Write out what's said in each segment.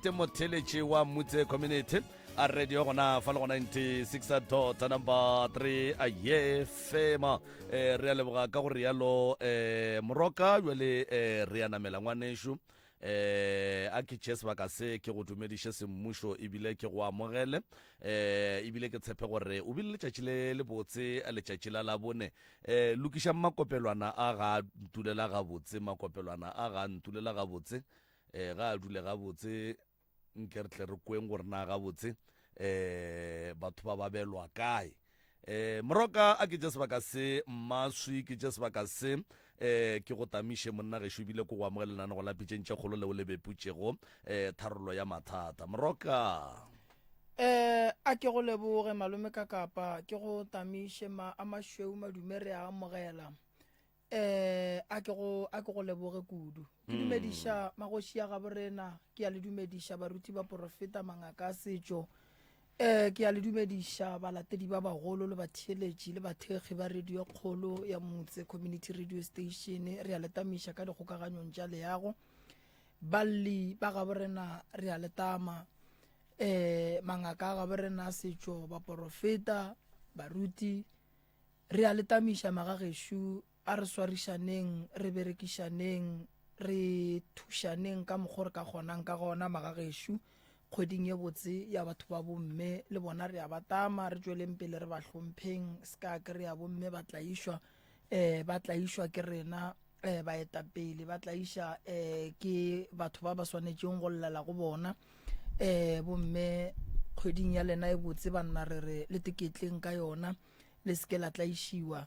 8 motheletši wa Mutse Community a radio gona fa le go 96 dot number 3 a ye fema eh, re a leboga ka go rialo eh, moroka jale eh, re a namela ngwanešu eh a ke tšee sebaka se ke go dumediše semmušo ebile ke go amogele eh ebile ke tshepe gore o bile letšatši le le botse letšatši la labone eh lokišang makopelwana a ga a ntulela gabotse makopelwana a ga a ntulela gabotse eh ga a dule gabotse nke re tle re kweng gore na gabotse eh batho ba babelwa kae eh moroka a ke tše sebaka se mmaswi ke tše sebaka se eh ke go tamiše monna gešo ebile ko go amogela lenanego la pitšeng tše kgolo leo le beputšego eh tharollo ya mathata moroka Eh a ke go leboge malome ka kapa ke go tamiše ma a mašweu madume re a amogela eh a ke go a ke go leboge kudu ke hmm. dumediša magoši ya gabo rena ke ya le dumediša baruti ba porofeta mangaka a setšo eh ke ya le dumediša balatedi ba bagolo le batheeletši le bathekgi ba radio kgolo ya motse community radio station re ya le tamiša ka dikgokaganyong tša leago balli ba gabo rena re ya le tama eh mangaka a gabo rena a setšo baporofeta baruti Re a le tamiša magagešo, a re swarišaneng, re berekišaneng, re thušaneng ka mokgo re ka kgonang ka gona magagešo. Kgweding ye botse ya batho ba bomme le bona re a ba tama, re tšweleng pele re ba hlompheng, se ka kry-a bomme ba tlaišwa, um ba tlaišwa ke rena um baetapele, ba tlaiša um ke batho ba ba swanetšeng go llela go bona. Um bomme kgweding ya lena e botse banna re re le teketleng ka yona. Le se ke la tlaišiwa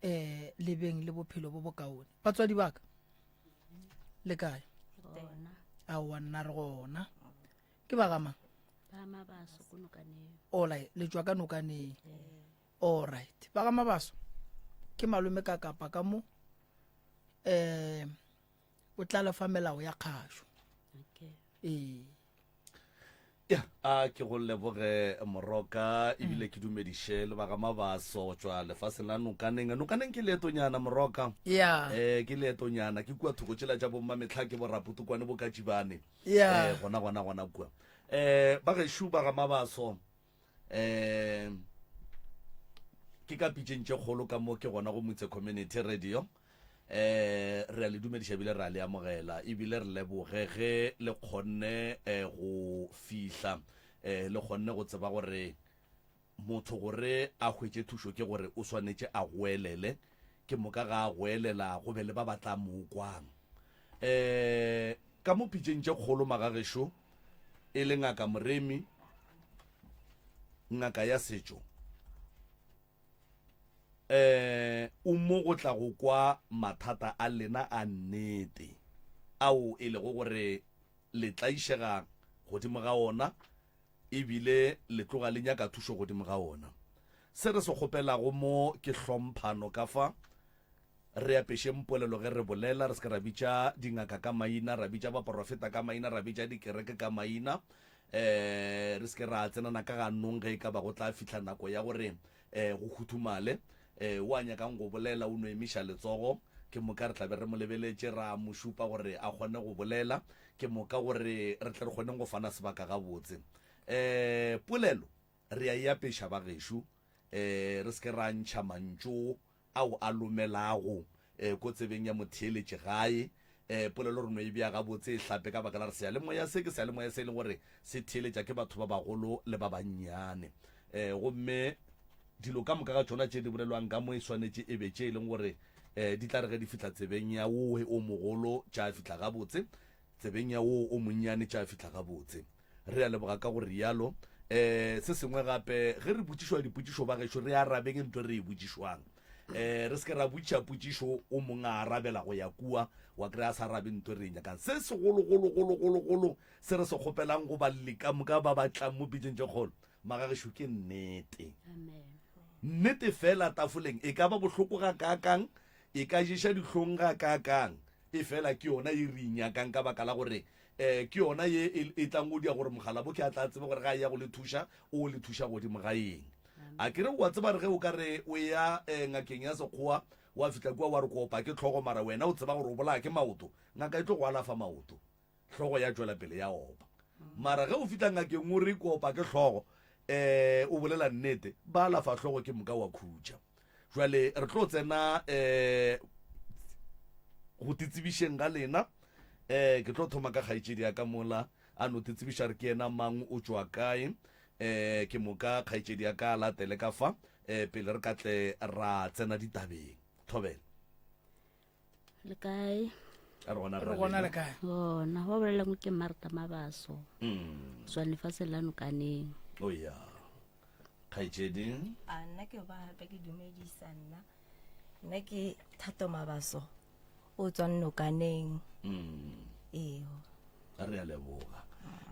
um le beng le bophelo bo bokaone. Batswadi ba ka le kae? Aowa nna re gona. Ke ba ga mang? Ba Mabaso ko nokaneng. Alright, le tšwa ka nokaneng. Alright. Ba ga Mabaso ke malome ka kapa ka mo um o tla le fa melao ya kgašo. Okay. Ee. Ya, a ke go leboge Moroka ebile ke dumediše le ba ga Mabaso go tšwa lefaseng la Nokaneng. Nokaneng ke leetonyana Moroka. Ya. Eh ke leetonyana ke kua thoko tšela tša bomma mehla ke boraputukwane bo Katšibane. Ya. Eh gona gona gona kua. Eh ba gešo ba ga Mabaso eh ke ka pitšeng tše kgolo ka mo ke gona go Motse Community Radio. Eh re a le dumediša ebile re a le amogela ebile re leboge ge le kgonne eh, go fihla eh, le kgonne go tseba gore motho gore a hwetše thušo ke gore o swanetše a goelele ke moka ga a goelela go be le ba ba tla mo kwang eh ka mo pitšeng tše kgolo magagešo e le ngaka Moremi ngaka ya setšo eh o mo go tla go kwa mathata a lena a nnete ao e lego gore le tlaišega godimo ga ona ebile le tloga le nyaka thušo godimo ga ona. Se re se kgopelago mo ke hlomphano ka fa Re apešeng polelo ge re bolela, re se ke ra bitša dingaka ka maina, ra bitša baporofeta ka maina, ra bitša dikereke ka maina. Um re se ke ra tsenana ka ganong ge e ka ba go tla fihla nako ya gore um go huthumale. Um o a nyakang go bolela o no emiša letsogo, ke moka re tla be re mo lebeletše ra mo šupa gore a kgone go bolela, ke moka gore re tle re kgoneng go fana sebaka gabotse. Um polelo re a e apeša bagešo, um re se ke ra ntšha mantšu ao a lomelago ko tsebeng ya motheeletši gae. Polelo re no e bea gabotse e hlape ka baka la re seyalemoya se ke seyalemoya se e leng gore se theeletša ke batho ba bagolo le ba bannyane. Gomme dilo ka moka ga tšona tše di bolelwang ka mo e swanetše e be tše e leng gore di tla re ge di fihla tsebeng ya wowe o mogolo tša fihla gabotse, tsebeng ya wo o monnyane tša fihla gabotse. Re a leboga ka go rialo. Um se sengwe gape, ge re botšišwa dipotšišo ba gešo, re arabeng ntho e re e botšišwang. Um re se ke ra botšiša potšišo o mongwe a arabela go ya kua, wa kry-a a sa arabe ntho e re e nyakang. Se segologologologologolo se re se kgopelang go balli ka moka ba ba tlang mo pitšeng tše kgolo, magagešo, ke nnete. Nnete fela tafoleng e ka ba bohloko gakaakang, e ka ješa dihlong gakaakang, Efela ke yona ye re e nyakang ka baka la gore um ke yona ye e, e tlang go dia gore mogalaboke a tla tsebe gore ga a ya go le thuša, o le thuša godimo ga eng. A ke re wa tseba re ge o ka re o ya um ngakeng ya sekgowa wa fihla kua wa re ko opa ke tlhogo mara wena o tseba gore o bolaya ke maoto, ngaka e tlo go alafa maoto, hlogo ya tšwela pele ya opa. Mara ge o fihla ngakeng o re ke opa ke hlogo, um o bolela nnete, ba alafa hlogo ke moka wa khutša. Jwale re tlo tsena um go titsebišeng ga lena. Um ke tlo thoma ka kgaetšedi ya ka mola a no titsebiša re ke yena mang, o tšwa kae. Um ke moka kgaetšedi ya ka a latele ka fa um pele re ka tle ra tsena ditabeng. Thobela. Le kae? A re gona Re gona le kae? Gona, ba bolelang ke Martha Mabaso. Tswa lefatsheng la Nokaneng. O ya. Kgaetšedi. A nna ke ba gape ke dumedisa nna. Nna ke Thato Mabaso o tswang Nokaneng. Ee. Re a leboga.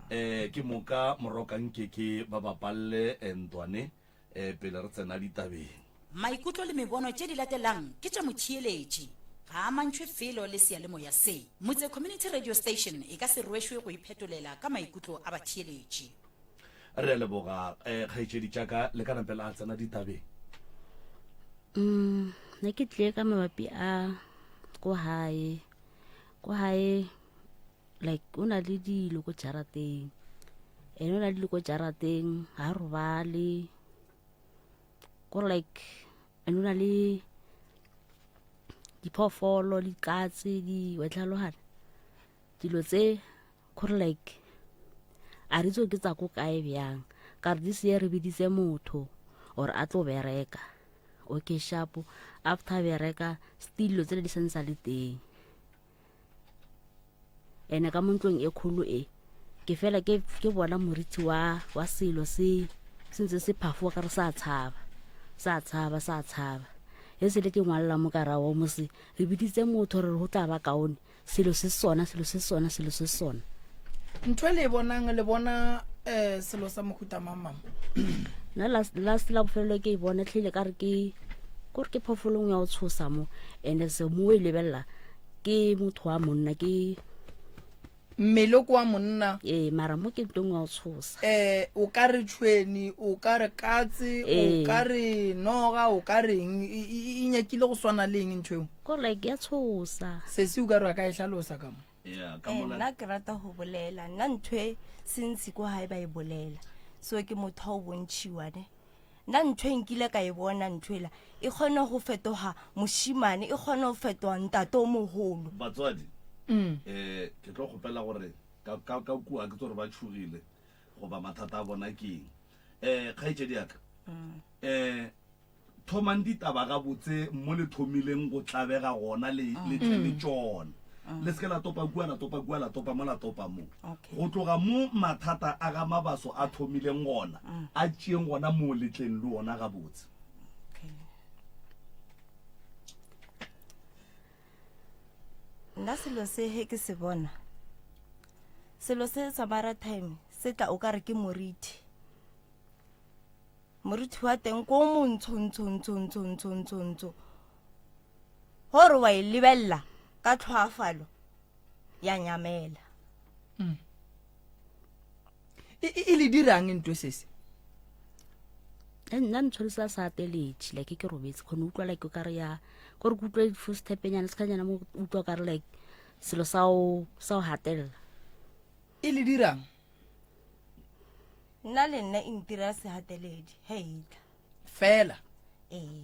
Eh ke moka moroka nke ke ba bapalle ntwane eh pele re tsena ditabeng. Maikutlo le mebono tše di latelang ke tša motheeletši, ga a amantšhwe felo le seyalemoya se. Motse Community Radio Station e ka se rwešwe go iphetolela ka maikutlo a batheeletši. Re a leboga eh, kgaetšedi tša ka, le ka nape la tsena ditabeng. Mm, ne ke tlile ka mabapi a ko hae ko hae like o na le dilo ko jarateng ene o na le dilo ko jarateng ga robale kore like ene o na le diphoofolo dikatse di wa tlhalogana dilo tse kore like a re itse ke tsa ko kae bjang ka re this year re biditse motho or a tlo bereka okay sharp after bereka still dilo tsele di santse le teng ene ka mo ntlong e kgolo e ke fela ke ke bona moriti wa wa selo se se ntse se phafoa ka re sa tshaba sa tshaba sa tshaba e se le ke ngwalela mo ka rawo mose re biditse motho re re go tla ba kaone selo se sona selo se sona selo se sona ntho e le e bonang le bona um selo sa mohuta mang mama nna last last la bofelelo ke e bona tlhile ka re ke kore ke phoofolo nngwe ya go tshosa mo and se mo o e lebelela ke motho wa monna ke mmele ke wa monna ee mara mo ke ntong wa go tshosa eh o ka re tšhweni o ka re katse o Ee. ka re noga o ka reng e e- e nyakile go swana le eng ntho eo kore like ya tshosa sesi o ka re a ka e hlalosa ka mo Yeah, ka Eh, mola nna ke rata go bolela nna ntho e sentse ko gae ba e bolela so ke motho wa o bontšhiwa ne nna ntho e nkile ka e bona ntho ela e kgone go fetoga mošimane e kgone go fetoga ntate o mogolo batswadi mm. eh ke tlo kgopela gore ka ka ka kua ke tsore ba tšhogile goba mathata a bona ke eng eh kgaetšedi ya ka eh thomang ditaba gabotse mo le thomileng go tlabega gona le le tle le tšona le se ke la topa kua la topa kua la topa mo la topa mo Okay. go tloga mo mathata a ga mabaso a thomileng gona a tšeeng gona mo le tleng le ona gabotse Okay. nna selo se he ke se bona selo se sa maratime se tla o ka re ke moriti Moriti wa teng ko montsho ntsho ntsho ntsho ntsho ntsho ntsho gore wa e lebelela ka tlhoafalo ya nyamela mm. e, e, e le dirang ntwe sese e nna ntshwanetse a sa ateletše like ke robetse kgone utlwa like o kare ya kore ke utlwe footstepenyana sekganyana mo utlwa kare like selo sa o sa o gatelela e le dirang nna le nna e ntira sehateledi he e tla fela ee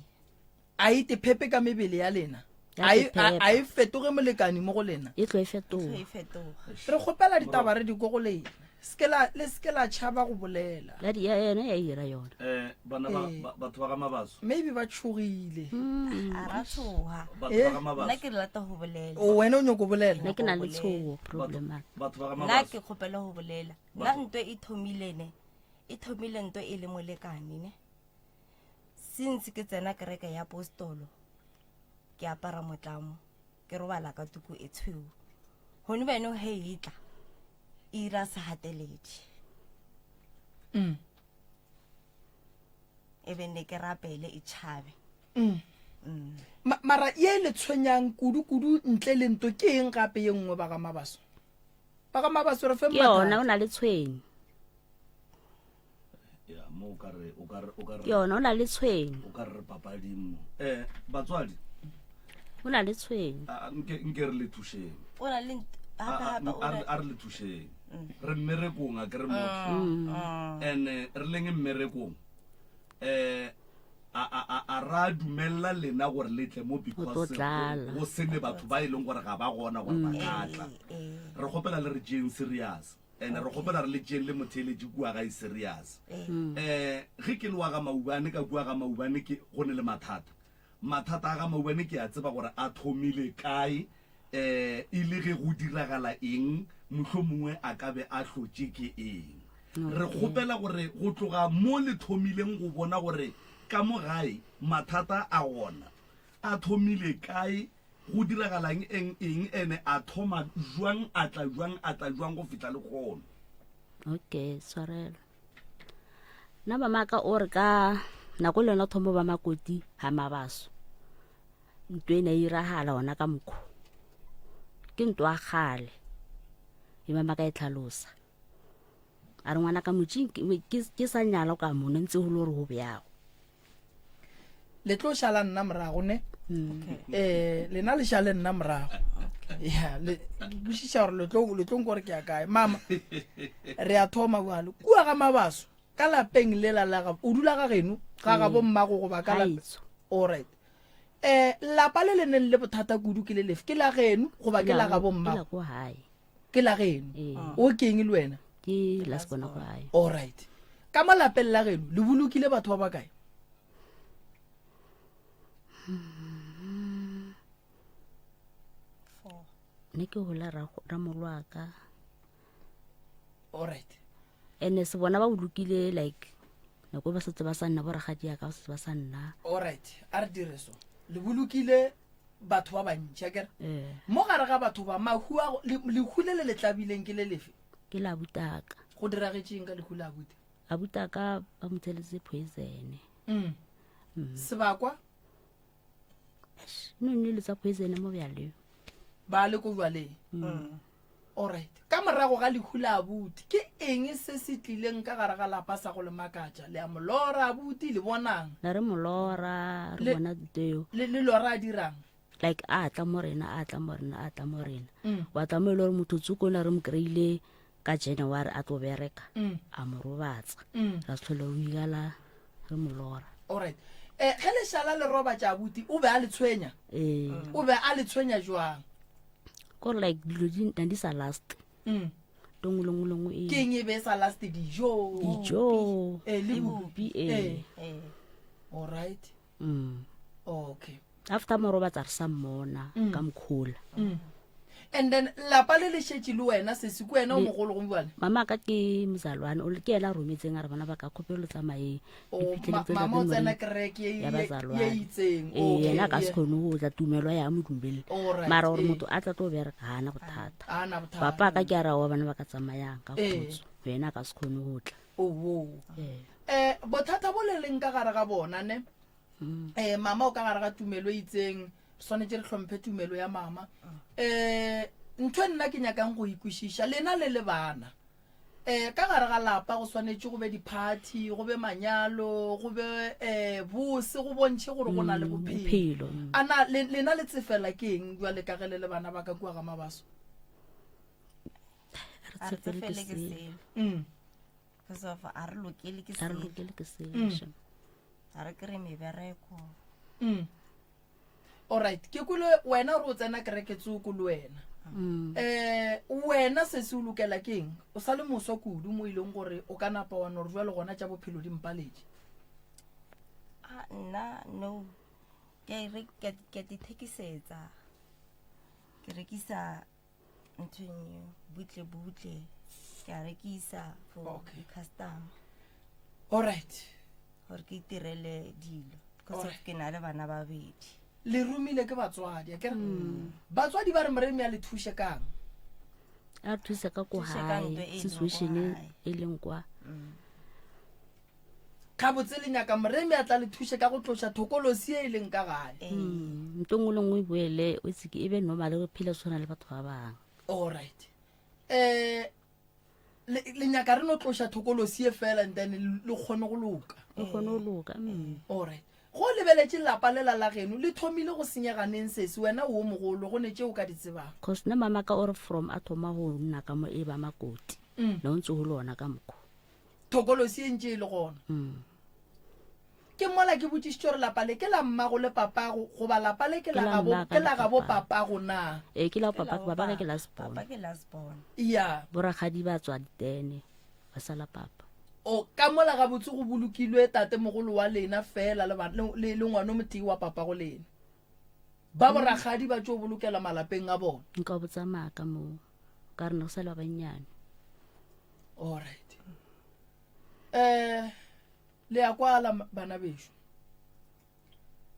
a e tephepe ka mebele ya lena Ya a e- a tephepa. a e fetoge molekani mo go lena e tlo e e fetoga fetoga re kgopela ditaba re di ko go lena Se ke la- le seke la tšhaba go bolela ya di- ya yena ya ira yona eh bana ba Ee. ba- batho ba ga mabaso maybe ba tšhogile a ra tshoga batho Eh? ba ga nna mabaso ke rata go bolela o wena o nyoko bolela nna ke na le tshogo problem mara batho ba ga nna mabaso ke kgopela go bolela nna nto e thomile ne e thomile nto e le molekane ne since ke tsena kereke ya apostolo ke apara motlamo ke robala ka tuku e tshweu gone bjanong he e tla e ira segateledi mm. e be ne ke rapele e tšhabe mm. mm. mara ye le tshwenyang kudu-kudu ntle le nto ke eng gape ye nngwe ba ga mabaso ba ga mabaso re fe ke yona o na le tshwenyo ya mo o ka re o ka re o ka ke re yona o na le tshwenyo o ka re re papading mo eh batswadi o na le tshwenyo a, nke nke re le thušeng o na le Gape gape o A re a re le thušeng. Re mmerekong a ke re motho. And re leng mmerekong. Eh a a a a ra dumella lena gore le tle mo because go sene batho ba e leng gore ga ba gona gore ba ka tla. Re kgopela le re tšeeng serious. And re kgopela re le tšeeng le motheeletši kua gae serious. Eh ge ke le wa ga Maubane ka kua ga Maubane ke go ne le mathata. Mathata a ga Maubane ke a tseba gore a thomile kae, um e le ge go diragala eng, mohlomongwe a ka be a hlotše ke eng. Re kgopela gore go tloga mo le thomileng go bona gore ka mo gae mathata a gona a thomile kae, go diragalang eng eng, ene a thoma jwang, a tla jwang, a tla jwang go fihla lekgono. Okay, tshwarelo. Nna mama ka o re ka nako le yona thomo ba makoti ga mabaso ntho e ne e iragala ona ka mokgo ke ntho a gale e mama ka e tlhalosa a re ngwana ka motšing ke sa nyala ka mone ntse go le gore go bjago Le tlo šala nna morago ne um lena le šale nna morago ya le kwešiša gore le tlo le tlo nkore ke ya kae mama re a thoma bjalo kua ga mabaso ka lapeng lela la ga o dula ga geno ga ga bo mmago goba ka lape Gaetsho. alright um lapa le le neng le bothata kudu ke le lefe ke la geno goba ke la ga bo ke la mmago ko gae ke la geno Ee. o ke eng le wena ke la sebona ko gae alright ka mo lapeng la geno le bolokile batho ba ba kae Ne ke gola ramolwaka. Alright. Ene se bona ba bolokile like nako ba setse ba sa nna boragadi ya ka ba setse ba sa nna. Alright, a re dire so. Le bolokile batho ba bantši akere? Eh. Mo gare ga batho ba mahu a lehu le le le tlabileng ke le lefe? Ke la butaka. Go diragetšeng ka lehu la abuti? Abutaka ba mo tsheletse poison. Mm. Sebakwa? No nne le tsa poison mo bjaleng. Ba le ko bjaleng. Mm. Alright. Ka morago ga lehu la abuti, ke eng se se tlileng ka gare ga lapa sa go le makatša? Le a mo lora abuti, le bonang? La re mo lora, re bona teo. Le le lora a dirang? Like a tla mo rena, a tla mo rena, a tla mo rena. Mm. Wa tla mo e le gore motho tsoko ne re mo kry-ile ka January a tlo bereka mm. a mo robatsa mm. ra se tlhole o ikala re mo lora alright eh ge le šala le robatša abuti o be a le tshwenya ee o be a le tshwenya jwang kore like dilo di na di sa last mm. to nngwe le nngwe le nngwe e ke eng e be e sa last dijo dijo eh le bupi ee ee alright mm. okay after mo robatsa re sa mmona mm. ka mokhola mm. and then lapa le le šetše le wena sesi ke wena o mogolo go bjale mama ka ke mozalwane o ke ena a rometseng a re bana ba ka kgopelo tsamayeng mama o tsena kereke ya ye itseng ee yena a ka se kgone go tla tumelo ya mo dumelele mara gore motho a tla tlo bereka ga ana bothata papa ka ke a ra wa bana ba ka tsamayang ka khutso yena a ka se kgone go tla um bothata bo le leng ka gare ga bona ne um mama o ka gare ga tumelo e itseng re swanetše re hlomphe tumelo ya mama um ntho e nna ke nyakang go ikwešiša lena le le bana um ka gare ga lapa go swanetše go be di-party go be manyalo go be um bose go bontšhe gore go na le bophelo a na lena le tsefela ke eng jwale ka ge le le bana ba ka kua ga mabaso a re tsefele ke selo mm. Because of a re lokele ke a re selo lokele ke selo Mm. a re kry mebereko Mm. Alright, ke kwele wena gore o tsena kereke tsoko le wena. Mm. Eh wena se se o lokela ke eng? O sa le moswa kudu mo e leng gore o ka napa wa no re jwale gona tša bophelo di mpaletše. a nna no ke a e ke a- ke a dithekisetsa ke rekisa nthong eo butle butle ke a rekisa for Okay. di-customer Alright. gore ke itirele dilo because of Alright. ke na le bana babedi Le romile ke batswadi, akere? Batswadi ba re moremi a le thuše kang? a re thusa ka ko Thuse ka gae ntho e leng ko situation gae. e leng kwa Gabotse le nyaka moremi a tla le thuše ka go tloša thokolosi e e leng ka gae. Mm, nto nngwe le nngwe e boele o itse ke e be normal re phele tshwana le batho ba bangwe Alright. Eh le le nyaka re no tloša thokolosi e fela and then le kgone go loka. re kgone go loka mm. Alright. Go lebeletše lapa lela la geno le thomile go senyega neng sesi wena o wo mogolo go ne tše o ka di tsebang. Cause nna mamaka o re from a thoma go nna ka mo e ba makoti ne o ntse go le ona ka mokgo. Thokolosi e ntše e le gona. Ke mola ke botšišitše gore lapa le ke la mmago le papago goba lapa le ke la gabo ke la gabo papago na? Ee ke la papa papa ke last born. Papa ke last born. Ya. Borakgadi ba tswa ditene ba sala papa. O, ka mola gabotse go bolokilwe tatemogolo wa lena feela le, ba, le, le, le ngwano motee wa papago lena. Ba borakgadi ba tšo bolokela malapeng a bona. Nka botsa maaka moo, ka re ne go sa le ba bannyane. Alright. Eh, le ya kwala bana bešo.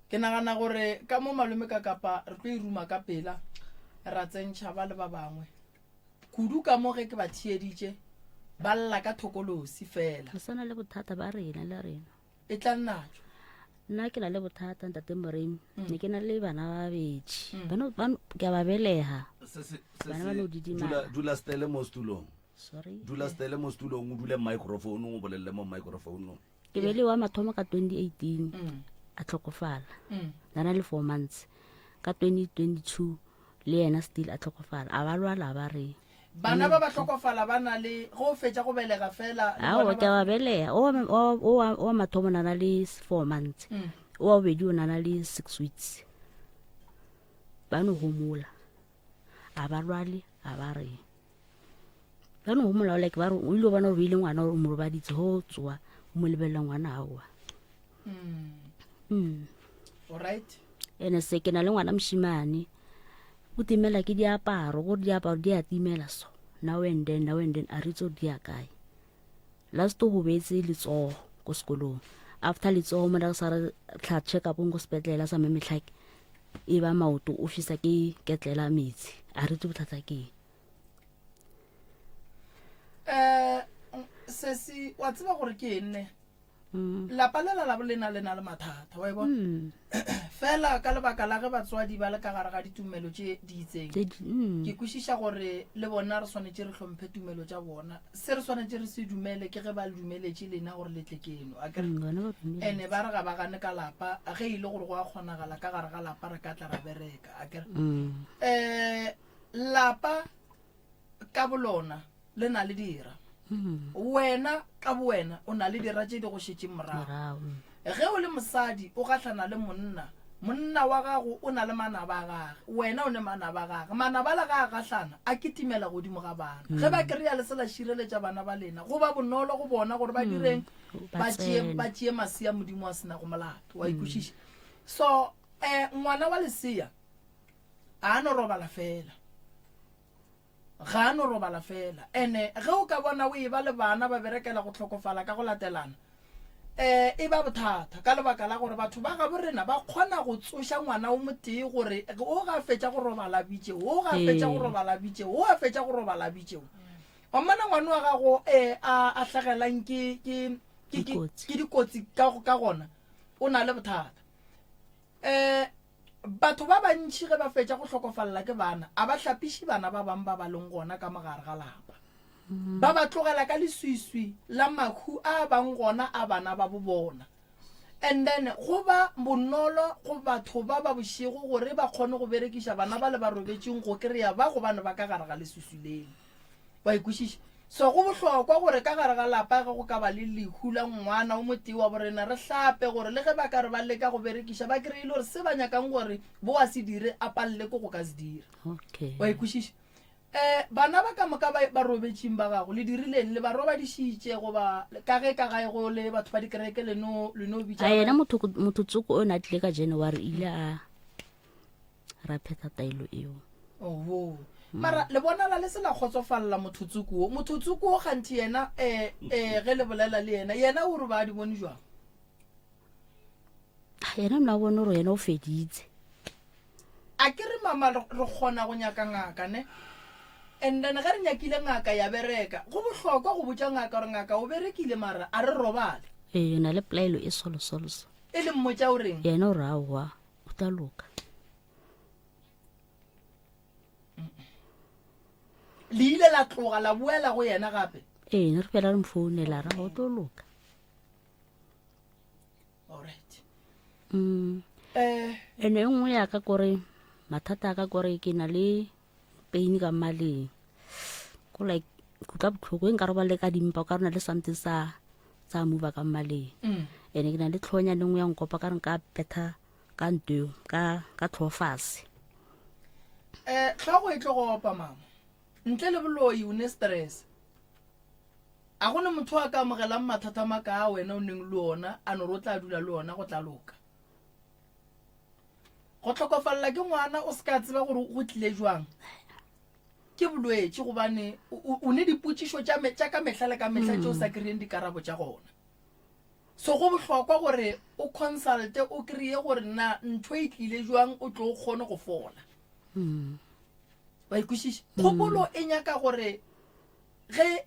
Ke nagana gore ka mo malome ka kapa re tlo e ruma ka pela ra tsentšha ba le ba bangwe. Kudu ka mo ge ke ba theeditše ba lla ka thokolosi fela. Re sa na le bothata ba rena le rena. E tla natšo. Nna ke na le bothata ntate Moremi. Mm. Ne ke na le bana ba babedi. Mm. Bano bano ke a ba belega. Bana ba no didimala. Dula dula stele mo setulong. Sorry. Dula stele mo setulong o dule microphone o bolelle mo microphone. Ke be le wa mathomo ka 2018 mm. a tlhokofala. Mm. Nana le 4 months. Ka 2022 le yena still a tlhokofala. A ba lwala ba re bana ba ba tlhokofala ba na le go fetša go belega fela ao ke ba belega o wa mathomo nana le 4 months mm. o wa bobedi o nana le 6 weeks ba no homola a ba lwale a ba reng ba no homola like ba re o ile bona gore o ile ngwana o mo robaditse go tsoa o mo lebelela ngwana aowa mm. Alright. Ene se ke na le ngwana mošimane o timela ke diaparo gore diaparo di a timela so now and then now and then a re itse gore di ya kae last o gobetse letsogo ko sekolong after letsogo mo re sa re tlha check up ko sepetlele sa memetlhake e ba maoto o fisa ke ketlela metsi a re itse bothata ke eng um sesi wa tseba gore ke eng ne mm. lapa lela la bolena le na le mathata wa e bona mm. fela ka lebaka la ge batswadi ba le ka gare ga ditumelo tše di itseng mm. ke kwešiša gore le bona re swanetše re hlomphe tumelo tša bona se re swanetše re se dumele ke ge ba le dumeletše lena gore le tle keno a kere ene ba re ga ba gane ka lapa ge e le gore go a kgonagala ka gare ga lapa re ka tla ra bereka a kere um lapa ka bolona le na le dira mm. wena ka bowena o na le dira tše di go šetšeng morago ge o le mosadi o gahlana le monna monna wa gago o na le manaba a gage wena o ne manaba a gage manaba le ga a gahlana a kitimela godimo ga bana ge ba mm. kry-a le se la šireletša bana ba lena go ba bonolo go bona gore ba mm. direng ba tšee masea modimo a senago molato wa ikwešiša so um ngwana wa lesea a no robala fela ga a no robala fela ene ge o ka bona o e ba le bana ba berekela go hlokofala ka go latelana um e ba bothata ka lebaka la gore batho ba gabo rena ba kgona go tsoša ngwana o motee gore o ga fetša go robala bitše o ga fetša go robala bitše o ga fetša go robala bitše wa mmona ngwana wa gago um a hlagelang ke dikotsi ka gona o na le bothata um Batho ba bantši ge ba fetša go hlokofalela ke bana, a ba hlapiše bana ba bang ba ba leng gona ka mogare ga lapa. Ba ba tlogela ka leswiswi la mahu a bang gona a bana ba bo bona. And then go ba bonolo go batho ba ba bošego gore ba kgone go berekiša bana ba le ba robetšeng go kry-a ba gobane ba ka gare ga leswiswi leo. Wa e kwešiša? So go bohlokwa gore ka gare ga lapa ge go ka ba le lehu la ngwana o motee wa borena re hlape gore le ge ba ka re ba leka go berekiša ba kry-ile gore se ba nyakang gore bo a se dire a palele ke go ka se dira. Okay. Wa e kwešiša? Um bana ba ka moka ba ba robetšeng ba gago le dirileng le ba robadišitše goba ka ge ka gae go le batho ba dikereke le no le no bitša A yena motho motho tsoko o ne a tlile ka January ile a ra phetha taelo eo. Oho. Mara le bonala le se la kgotsofalela motho tsoko wo. Motho tsoko wo kganthe yena eh eh ge le bolela le yena, yena o re ba di bone jwang? Ah, Yena nna bone gore yena o feditse. A ke re mama re re kgona go nyaka ngaka ne? And then ge re nyakile ngaka ya bereka, go bohlokwa go botša ngaka gore ngaka o berekile mara a re robale. Ee, na le pelaelo e solo solo so. E le mmotša o reng? Yena o re aowa, o tla loka. Le ile la tloga la boela go yena gape? Ee, ne re fela re mo founela ra o tlo loka. Alright. Mm. Eh, Ene e nngwe ya ka kore mathata a ka kore ke na le pain ka mmaleng. Ko like kutlwa botlhoko e nka robale ka dimpa o ka rona le something sa sa move ka mmaleng. Mm. Ene ke na le tlhonyane nngwe ya nkopa ka re nka betha ka nto eo ka ka tlhogo fase. Eh, tlhogo e tlo go opa mama. Ntle le boloi o ne stress. A go ne motho a ka amogelang mathata maka a wena o neng le ona a no re o tla dula le ona go tla loka. Go tlhokofalela ke ngwana o se ka tseba gore go tlile jwang ke bolwetši gobane o ne dipotšišo tša ka mehla le ka mehla tše o sa kry-eng dikarabo tša gona. So go bohlokwa gore o consulte o kry-e gore na ntho e tlile jwang o tlo o kgone go fola. Wa ikwešiša? Kgopolo e nyaka gore ge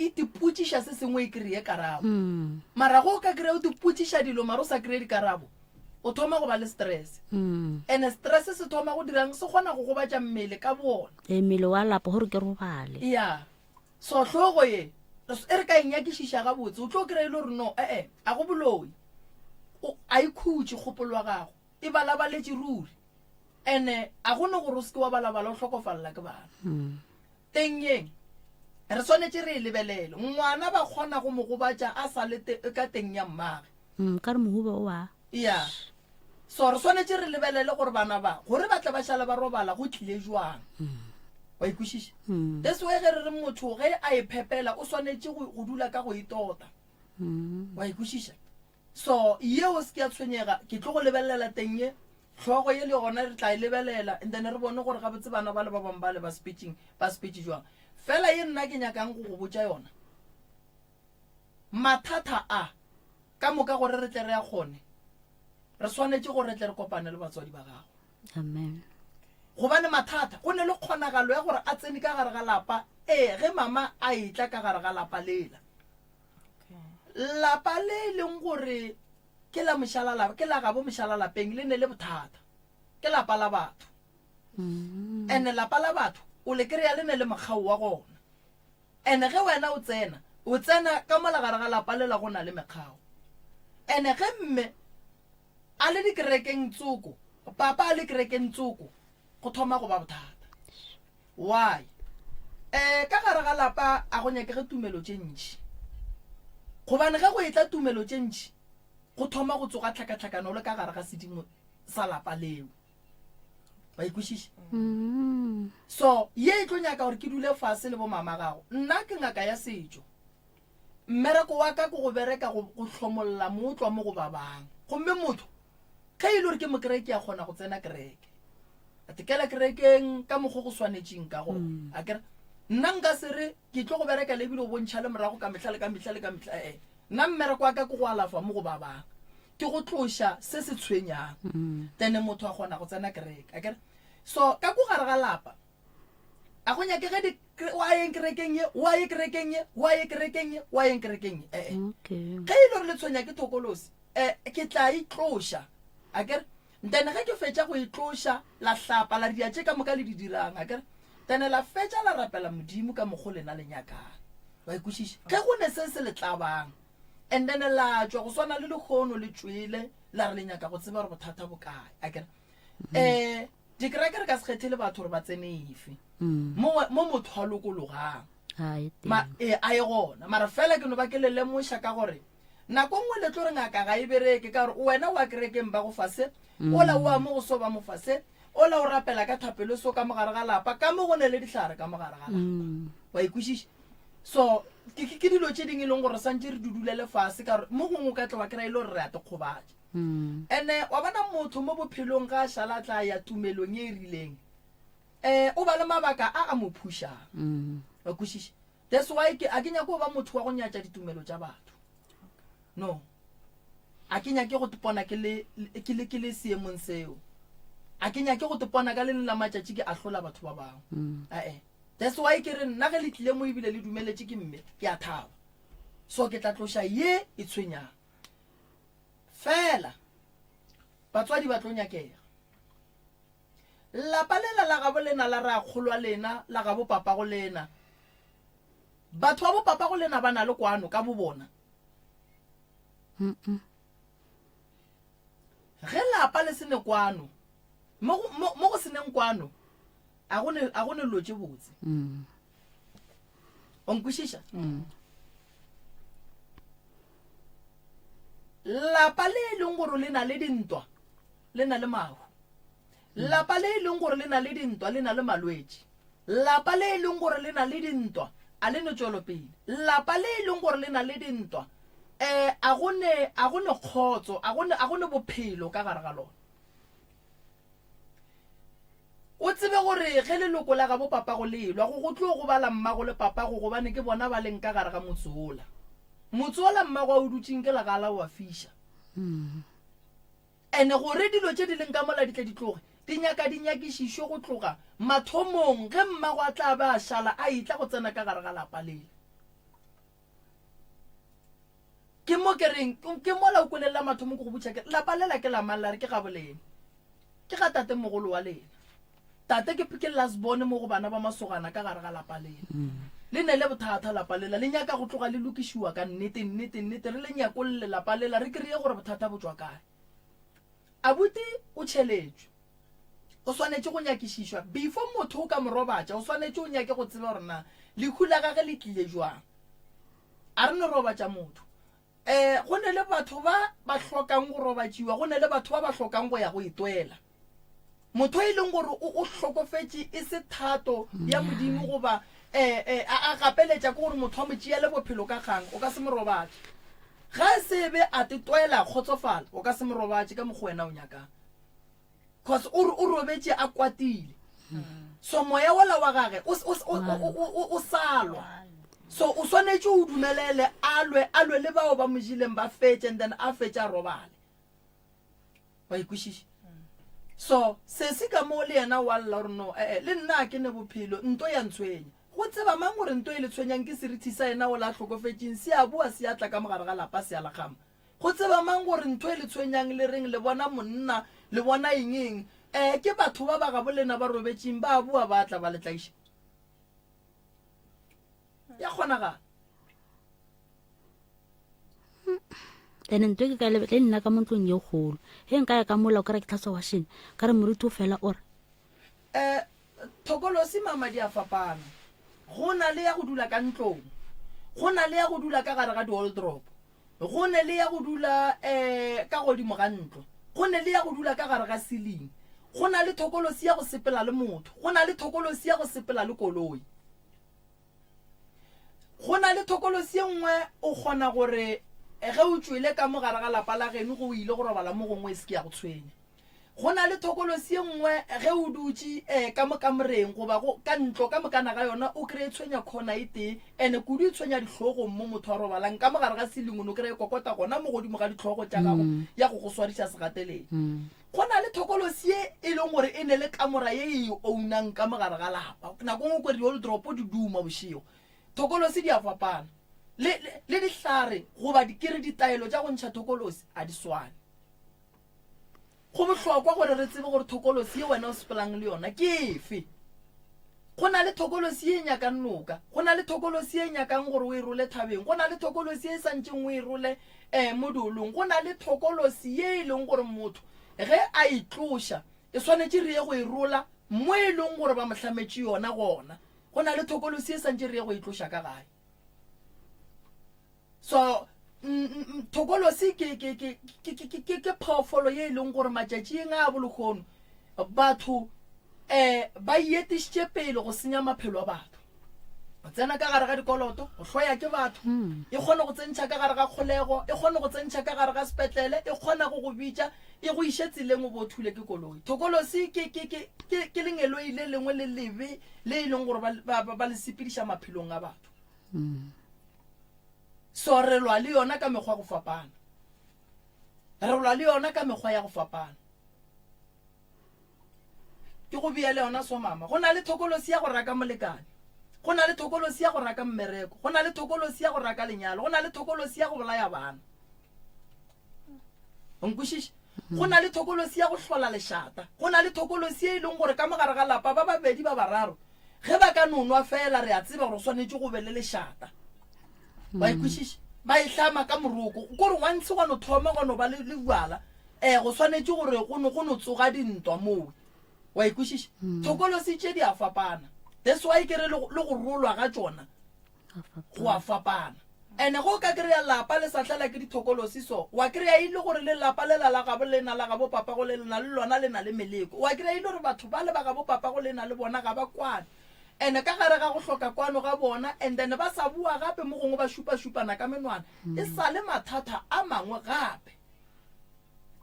e tipotšiša se sengwe e kry-e karabo. Mm. Mara go o ka kry-a o tipotšiša dilo mara o sa kry-e dikarabo, o thoma go ba le stress. Mm. And stress se thoma go dirang se kgona go gobatša mmele ka boona. E mmele wa lapa gore ke robale. Ya. So hlogo ye e re ka e nyakišiša gabotse o tlo kry-a e le gore no ee a go boloi. O a ikhutše kgopolo ya gago e balabaletše ruri. Ene a go ne gore o seke wa balabala o hlokofalela ke bana. Mm. Teng ye re swanetše re e lebelele. Ngwana ba kgona go mo gobatša a sa le ka teng ya mmage. Mm, ka re mohuba o wa. Ya. So re swanetše re lebelele gore bana ba gore ba tle ba šale ba robala go tlile jwang. Mm. Wa ikwešiša? Mm. That's why ge re re motho ge a e phepela o swanetše go dula ka go itota. Mm. Wa ikwešiša? So yeo se ke ya tshwenyega, ke tlo go lebelela teng ye, hlogo ye le gona re tla e lebelela and then re bone gore gabotse bana ba le ba bangwe ba le ba sepetseng ba sepetse jwang. Fela ye nna ke nyakang go go botša yona, mathata a ka moka gore re tle re a kgone, re swanetše gore re tle re kopane le batswadi ba gago. Amen. Gobane mathata go ne le kgonagalo ya gore a tsene ka gare ga lapa, ee, ge mama a etla ka gare ga lapa lela. Lapa le e leng gore ke la mošalalapa, ke la gabo mošalalapeng le ne le bothata. Ke lapa la batho. Mm. Ene lapa la batho o le kry-a le ne le mokgao wa gona. Ene ge wena o tsena, o tsena ka mola gare ga lapa lela go na le mekgao. Ene ge mme a le dikerekeng tsoko, papa a le kerekeng tsoko, go thoma go ba bothata. Why? Eh, ka gare ga lapa a go nyakege tumelo tše ntši. Gobane ge go etla tumelo tše ntši, go thoma go tsoga tlhakatlhakano le ka gare ga sedimo sa lapa leo. Wa ikwešiša? Mm. So, ye e tlo nyaka gore ke dule fase le bomama gago. Nna ke ngaka ya setšo. Mmereko wa ka ke go bereka go, go hlomolla mootlwa mo go babang. Gomme motho Ge e le gore ke mokereke ke a kgona go tsena kereke. A tekela kerekeng ka mokgwa go swanetšeng ka gona. Mm. A kere nna nka se re ke tlo go bereka le ebile o bontšha le morago ka mehla le ka mehla le ka mehla ee. Nna mmereko wa ka ke go alafa mo go ba bang. Ke go tloša se se tshwenyang. Mm. Then motho a kgona go tsena kereke. A kere so ka ko gare ga lapa a go nyakege di wa yeng kerekeng ye wa ye kerekeng ye wa ye kerekeng ye wa yeng kerekeng ye ee Okay. ge e le gore le tshwenya ke thokolosi um ke tla itloša a kere then ge ke fetša go itloša la hlapa la dia tše ka moka le di dirang a kere then la fetša la rapela modimo ka mokgo lena le nyakang wa ikwešiša ge go ne se se le tlabang and then la tšwa go swana le lekgono le tšwele la re le nyaka go tseba gore bothata bo kae a kere um dikereke re ka se kgethele batho gore ba tsene efe Mm. mo mo motho a lokologang A e teng. Ma, ee, a ye gona mara fela ke no ba ke le lemoša ka gore nako nngwe le tlo re ngaka ga e bereke ka gore wena wa kerekeng ba go fa se Mm. ola o a mo go so ba mo fa se ola o rapela ka thapelo so ka mogare ga lapa ka mo go ne le dihlare ka mogare ga lapa Mm. wa ikwešiša so ke ke- ke dilo tše dingwe e leng gore santse re dudulele fase ka gore mo gongwe o ka tla wa kry-a e le gore re a tekgobatša Mm. ene wa bona motho mo bophelong ga a šala a tla ya tumelong e e rileng um o ba le mabaka a a mo phušang Mm. wa kwešiša that's why ke a ke nyake go ba motho wa go nyatša ditumelo tša batho no a ke nyake go tepona ke le ke le ke le seemong seo a ke nyake go tepona ka le leng la matšatši ke ahlola batho ba bangwe Mm. ae that's why ke re nna ge le tlile mo ebile le dumeletše ke mme ke a thaba so ke tla tloša ye e tshwenyang fela batswadi ba tlo nyakega Lapa lela la gabo lena la rakgolwa lena, la gabo papago lena. Batho ba bo papago lena ba na le kwano ka bobona. Mm-mm. Ge lapa le se ne kwano, mo go, mo, mo go se neng kwano, a go ne, a go ne lo tše botse. Mm. O nkwešiša? Lapa le e leng gore le na le dintwa, le na le mahu. Lapa le e leng gore le na le dintwa, le na le malwetši. Lapa le e leng gore le na le dintwa, a le ne tšwelopele. Lapa le e leng gore le na le dintwa, um a go ne, a go ne kgotso, a go ne, a go ne bophelo ka gare ga lona. O tsebe gore ge leloko la gabo papago le elwa, go go tlo gobala mmago le papago gobane ke bona ba leng ka gare ga motse wola. Motse wola mmago a o dutšeng ke legala o a fiša. Ene gore dilo tše di leng ka mola di tle di tloge, di nyaka di nyakišišwe go tloga mathomong ge mmago a tla be a šala a etla go tsena ka gare ga lapa lela. Ke mo ke reng, ke mola o kweleng la mathomo ke go botša ke re, lapa lela ke la mang? La re ke gabo lena. Ke ga tatemogolo wa lena. Tate ke, ke last born mo go bana ba masogana ka gare ga lapa lela. Le ne le bothata lapa lela, le nyaka go tloga le lokišiwa ka nnete, nnete, nnete, re le nyakolle lapa lela, re kry-e gore bothata bo tšwa kae. Abuti o tšheletšwe, o swanetše go nyakišišwa. Before motho o ka mo robatša, o swanetše o nyake go tseba gore na lehu la gage le tlile jwang. A re no robatša motho. Um go ne le batho ba ba hlokang go robatšiwa, go ne le batho ba ba hlokang go ya go itwela. Motho e leng gore o, o hlokofetše e se thato ya Modimo goba um um a, a gapeletša ke gore motho a mo tšeele bophelo ka kgang, o ka se mo robatše. Ga e se be a te twela a kgotsofala, o ka se mo robatše ka mokgwa wena o nyakang. Cause o, o robetše a kwatile. So moya wola wa gage o, o, o, o, o, o, o sa lwa. So o swanetše o dumelele a lwe, a lwe le bao ba mo jeleng ba fetše and then a fetše a robale. Wa e kwešiša? So sesi ka mo le yena wa lla gore no ee le nna a ke ne bophelo, nto ya ntshwenya. Go tseba mang gore nto e le tshwenyang ke serithi sa yena ola a hlokofetšeng se a boa se a tla ka mogare ga lapa se a lakgama? Go tseba mang gore ntho e le tshwenyang le reng le bona monna le bona eng eng ee ke batho ba ba gabo lena ba robetšeng ba a boa ba tla ba le tlaiša? Ya kgonagala. Ene ntho e ke ka le nna ka mo ntlong ye kgolo ge nka ya ka mola o kry ke tlhatswa washene ka re moruti o fela ore um thokolosi mama di a fapana go na le ya go dula ka ntlong go na le ya go dula ka gare ga di-wardrobe go ne le ya go dula um ka godimo ga ntlo go ne le ya go dula ka gare ga ceiling go na le thokolosi ya go sepela le motho go na le thokolosi ya go sepela le koloi Go na le thokolosi ye nngwe o kgona gore ge o tšwele ka mo gare ga lapa la geno ge o ile go robala mo gongwe e se ke ya go tshwenya. Go na le thokolosi ye nngwe ge o dutše um ka mo kamoreng goba go ka ntlo ka mokana ga yona o kry-e tshwenya khona e tee ene kudu e tshwenya dihlogong mo motho a robalang ka mo gare ga ceiling o no kry-e kokota gona mo godimo ga ditlhogo tša gago ya go go swariša segateledi. Go na le thokolosi ye e leng gore e ne le kamora ye e e ownang ka mo gare ga lapa. Nako nngwe o kwe di-wardrobe di duma bošego. Thokolosi di a fapana. Le, le, le dihlare goba di, ke re ditaelo tša go ntšha thokolosi a di swane. Go bohlokwa gore re tsebe gore thokolosi ye wena o sepelang le yona ke efe. Go na le thokolosi ye e nyakang noka. Go na le thokolosi ye e nyakang gore o e role thabeng. Go na le thokolosi ye e sa ntšeng o e role um mo diolong. Go na le thokolosi ye e leng gore motho ge a e tloša e swanetše re ye go e rola mo e leng gore ba mo hlametše yona gona. Go na le thokolosi ye sa ntše re ye go e tloša ka gae. So thokolosi ke, ke, ke, ke, ke, ke, ke, ke phoofolo ye e leng gore matšatšing a bolekgono batho um ba etišitše pele go senya maphelo a batho. Go tsena ka gare ga dikoloto, go hloya ke batho, e kgone go tsentšha ka gare ga kgolego, e kgone go tsentšha ka gare ga sepetlele, e kgona go go bitša e go iše tseleng o bo o thule ke koloi. Thokolosi ke, ke, ke, ke, ke lengeloi le lengwe le lebe le e leng gore ba, ba, ba, ba le sepediša maphelong a batho. So re lwa le yona ka mekgwa go fapana. Re lwa le yona ka mekgwa ya go fapana. Ke go beele yona so mama. Go na le thokolosi ya go raka molekane. Go na le thokolosi ya go raka mmereko. Go na le thokolosi ya go raka lenyalo. Go na le thokolosi ya go bolaya bana. O nkwešiša? Go na le thokolosi ya go hlola lešata. Go na le thokolosi ye e leng gore ka mo gare ga lapa ba babedi ba bararo ge ba ka no nwa fela re a tseba gore go swanetše go be le lešata. Wa e kwešiša? Ba e hlama ka moroko. Kore once gwa no thoma gwa no ba le, le bjala. Um go swanetše gore go no go no tsoga dintwa mowe. Wa e kwešiša? Thokolosi tše di a fapana. That's why ke re le le go rolwa ga tšona go a fapana. Ene ge o ka kry-a lapa le sa tlela ke dithokolosi so, wa kry-a e le gore le lapa lela la gabo lena la gabo papago le lena le lona le na le meleko. Wa kry-a e le gore batho bale ba gabo papago lena le bona ga ba kwane. Ene ka gare ga go hloka kwano ga bona and then ba sa boa gape mo gongwe ba šupa-šupana ka menwana, e sa le mathata a mangwe gape.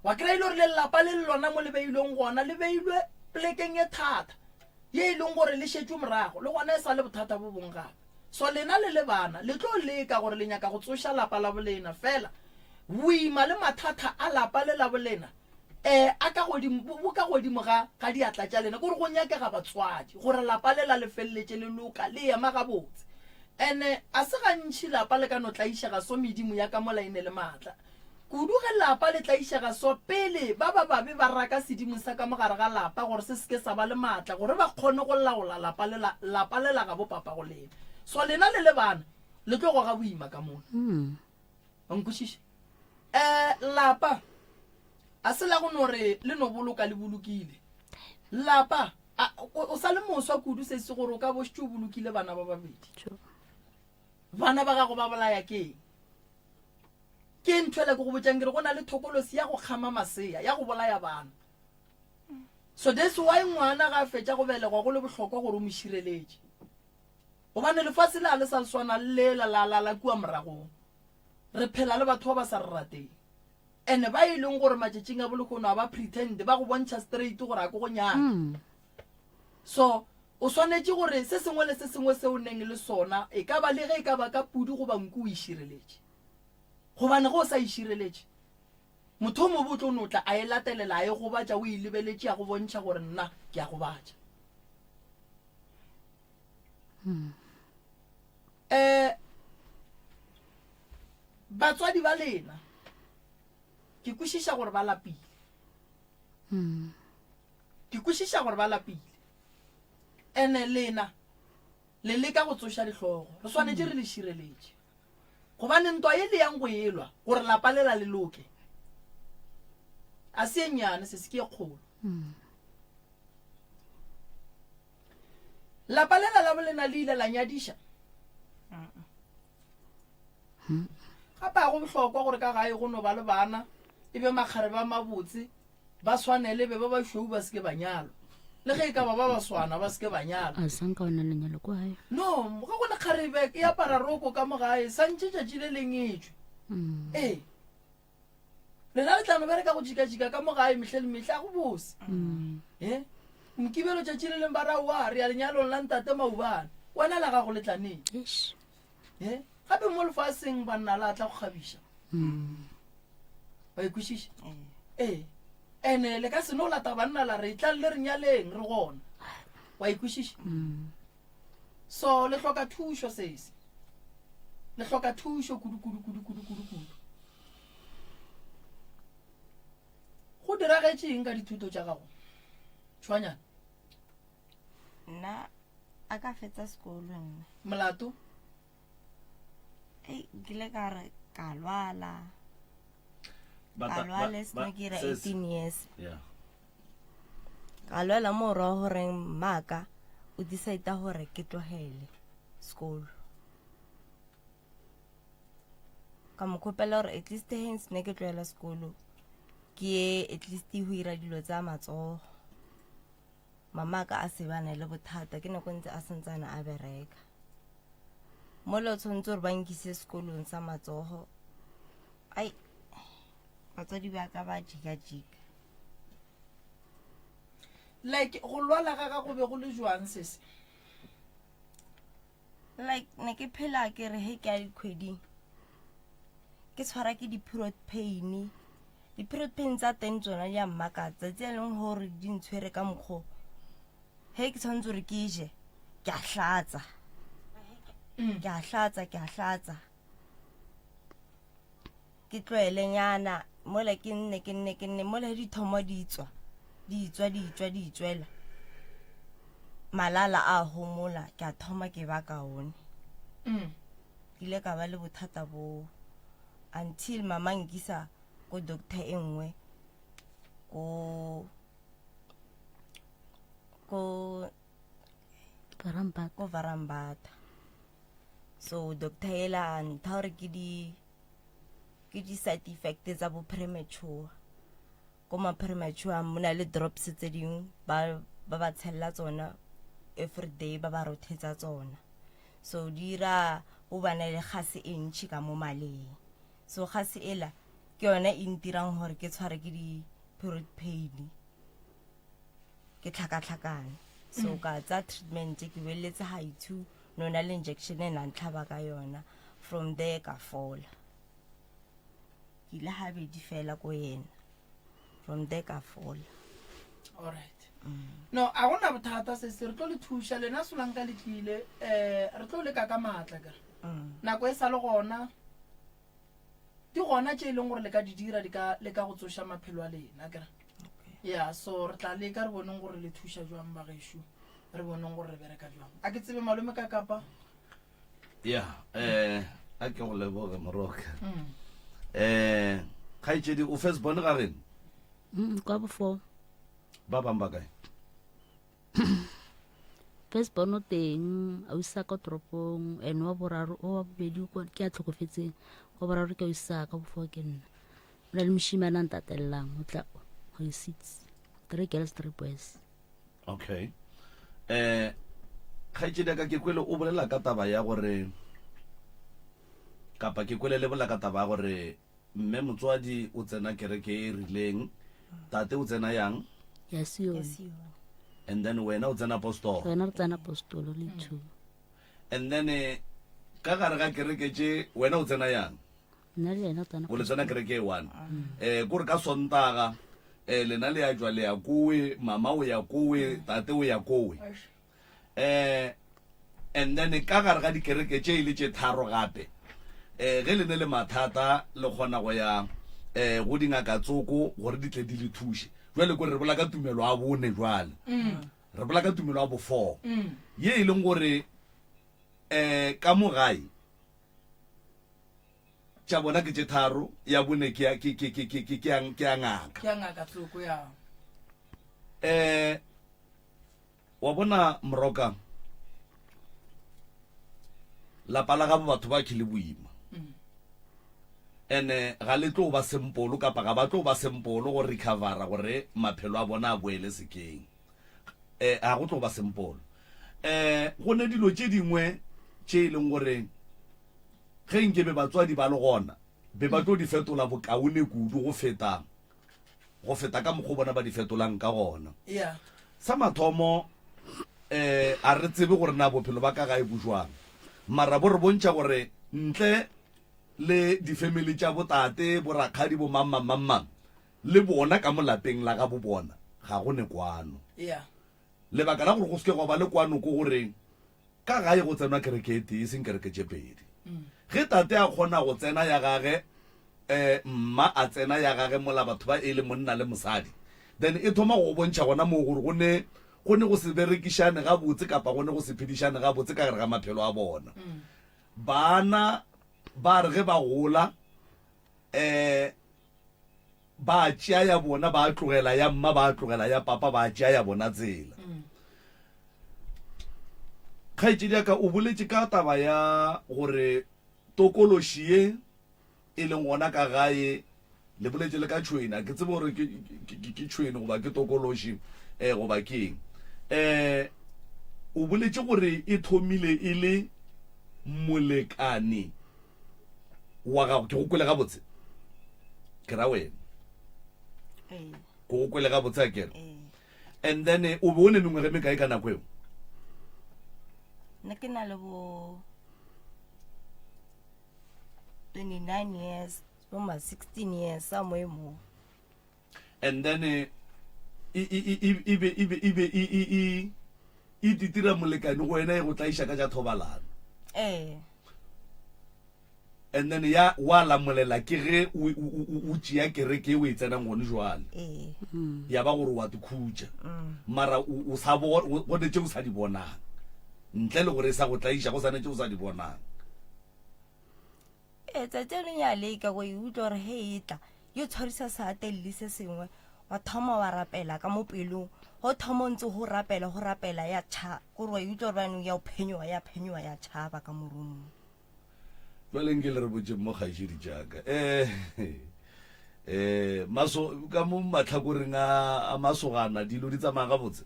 Wa kry-a e le gore le lapa le le lona mo le beilweng gona le beilwe plekeng e thata ye e leng gore le šetšwe morago, le gona e sa le bothata bo bongwe gape. So lena le le bana le tlo leka gore le nyaka go tsoša lapa la bolena, fela boima le mathata a lapa le la bolena um a ka godimo, bo, bo ka godimo ga, ga diatla tša lena. Ke gore go nyakega batswadi gore lapa lela le feleletše le loka, le ema gabotse. And-e a se gantši lapa le ka no tlaišega so medimo ya ka mola e ne le maatla. Kudu ge lapa le tlaišega so, pele ba ba babe ba raka sedimo sa ka mo gare ga lapa gore se se ke sa ba le maatla gore ba kgone go laola lapa lela, lapa lela gabo papago lena. So lena le le bana le tlo goga boima ka mola. Wa nkwešiša? Um lapa a se la go no re le no boloka le bolokile. Lapa a, o, o sa le moswa kudu sesi gore o ka bo šetše o bolokile bana ba babedi. Bana ba gago ba bolaya ke eng? Ke ntho ela ke go botšang ke re go na le thokolosi ya go kgama masea, ya go bolaya bana. So that's why ngwana ga a fetša go belegwa go le bohlokwa gore o mo šireletše. Gobane lefase le a le sa swana le lela la la la kua moragong. Re phela le batho ba ba sa re rateng. And ba e leng gore matšatšing a bolehono a ba pretend, ba go bontšha straight gore a ke go nyake. So o swanetše gore se sengwe le se sengwe se o neng le sona, e ka ba le ge e ka ba ka pudi goba nku, o e šireletše. Gobane ge o sa e šireletše, motho o mobe o tlo no tla a e latelela, a e gobatša, o e lebeletše, a go bontšha gore nna ke a gobatša. Um batswadi ba lena ke kwešiša gore ba lapile. Ke kwešiša gore ba lapile. Ene lena le leka go tsoša dihlogo. Re swanetše re le šireletše. Gobane ntwa ye le yang go e lwa gore lapa lela le loke, a se e nnyane, se se ke e kgolo. Lapa lela la bolena le ile la nyadiša. Gape ga go bohlokwa gore ka gae go no ba le bana e be makgarebe a mabotse ba swanele be ba bašweu ba se ke ba nyalwa le ge e ka ba ba baswana ba se ke ba nyalwa. A sanka o na lenyalo kwa gae? No, ga go le kgarebe e apara roko ka mo gae santše tšatši le leng e tšwe. Ee, lena le tla no bereka go jikajika ka mo gae mehle le mehle a go bose. E Mokibelo tšatši le leng ba ra wa re ya lenyalong la ntate Maubane, wena la gago le tla neng? Eish. E gape mo lefaseng banna la tla go kgabiša. Wa e kwešiša? Ee. Ene le ka se no lata banna la re tlang le re nyaleng re gona. Wa e kwešiša? So le hloka thušo sesi. Le hloka thušo kudu kudu kudu kudu kudu kudu. Go diragetše eng ka dithuto tša gago? Tšhwanyana. Nna a ka fetsa sekolo nna. Molato? Ei, nkile ka re ka lwala. Ka lwala se ke ira 18 years. Yeah. Ka lwala mo ra goreng mmaka o decide gore ke tlogele sekolo. Ka mo kgopela gore at least hence ne ke tlogela sekolo ke ye at least go ira dilo tsa matsogo. Mama ka a se bana le bothata ke nako ntse a santsane a bereka. Mola o tshwanetse gore ba nkise sekolong sa matsogo. Ai, batswadi ba ka ba jika-jika. Like go lwala ga gago be go le jwang sese? Like ne ke phela ke re he ke ya dikgweding ke tshwara ke di-period pain. Di-period pain tsa teng tsona di a mmakatsa, tse e leng gore di ntshwere ka mokgwa he ke tshwanetse gore ke je ke a hlatsa. Ke a hlatsa, ke a hlatsa. Ke tlwaelenyana mola ke nne ke nne ke nne mola he dithomo di tswa di tswa di tswa di tswela malala a homola ke a thoma ke ba kaone. Ke ile ka ba le bothata boo until mama nkisa ko doctor e nngwe. Ko ko Varambata. Ko Varambata. So doctor ela a ntha gore ke di ke di side effect tsa bo premature. Ko ma premature mo na le drops tse dingwe ba ba ba tshella tsona every day ba ba rothetsa tsona. So di ira o bana le gase e ntšhi ka mo maleng. So gase ela ke yone e ntirang gore ke tshware ke di period pain ke tlhakatlhakane so mm. ka tsa treatment ke weletse high two no na le injection e nang tlhaba ka yona from there ka fola ke ile habedi fela ko yena from there ka fola alright mm. no a gona bothata se se re tlo le thuša lena solang ka letlile um eh, re tlo leka ka maatla kere mm. nako e sa le gona Di gona tše e leng gore le ka di dira di ka leka go tsoša maphelo a lena kere. Ya so re tla leka re boneng gore le thuša jwang bagešo re boneng gore re bereka jwang. A ke tsebe malome ka kapa. Ya eh a ke go leboge moroka. Mm. Eh kgaetšedi o first born ga rena? Mm, kwa bofo. Ba bang ba kae? First born o teng a usa kwa toropong and wa boraro o wa bobedi ke a tlhokofetseng wa boraro ke a usa ka bofo ke nna o na le moshimane a ntatelelang o tla go six three girls three boys okay eh kgaetšedi ka ke kwele o bolela ka taba ya gore kapa ke kwele le bolela ka taba ya gore Mme motswadi o tsena kereke e rileng, tate o tsena yang? Ya Sione. And then wena o tsena apostolo. Wena re tsena apostolo le two. And then eh, ka gare ga kereke tše wena o tsena yang? Nna le yena o tsena. O le tsena kereke e one. Eh kore ka Sontaga eh lena le ya jwa le ya kowe, mama o ya kowe, tate o ya kowe. Eh and then ka gare ga dikereke tše e le tše tharo gape eh ge le ne le mathata le kgona go ya eh go dingaka tsoko gore di tle di le thuše jwale ko re bola ka tumelo a bone jwale mm. re bola ka tumelo a bofo mm. ye e leng gore eh ka mo gae tša bona ke tše tharo ya bone ke ya ke ke ke ke ke ya ngaka ke ya ngaka tsoko ya eh Wa bona Moroka, lapa la gabo batho ba ke le boima. Ene ga le tlo ba sempolo kapa ga ba tlo ba sempolo go recovera gore maphelo a bona a boele sekeng. Eh ga go tlo ba sempolo. Eh go ne dilo tše dingwe tše e leng gore ge nke be batswadi ba le gona be ba tlo di fetola bokaone kudu go feta go feta ka mokgwa bona ba di fetolang ka gona. Yeah. Sa mathomo eh a re tsebe gore na bophelo ba ka gae bo jwang. Mara bo re bontšha gore ntle le difemili tša botate, borakgadi, bo mang mang mang mang, le bona ka mo lapeng la ga bo bona ga go ne kwano. Yeah. Lebaka la gore go seke gwa ba le kwano ke gore Ka gae go tsenwa kereke e tee, e seng kereke tše pedi. Ge tate a kgona go tsena ya gage, eh, mma a tsena ya gage mola batho ba e le monna le mosadi, then e thoma go go bontšha gona moo gore go ne go ne go se berekišane gabotse kapa go ne go se phedišane gabotse ka gare ga maphelo a bona. Bana ba re ge ba gola, eh, ba tšea ya bona ba tlogela ya mma ba tlogela ya papa ba tšea ya bona tsela kgaetšedi ya ka o boletše ka taba ya gore tokološi ye e leng gona ka gae le boletše le ka tšhwene a ke tsebe gore ke tšhwene goba ke tokološi um goba ke eng um o boletše gore e thomile e le molekane wa gago ke go kwele gabotse ke ra wena Ee, ke go kwele gabotse a kere ee. and then eh, o be o ne mengwege mekae ka nako eo nna ke na le bo 29 years bo ma 16 years somewhere mo and then eh, e e e e e be e be e be e e e e titira molekane go wena e go tlaiša ka tša thobalano ee and then ya wa lamolela ke ge o o- o- o tšea kereke e o e tsenang gone jwale ee ya ba gore wa tikhutša mara o o sa bo go ne tše o sa di bonang ntle le gore e sa go tlaiša go sane tše o sa di bonang Ee, tsatsi le ya leka go e utlwa gore he e tla yo tshwarisa seatelli se sengwe. Wa thoma wa rapela ka mo pelong. Go thoma o ntse go rapela, go rapela ya tšha, kore wa e utlwa gore banong ya o phenyoga, ya phenyoga, ya tšhaba ka mo roomong. Jwale nke le re botšeng mo kgaetšedi tšaka. Eh, eh, maso, ka mo matlhakoreng a, a masogana dilo di tsamaya gabotse?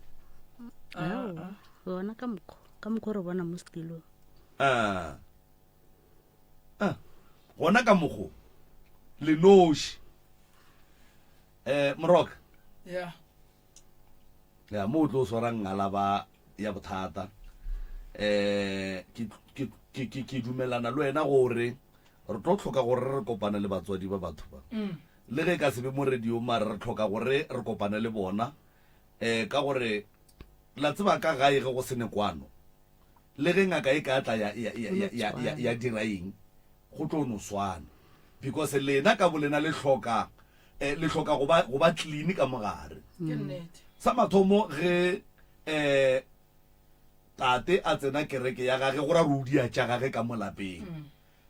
Aowa, gona ka mokgwa, ka mokgwa re bona mo setilong. Ah. Ah, gona ka mokgo, le noši. Eh, Moroka. Yeah. Ya, mo o tlo swara ngalaba ya bothata. Eh, ke ke ke ke ke dumelana le wena gore re tlo tlhoka gore re kopane le batswadi ba batho ba. Mm. Le ge ka se be mo radio mara re tlhoka gore re kopane le bona. Eh, ka gore la tseba ka gae ge go sene kwano. Le ge ngaka e ka tla ya ya ya ya ya ya dira eng go tlo no swana. Because lena ka bolena le hloka eh, le hloka go ba go ba clean ka mogare. Ke nnete. Sa mathomo ge eh tate a tsena kereke ya gage go ra re o dia tša gage ka mo lapeng.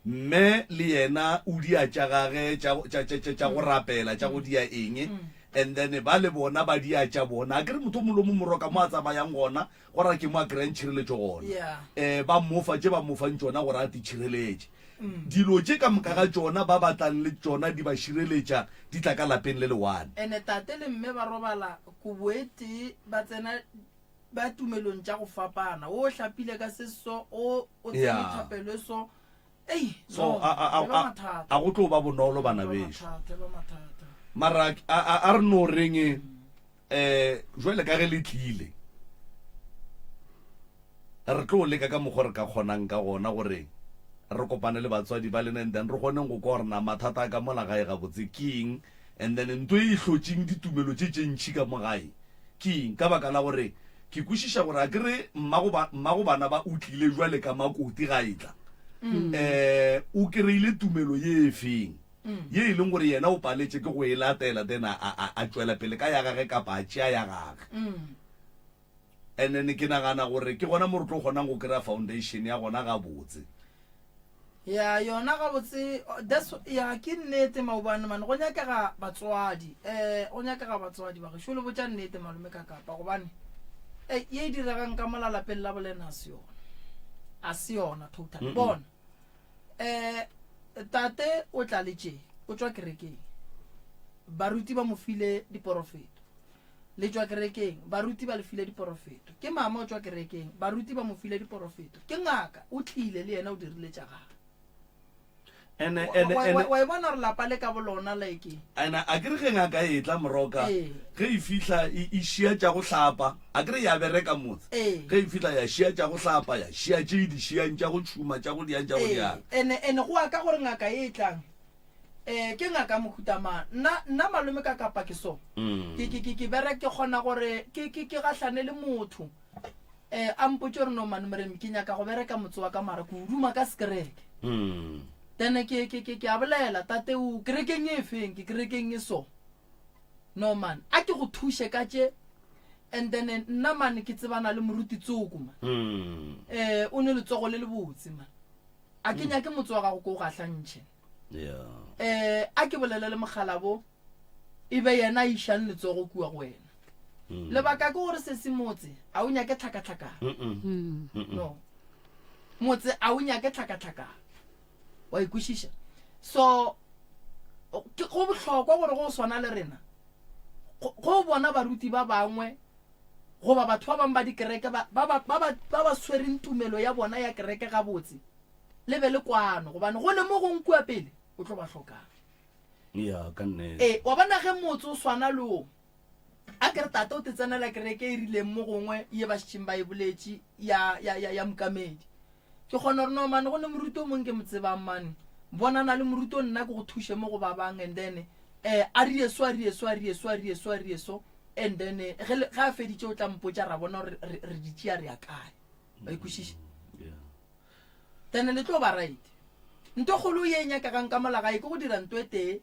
Mme le yena o dia tša gage tša tša tša tša go rapela tša go dia eng and then ba le bona ba dia tša bona. Akere motho o mongwe le o mongwe moroka mo a tsamayang gona go ra ke mo a kry-ang tšhireletšo gona. Yeah. Eh ba mofa tše ba mofang tšona gore a te tšhireletše. Dilo tše ka moka ga tšona ba batlang le tšona di ba šireletša di tla ka lapeng le le one. Ene tate le mme ba robala kobo e tee ba tsena ba tumelong tša go fapana. O hlapile ka se so, o o tsene Yeah. thapelo e so. Ei, So no, a a e ba a mathata. a go tlo ba bonolo E ba bana bešo. mathata, e ba mathata. Mara a a a re no reng eh jwale ka ge le tlile re tlo leka ka mokgwa re ka kgonang ka gona gore re kopane le batswadi ba lena and then re kgoneng go kwa gore na mathata a ka mola gae gabotse ke eng and then nto e hlotšeng ditumelo tše tše ntšhi ka mo gae ke eng ka baka la gore ke kwešiša gore a ke re mmago ba mmago bana ba o tlile jwale ka makoti ga e tla um o kry-ile tumelo ye e feng ye e leng gore yena o paletše ke go e latela then a, a, a tšwela pele ka ya gage kapa a tšea ya gage. And then ke nagana gore ke gona mo re tlo kgonang go kry-a foundation ya gona gabotse. Ya yona gabotse that's ya ke nnete maobane mane go nyakega batswadi eh go nyakega batswadi ba gešo le botša nnete malome ka kapa gobane eh ye e diregang ka mola lapeng la bolena a se yona a se yona total bona Eh, tate o tla le tše, o tšwa kerekeng. Baruti ba mo file diporofeto. Le tšwa kerekeng, baruti ba le file diporofeto. Ke mama o tšwa kerekeng, baruti ba mo file diporofeto. Ke ngaka, o tlile le yena o dirile tša gagwe. Ene, Wa- ene, wa- ene, wa- wa e bona gore lapa le ka bolona like ene a ke re ge ngaka e tla moroka Ee. ge e fihla e, e šia tša go hlapa A ke re ya bereka motse? Ee. Ge e fihla ya šia tša go hlapa, ya šia tše e di šiang, tša go tšhuma, tša go diang, tša go Ee. diang. Ene, ene go ya ka gore ngaka ye e tlang, eh, ke ngaka ya mohuta mang. Nna, nna malome ka kapa ke so. Ke, ke, ke, ke berek, ke kgona gore ke, ke, ke gahlane le motho, eh, a mpotše gore no man Moremi, ke nyaka go bereka motse wa ka mara ke o duma ka sekereke. Then ke, ke, ke, ke a bolela, tate o kerekeng e feng? Ke kerekeng e so. No man, a ke go thuše ka tše and then nna man ke tsebana le moruti tsoko man. Mm. Eh o ne letsogo le le botse man. A ke nyake motse wa gago ko o gahlantšhe. Yeah. Eh a ke bolele le mogalabo e be yena a išang letsogo kua go wena. Mm. Lebaka ke gore se se motse a o nyake tlhakatlhakano. Mm -mm. No. Motse a o nyake tlhakatlhakano. Wa ikwešiša? So ke go bohlokwa gore go swana le rena go bona baruti ba bangwe goba batho ba bangwe ba dikereke ba ba ba ba ba swereng tumelo ya bona ya kereke gabotse le be le kwano gobane go ne mo gong kua pele o tlo ba hlokang. Ya, ka nnete. Ee, wa bona ge motse o swana le o a ke re tate o te tsenela kereke e rileng mo gongwe ye ba šetšeng ba e boletše ya ya ya ya mokamedi. Ke kgona gore no mane go ne moruti o mongwe ke mo tsebang mane. Bonana le moruti o nna ke go thuše mo go ba bang and then eh a rie so a rie so a rie so a rie so a rie so and then eh, ge ge a feditše o tla mpotša ra bona gore re re di tšea re ya kae. Wa ikwešiša? Then le tlo ba right. Nto kgolo ye e nyakegang ka mola gae ke go dira nto e tee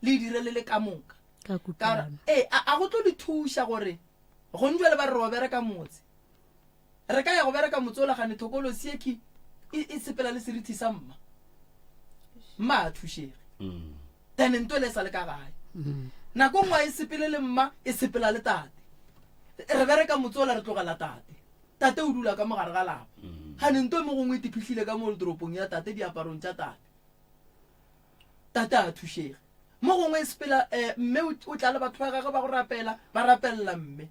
le e dire le le ka moka. Ka Ka gore kutlwano. ee a a go tlo le thuša gore gong jwale ba re re wa bereka motse. Re ka ya go bereka motse ola gane thokolosi ye ki e, e sepela le serithi sa mma. Mma a thušege. Then nto le sa le ka gae. Nako nngwe a e sepele le mma, e sepela le tate. Re bereka motse ola re tlogela tate. Tate o dula ka mo gare ga lapa. Gane nto mo gongwe e tiphihlile ka mo toropong ya tate diaparong tša tate. Tate a thušege. Mo gongwe e sepela eh, mme o tla le batho ba gagwe ba go rapela, ba rapelela mme.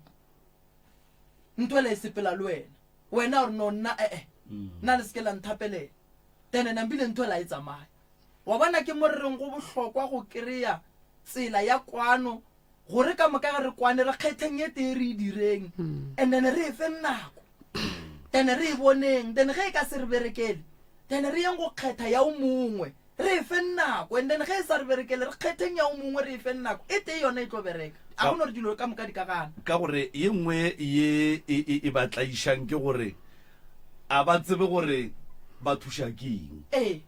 Ntho ela e sepela le wena. Wena o re no nna eh eh. Nna le seke la nthapelela. Then nambile ntho ela e tsamaya. Wa bona ke mo re reng go bohlokwa go kry-a tsela ya kwano gore ka moka ge re kwane re kgetheng e tee re e direng and then re e feng nako then re e boneng then ge e ka se re berekele then re yeng go kgetha ya o mongwe re e feng nako and then ge e sa re berekele re kgetheng ya o mongwe re e feng nako e tee yona e tlo bereka a go no re dilo ka moka di ka gana. Ka gore ye nngwe ye e, e, e ba tlaišang ke gore a ba tsebe gore ba thuša ke eng. Ee.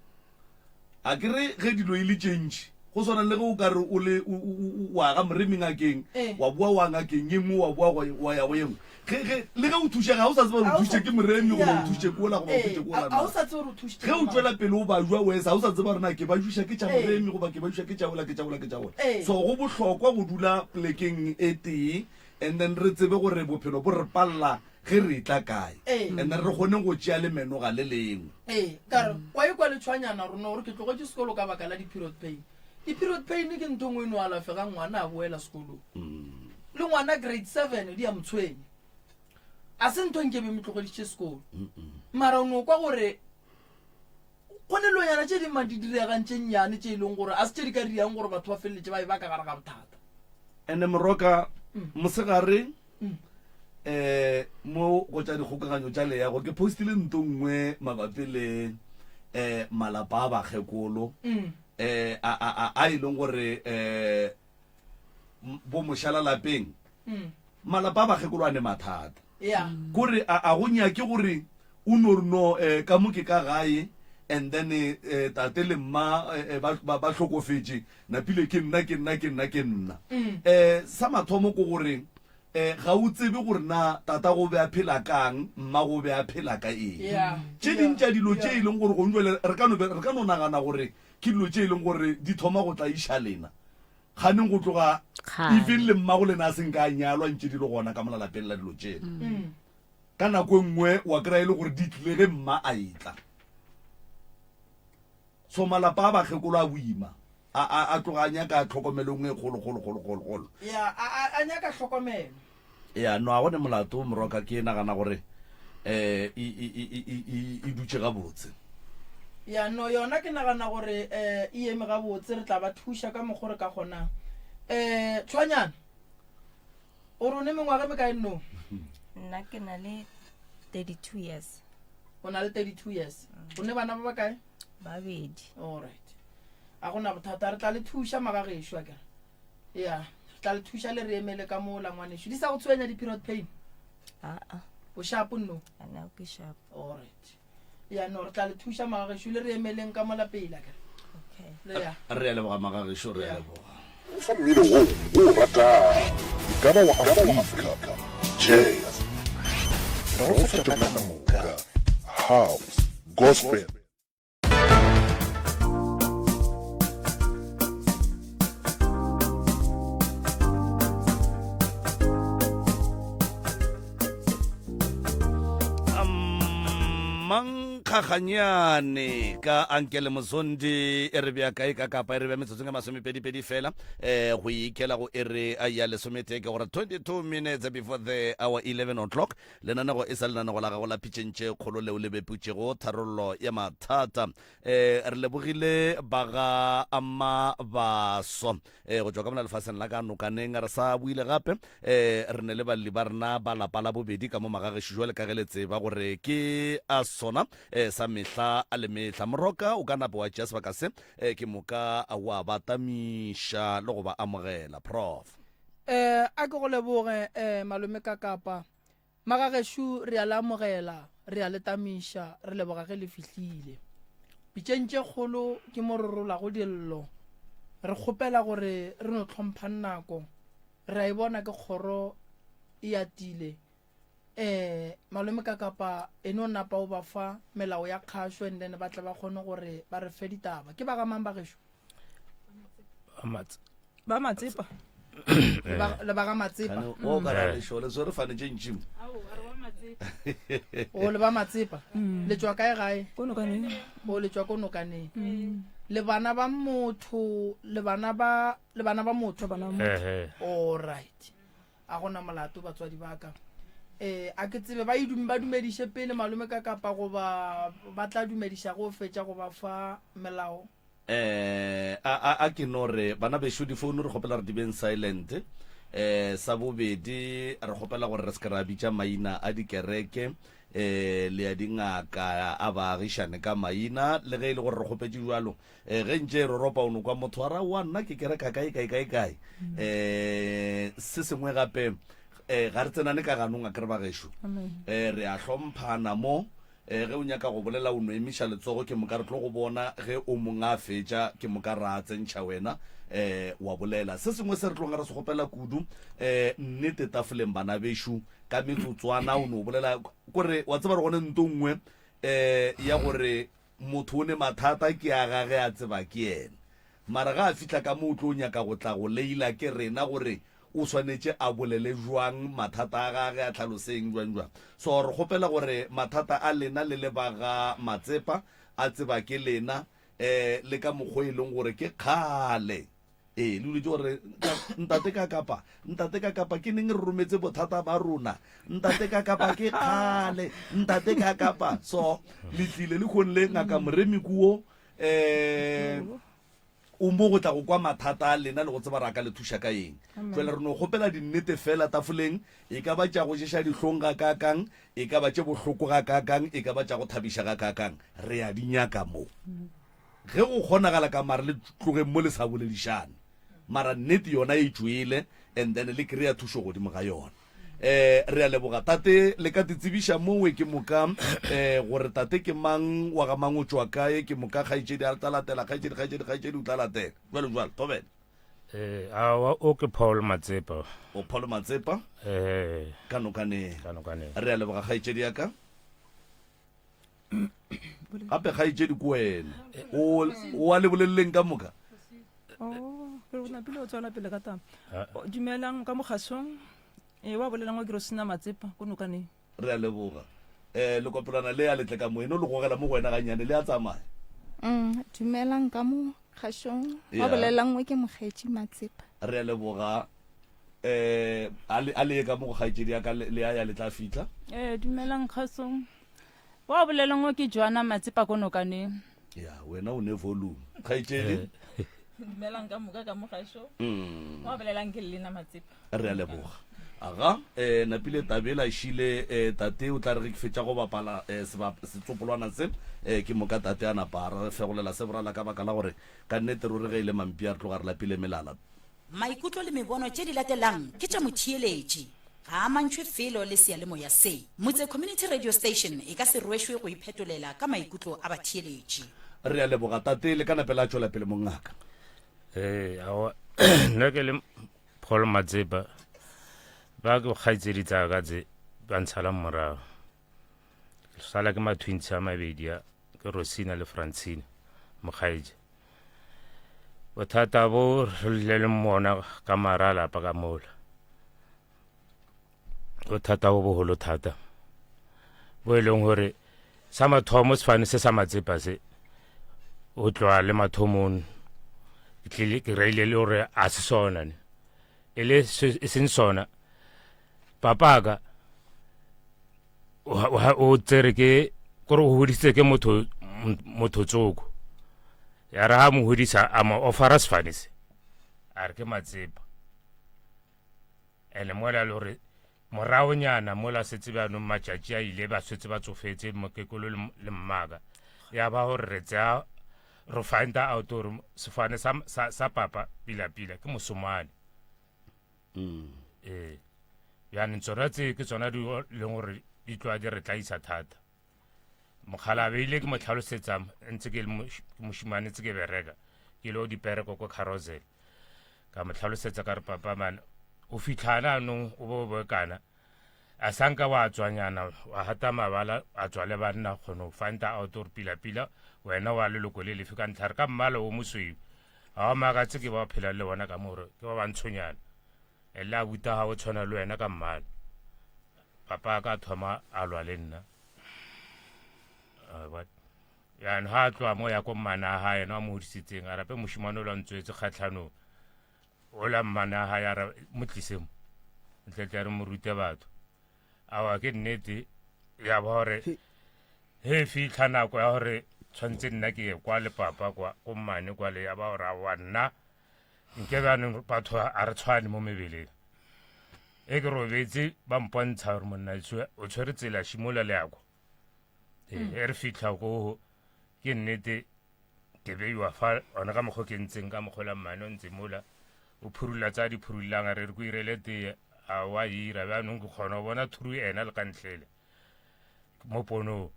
A ke re ge dilo e le tše ntši, go swana le ge o ka re o le o, o, o, o aga moremi ngakeng, Ee. wa boa wa ngakeng ye nngwe, wa boa gwa, wa ya go ye nngwe. Ge, ge, le ge o thušega, ga o sa tseba gore Ga o o sa- thušitše ke moremi goba o Yeah. thušitše ke ola goba o Ee, thušitše ke ola a- a o na. sa tsebe gore o thušitše Ge ke o mang. tšwela pele o bajwa wesa, ga o sa tseba gore na ke bajuša ke tša Ee. moremi goba ke bajuša ke tša ola, ke tša ola, ke tša ola. Ee. So go bohlokwa go dula polekeng e tee and then re tsebe gore bophelo bo re palela ge re etla kae Ee. and then re kgone go tšea lemenoga le lengwe. Ee, ka re, wa ikwa letšhwanyana gore no gore ke tlogetše sekolo ka baka la di-period pain. Di-period pain ke ntho e nngwe e no alafegang ngwana a boela sekolong. Le ngwana grade seven di a mo tshwenya. A se ntho nke be mo tlogeditše sekolo. Mara o no kwa gore go ne dilonyana tše dingwe di diregang tše nnyane tše e leng gore a se tše di ka dirang gore batho ba feleletše ba e ba ka gare ga bothata. Ene Moroka, mosegare eh mo go tša dikgokaganyo tša leago ke postile nto nngwe mabapi le eh malapa a bakgekolo eh a a a a e leng gore eh bo mošala lapeng malapa a bakgekolo a ne mathata Yeah. kore a a go nyake gore o no re no eh, ka mo ke ka gae and then eh, tate le mma eh, ba, ba, ba hlokofetše napile ke nna ke nna ke nna ke nna eh sa mathomo ke gore eh ga o tsebe gore na tata go be a phela kang mma go be a phela ka eng Yeah. tše ding tša dilo tše e leng gore gong jwale re ka no be- re ka no nagana gore ke dilo tše e leng gore di thoma go tlaiša lena Kganeng go tloga Kgale. even le mmago lena a se nka a nyalwa ntše di le gona ka mola lapeng la dilo tšela. Ka nako e nngwe wa kry-a e le gore di tlile ge mma a etla. So malapa a bakgekolo a boima a, a, a tloga a nyaka tlhokomelo e nngwe e kgolo kgolo kgolo kgolo kgolo. Ya, a, a, a nyaka tlhokomelo. Ya, no a go ne molato morwaka ke nagana gore eh e e e e e e dutše gabotse. Ya, no yona ke nagana gore eh e eme gabotse re tla ba thuša ka mokgo re ka kgonang. Eh Tshwanyana o re o ne mengwaga e mekae no? Nna ke na le 32 years. O na le 32 years. O ne bana ba bakae? Babedi. All right. A gona bothata re tla le thuša magagešo akere. Ya, re tla le thuša le re emele ka mola ngwanešu. Di sa go tshwenya di-period pain? Aa. O sharp nno? A now ke sharp. All right. Ya no, re tla le thuša magagešo le re emeleng ka mola pele akere. Okay. Le ya. Re a leboga magagešo, re a leboga. O fa mmino wo o o ratago, e ka ba wa Afrika, jazz, re go fa tšona ka moka, house, gospel. Mankgaganyane ka Ankele Mozondi e re bea kae ka kapa e re bea metsotsong e masomepedipedi fela um go ikela go ere ya lesometee ke gore 22 minutes before the hour 11 o'clock Lenanego e sa lenanego la gago la pitšeng tše kgolo leo le beputšego tharollo ya mathata. E, re lebogile ba ga Mabaso e, go tšwa ka mona lefaseng la ka nokaneng. Re sa buile gape e, re ne le balli ba rena ba lapa la bobedi ka mo magagešo jwale ka ge le tseba gore ke a sona e, sa mehla a le mehla. Moroka o ka napa wa tšea sebaka se e, ke moka wa ba tamiša le go ba amogela. Prof. Eh, a ke go leboge eh, malome Kakapa. Magagešo re a le amogela, re a le tamiša, re leboga ge le fihlile. Pitšeng tše kgolo ke mo re rolago dillo. Re kgopela gore re no hlomphang nako. Re a e bona ke kgoro e atile. Eh, malome Kakapa e no napa o ba fa melao ya kgašo and then ba tle ba kgone gore ba re fe ditaba. Ke ba ga mang bagešo? Ba Matsepa. Le ba- le ba ga Matsepa. Kgane, o ka ra lešo le swere fane tše ntši mo. O le ba Matsepa. Le tšwa kae gae? Ko nokaneng. O le tšwa ko nokaneng. Le bana ba motho, le bana ba le bana ba motho. Bana ba motho. Ehe. All right. A gona molato batswadi ba ka. Eh a ke tsebe ba idum ba dumediše pele malome ka kapa goba ba tla dumediša go fetša go ba fa melao. Eh, a, a, a ke no re, bana bešo, difounu re kgopela re di beng silent. Eh, sa bobedi, re kgopela gore re se ke ra bitša maina a dikereke, eh, le a dingaka a baagišane ka maina, le ge e le gore re kgopetše bjalo. Eh, ge ntše e roropa o no kwa motho a ra, wa nna ke kereka kae, kae, kae, kae. Eh, se sengwe gape, eh, ga re tsenane ka ganong a ke re bagešo. Eh, re a hlomphana mo. Ee, ge o nyaka go bolela o no emiša letsogo ke moka re tlo go bona ge o mong a fetša ke moka ra tsentšha wena um wa bolela. Se sengwe se re tlong re se kgopela kudu um nnete tafoleng bana bešo ka metsotswana o no bolela kore wa tseba re gone nto nngwe um ya gore motho o ne mathata ke a gage a tseba ke yena. Mara ga a fihla ka mo o tlo nyaka go tla go leila ke rena gore o swanetše a bolele jwang mathata a gage a hlaloseng jwang jwang. So re kgopela gore mathata a lena le le ba ga Matsepa a tseba ke lena eh le ka mokgo e leng gore ke kgale ee le uletše gore ntate ka kapa ntate ka kapa ke neng re rometse bothata ba rona ntate ka kapa ke kgale ntate ka kapa so le tlile le kgong le ngaka Moremi kuo um o mo go tla go kwa mathata a lena le go tseba ra ka le thuša ka eng. Jwale re no kgopela dinnete fela tafoleng, e ka ba tša go ješa dihlong gakaakang, e ka ba tše bohloko gakaakang, e ka ba tša go thabiša gakaakang, re a di nyaka mo. Ge go kgonagala ka mare le tlogeng mo le sa boledišane, mara nnete yona e tšwele and then le kry-a thušo godimo ga yona. Eh, re a leboga tate le ka titsebiša mowe ke moka eh, gore tate ke mang wa ga mang o tšwa kae ke moka kgaetšedi a tla latela kgaetšedi kgaetšedi kgaetšedi o tla latela jalo jalo thobela Eh, awa o ke Paul Matsepa. O Paul Matsepa? Eh. Ka nokaneng. Ka nokaneng. Re a leboga kgaetšedi ya ka. Gape kgaetšedi ko wena. O o a le boleleleng ka moka? Oh, ke re o napile o tswela pele ka taba. Dumelang ka mogasong. E wa bolelang wa ke Rosina Matsepa ko nokaneng. Re a leboga. Eh lekopelwana le a letle ka mo eno le gogela mo go wena ganyane le a tsamaya. Mm, dumelang ka mo kgašong. Wa bolelang o ke Mokgetši Matsepa. Re a leboga. Eh a le a le ye ka mo go kgaetšedi ya ka le a ya le tla fihla. Eh dumelang kgasong. Wa bolelang o ke Joana Matsepa ko nokaneng. Ya wena o ne volume. Kgaetšedi. Dumelang ka moka ka mogašo. Wa bolelang ke Lena Matsepa. Re a leboga. Aga eh napile tabela šile eh tate o tla re ge ke fetša go bapala eh setsopolwana se eh ke moka tate a napa a re fegolela se borala ka baka la gore ka nnete ruri ge e le mampi a re tloga re lapile melala. Maikutlo le mebono tše di latelang ke tša motheeletši. Ga a amantšhwe felo le seyalemoya se. Motse Community Radio Station e ka se rwešwe go iphetolela ka maikutlo a batheeletši. Re a leboga tate, le ka nape la tšwela pele mongaka. Ee, aowa nna ke le Paul Matsepa ba ke kgaitsedi tsa ka tse ba ntshalang morago. Ke sala ke mathwintshi a mabedi a ke Rosina le Francina mokgaetše. Bothata bo re le le mona ka mara lapa ka mola. Bothata bo bogolo thata. Bo e leng gore sa mathomo sefane se sa matsepa se o tloa le mathomong ke tlile ke reile le gore a se sona ne e le e seng sona papaka o tsere ke kore o hodisitse ke motho motho tsoko ya re ha mo hodisa a mo ofara sefane se a re ke matsepa ene mola le gore moraonyana mola setse bjanong matšatši a ile ba setse ba tsofetse mokekolo le mmaka ya ba gore re tsaya re find out gore sefane sa, sa, sa papa pila-pila ke mosomane mm. ee bjanong tsona tse ke tsona di leng gore di tloa di re tlaisa thata mokgalabe ile ke mo tlhalosetsa ntse ke mošimane ntse ke bereka ke le dipereko ko carousel ka mo tlhalosetsa ka re papa man o fitlhana anong o bo boekana a sanka wa tswanyana wa hata mabala a tswa le banna kgone go find out gore pila-pila wena wa leloko le lefe ka ntlha re ka mmala o mosweu ga wa makatse ke ba phela le bona ka more ke ba bantshonyana. Le a buta ga o tshwana le wena ka mmala. Papa a ka thoma a lwa le nna. Uh, what? Yana ha tloa mo ya ko mmana ha yena wa mo hodisitseng a rape moshimane o la ntswetse kgatlhanong. O la mmana ha ya ra mo tlise mo. Ntle tle re mo rute batho. Awa ke nnete ya ba hore he fitlha nako ya hore tshwanetse nna ke ye kwa le papa kwa ko mmane kwa le ya ba hore awa nna nke bjanong batho a re tshwane mo mebeleng e ke robetse ba mpontsha gore monna o tshwere tsela šimola le yako e mm. e re fitlha ko ke nnete ke beiwa fa ona ka mokgwa ke ntseng ka mokgwa la mmane o ntse mola o phurula tsa di phurulang a re re ko irele tee a wa ira bjanong ke kgona go bona thuru ena le ka ntlele mo ponong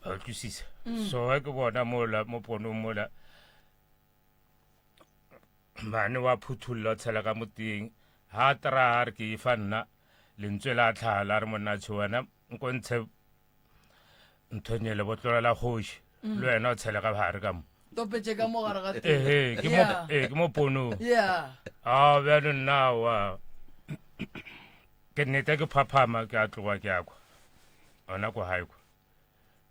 a utlwisisa mm. so ke bona mola mo ponong mola mane wa phuthulla o tshela ka mo teng ha tra re ke e fa nna lentswe la tlhaga la re monna tsho wena nko ntshe nthonye lebotlola la kgoši mm. le wena o tshele ka gare ka mo topetse ka mo gare ga ehe ke mo ee ke mo ponong yeah a bjalo nna wa ke nnete ke phaphama ke a tloga ke ya kwa ona ko gae kwa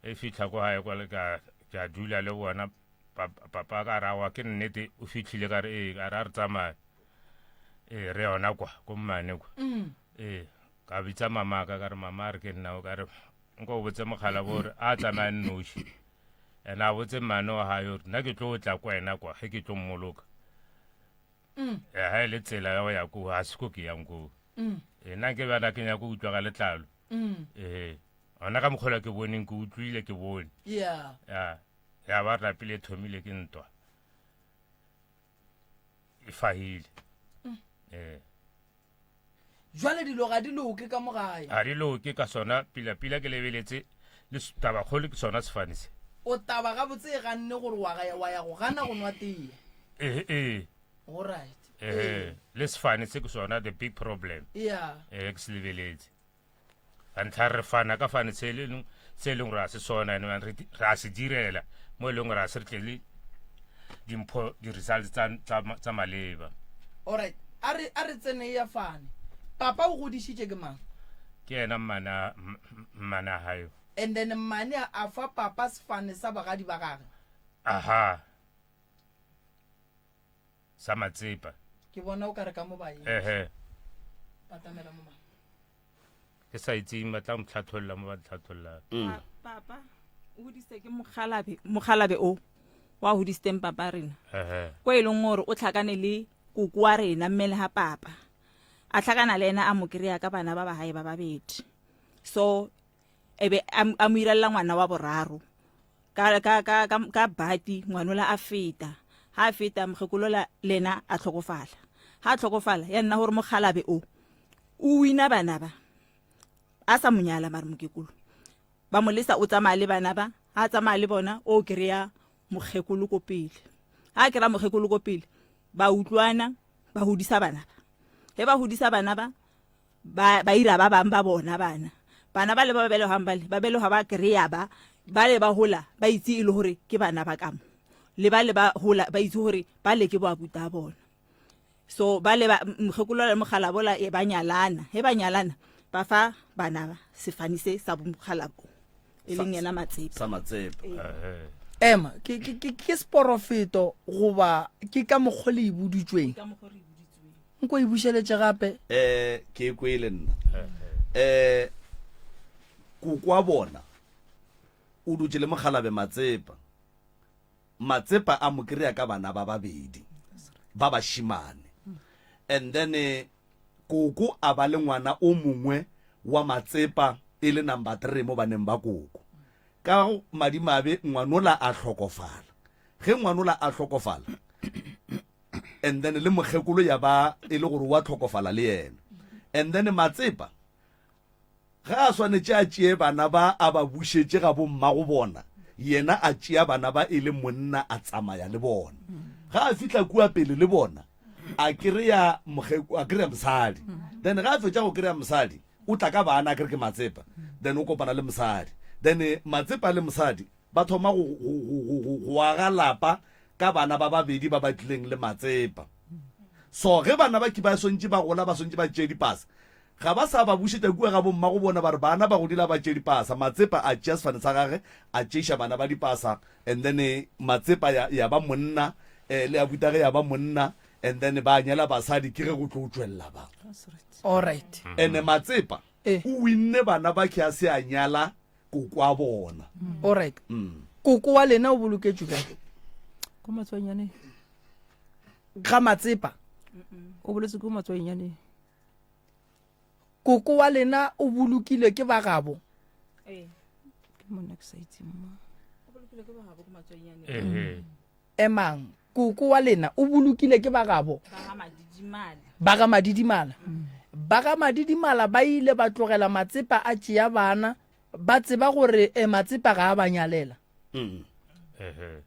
e fitlha ko gae kwa le ka ke a dula le bona papa ka rawa ke nnete o fitlhile ka re ee ka re a re tsamaye ee re yona kwa ko mmane kwa mm. ee ka bitsa mama ka ka re mama a re ke nna o ka re nko o botse mogala bo gore a tsamaya nnoši ene a botse mmane wa gae gore nna ke tlo tla kwa ena kwa ge ke tlo mmoloka mm. ga e le tsela ya go ya koo ga se ko ke yang koo mm. ee nna ke bana ke nyako utlwa ka letlalo mm. ee gona ka mokgwela ke boneng ke utlwile ke bone ya ya ba rapile thomile ke ntwa e fahile ee jwale dilo ga di loke ka mo gae ga di loke ka sona pila-pila ke lebeletse le tabakgolo ke sona sefane se o taba gabotse e ganne gore wa ya go gana go nwa tee ee ee alright ee le sefane se ke sona the big problem yeah ee ke se lebeletse ka ntlha re fana ka fane se e se e leng gore a se sona ene re a se direla mo e leng gore a se re tlele dimpho di-results tsa maleba alright a re a re tsene ya fane papa o godišitše ke mang ke yena mmana mmana hayo and then mmane a fa papa sefane sa bagadi ba gage aha sa matsepa ke bona o ka re ka mo baeng ehe batamela mo mang ke sa itseng ba tla mo tlhatlholla mo ba tlhatlhollang mm. papa o hodisitse ke mogalabe mogalabe o wa hodisitseng papa rena ko e leng gore o tlhakane le koko wa rena mme le ga papa a tlhakana le ena a mo kry-a ka bana ba bagae ba babedi so ebe a mo irelela ngwana wa boraro ka ka ka ka, ka bati ngwanola a feta ha a feta mokgekolola lena a tlhokofala ha a tlhokofala ya nna gore mogalabe o o wina bana ba a sa monyala mare mokekolo ba mo lesa o tsamaya le bana ba ha a tsamaya le bona o kry-a mokgekolo ko pele ha a kry-a mokgekolo ko pele ba utlwana ba hodisa bana ba ge ba hodisa bana ba ba ba ira ba bang ba bona bana bana ba le ba belegang bale ba belegwa ba kry-a ba ba le ba gola ba itse e le gore ke bana ba kamo le ba le ba gola ba itse gore ba le ke boabuta a bona so ba le ba mokgekolo le mogalabola e ba nyalana he ba nyalana ba fa bana ba sefane se sa bomogalabo e leng yena matsepe sa matsepe ema ke ke ke ke seporofeto goba ke ka mokgwa le e buditsweng nko e bušeletše gape eh ke e kwele nna eh kokwa bona o dutše le mogalabe matsepa matsepa a mo kry-a ka bana ba babedi ba bashimane and then eh, Koko a ba le ngwana o mongwe wa Matsepa e le number three mo baneng ba koko. Ka madimabe ngwanola a hlokofala. Ge ngwanola a hlokofala and then le mokgekolo ya ba e le gore wa hlokofala le yena. And then Matsepa Ge a swanetše a tšee bana ba a ba bušetše ga bommago bona, yena a tšea bana ba e le monna a tsamaya le bona. Ge a fihla kua pele le bona, a kry-a a kry-a mosadi. Then ge a fetša go kry-a mosadi, o tla ka bana, a kere ke Matsepa. Then o kopana le mosadi. Then Matsepa le mosadi ba thoma go, go, go, go, go, go aga lapa ka bana ba babedi ba ba tlileng le Matsepa. So ge bana ba ki ba swantše ba gola ba swantše ba tšee dipasa, ga ba sa ba bušetša kua ga bommago bona ba re bana ba godile a ba tšee dipasa. Matsepa a tšea sefane sa gage a tšeiša bana ba dipasa and then Matsepa ya, ya ba monna eh, le abutage ya ba monna and then ba nyala basadi ke ge go tlo tšwelela ba. Alright. Ene Matsepa o winne bana ba ke a se a nyala koko a bona. Alright. Koko wa lena o boloketšwe kae? Ko Matswainyane. Ga Matsepa. O boletse ko Matswainyane. Koko wa lena o bolokilwe ke ba gabo. Ee. Ke monna ke sa itseng mo. O bolokilwe ke ba gabo ko Matswainyane. Ehe. Emang, koko wa lena o bolokile ke ba gabo. Ba ga Madidimala. Ba ga Madidimala. Ba ga Madidimala ba ile ba tlogela Matsepa a tšea bana, ba tseba gore e Matsepa ga a ba nyalela. Ehe.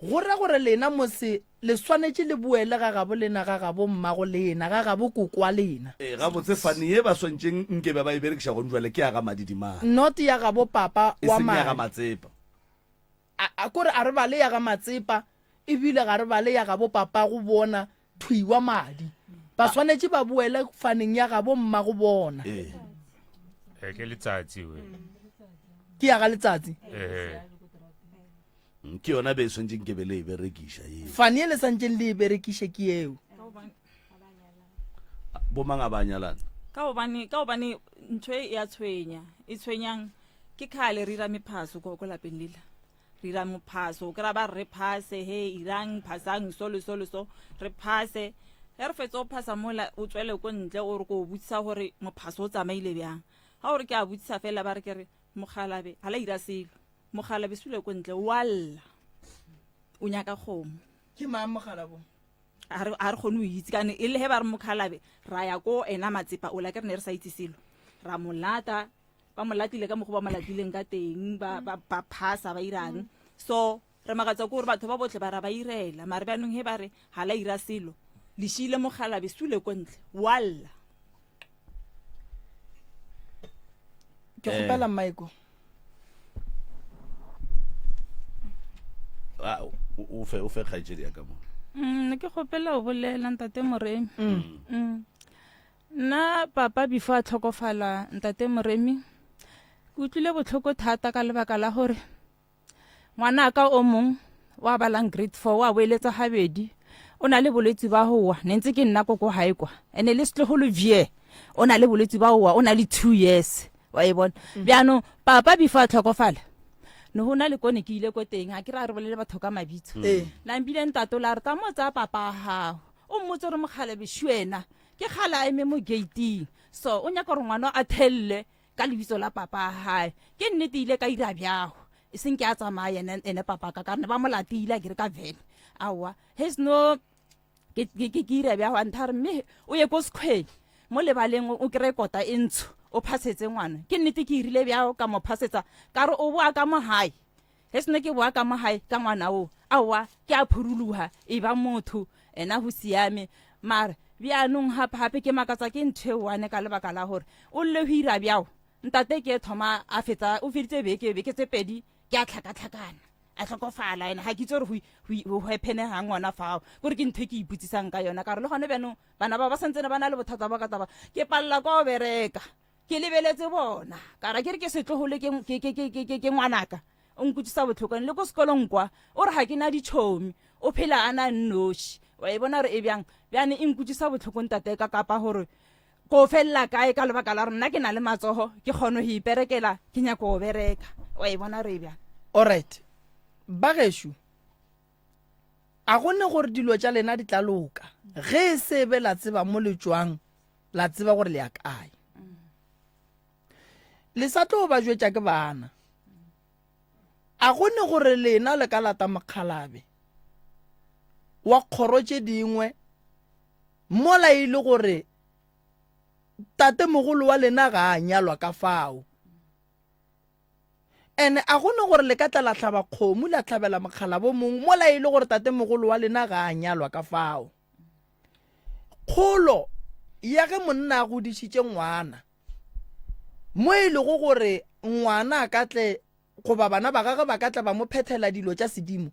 Go ra gore lena mose le swanetše le boele ga gabo lena, ga gabo mmago lena, ga gabo koko wa lena. Ee, gabotse fane ye ba swantšeng nke be ba e berekiša gong jwale ke ya ga Madidimala. Not ya gabo papa E wa seng ya ga madi. Matsepa. A, a kore a re bale ya ga Matsepa, ebile ga re bale ya gabo papago bona thwi wa madi. Ba swanetše ba boele faneng ya gabo mmago bona. Ee. E ke letsatsi we. Ke ya ga letsatsi. Ee. Ke yona be e swantšeng ke be le e berekiša yeo. Fane ye le santšeng le e berekiše ke yeo. Bomang a ba nyalana? Ka gobane, ka gobane ntho e ya tshwenya, e tshwenyang ke kgale re ira mephaso ko ko lapeng lela. Re ira mophaso, o kry-a ba re re phase, he irang phasang so le so le so, re phase. Ge re fetsa go phasa mola o tswele ko ntle o re ko o botsisa gore mophaso o tsamaile bjang. Ga o re ke a botsisa fela ba re ke re mokgalabe ga la ira selo. Mokgalabe sule ko ntle wa lla. O nyaka kgomo. Ke mang mokgalabo? A re a re kgone go itse kane e le he ba re mokgalabe ra ya ko ena Matsepa ola ke re ne re sa itse selo. Ra mo lata ba mo latile ka mokgwa ba mo latileng ka teng ba ba ba phasa ba irang. So re makatsa ke gore batho ba botlhe ba ra ba irela mare bjanong he ba re ga la ira selo le šiile mokgalabe sule ko ntle wa lla. Ke kgopela Michael. Ah, o fe o fe kgaetšedi ya ka mo. Mm, ne ke kgopela go bolela ntate Moremi. Mm. Mm. Nna papa before a tlhokofala ntate Moremi ke utlwile botlhoko thata ka lebaka la gore Ngwanaka o mong wa balang grade 4 wa boeletsa gabedi o na le bolwetsi ba go wa ne ntse ke nna ko ko gae kwa ene le setlogolo vie o na le bolwetsi ba go wa o na le two years wa e bona mm. bjaanong papa before a tlhokofala ne go na le kone ke ile ko teng ga ke re a re bolele batho ka mabitso mm. nambile ntato la re ta mo tsaya papa a gago o mmotse gore mogale bešuena ke kgale a eme mo gating so o nyaka gore ngwana a thelele ka lebitso la papa a gae ke nnete ile ka ira bjago e seng ke a tsamaya ene ene papa ka ka ne ba mo latile a kere ka vene aowa he seno ke ke ke ira bjago a ntha re mme o ye ko sekhweng mo lebaleng o kry kota e ntsho o phasetse ngwana ke nnete ke irile bjago ka mo phasetsa ka re o boa ka mo gae he seno ke boa ka mo gae ka ngwana o aowa ke a phuruluga e ba motho ena go siame mare bjaanong gape-gape ke makatsa ke ntho e one ka lebaka la gore o lle go ira bjao ntate ke thoma a fetsa o feditse beke beke tse pedi ke a tlhakatlhakana a tlhokofala ene ga ke itse gore go happenegang gona fao kore ke ntho e ke ipotsisang ka yona ka gore le gone bjanong bana ba ba santsene ba na le bothata ba ka taba ke palela kwa o bereka Ke lebeletse bona, ka ra ke re ke setlogolo ke, ke, ke, ke, ke, ke, ke ngwanaka. O nkutlwisa bohloko. Le ko sekolong kwa, o re ga ke na ditšhomi. O phela a na nnoši. Wa e bona gore e bjang? Bjane e nkutlwisa bohloko ntate ka kapa gore ko felela kae ka lebaka la gore nna ke na le matsogo, ke kgone go iperekela, ke nyako go bereka. Wa e bona gore e bjang? Alright. Bagešo, a go ne gore dilo tša lena di tla loka ge e se be la tseba mo le tšwang la tseba gore le ya kae le sa tlo ba jwetša ke bana a go ne gore lena le ka lata mokgalabe wa kgoro tše dingwe mola e le gore tatemogolo wa lena ga a nyalwa ka fao ene a go ne gore le ka tla la hlaba kgomo la hlabela mokgalabo mongwe mola e le gore tatemogolo wa lena ga a nyalwa ka fao Kgolo ya ge monna a godišitše ngwana mo e lego gore ngwana a ka tle goba bana ba gagwe ba ka tla ba mo phethela dilo tša sedimo.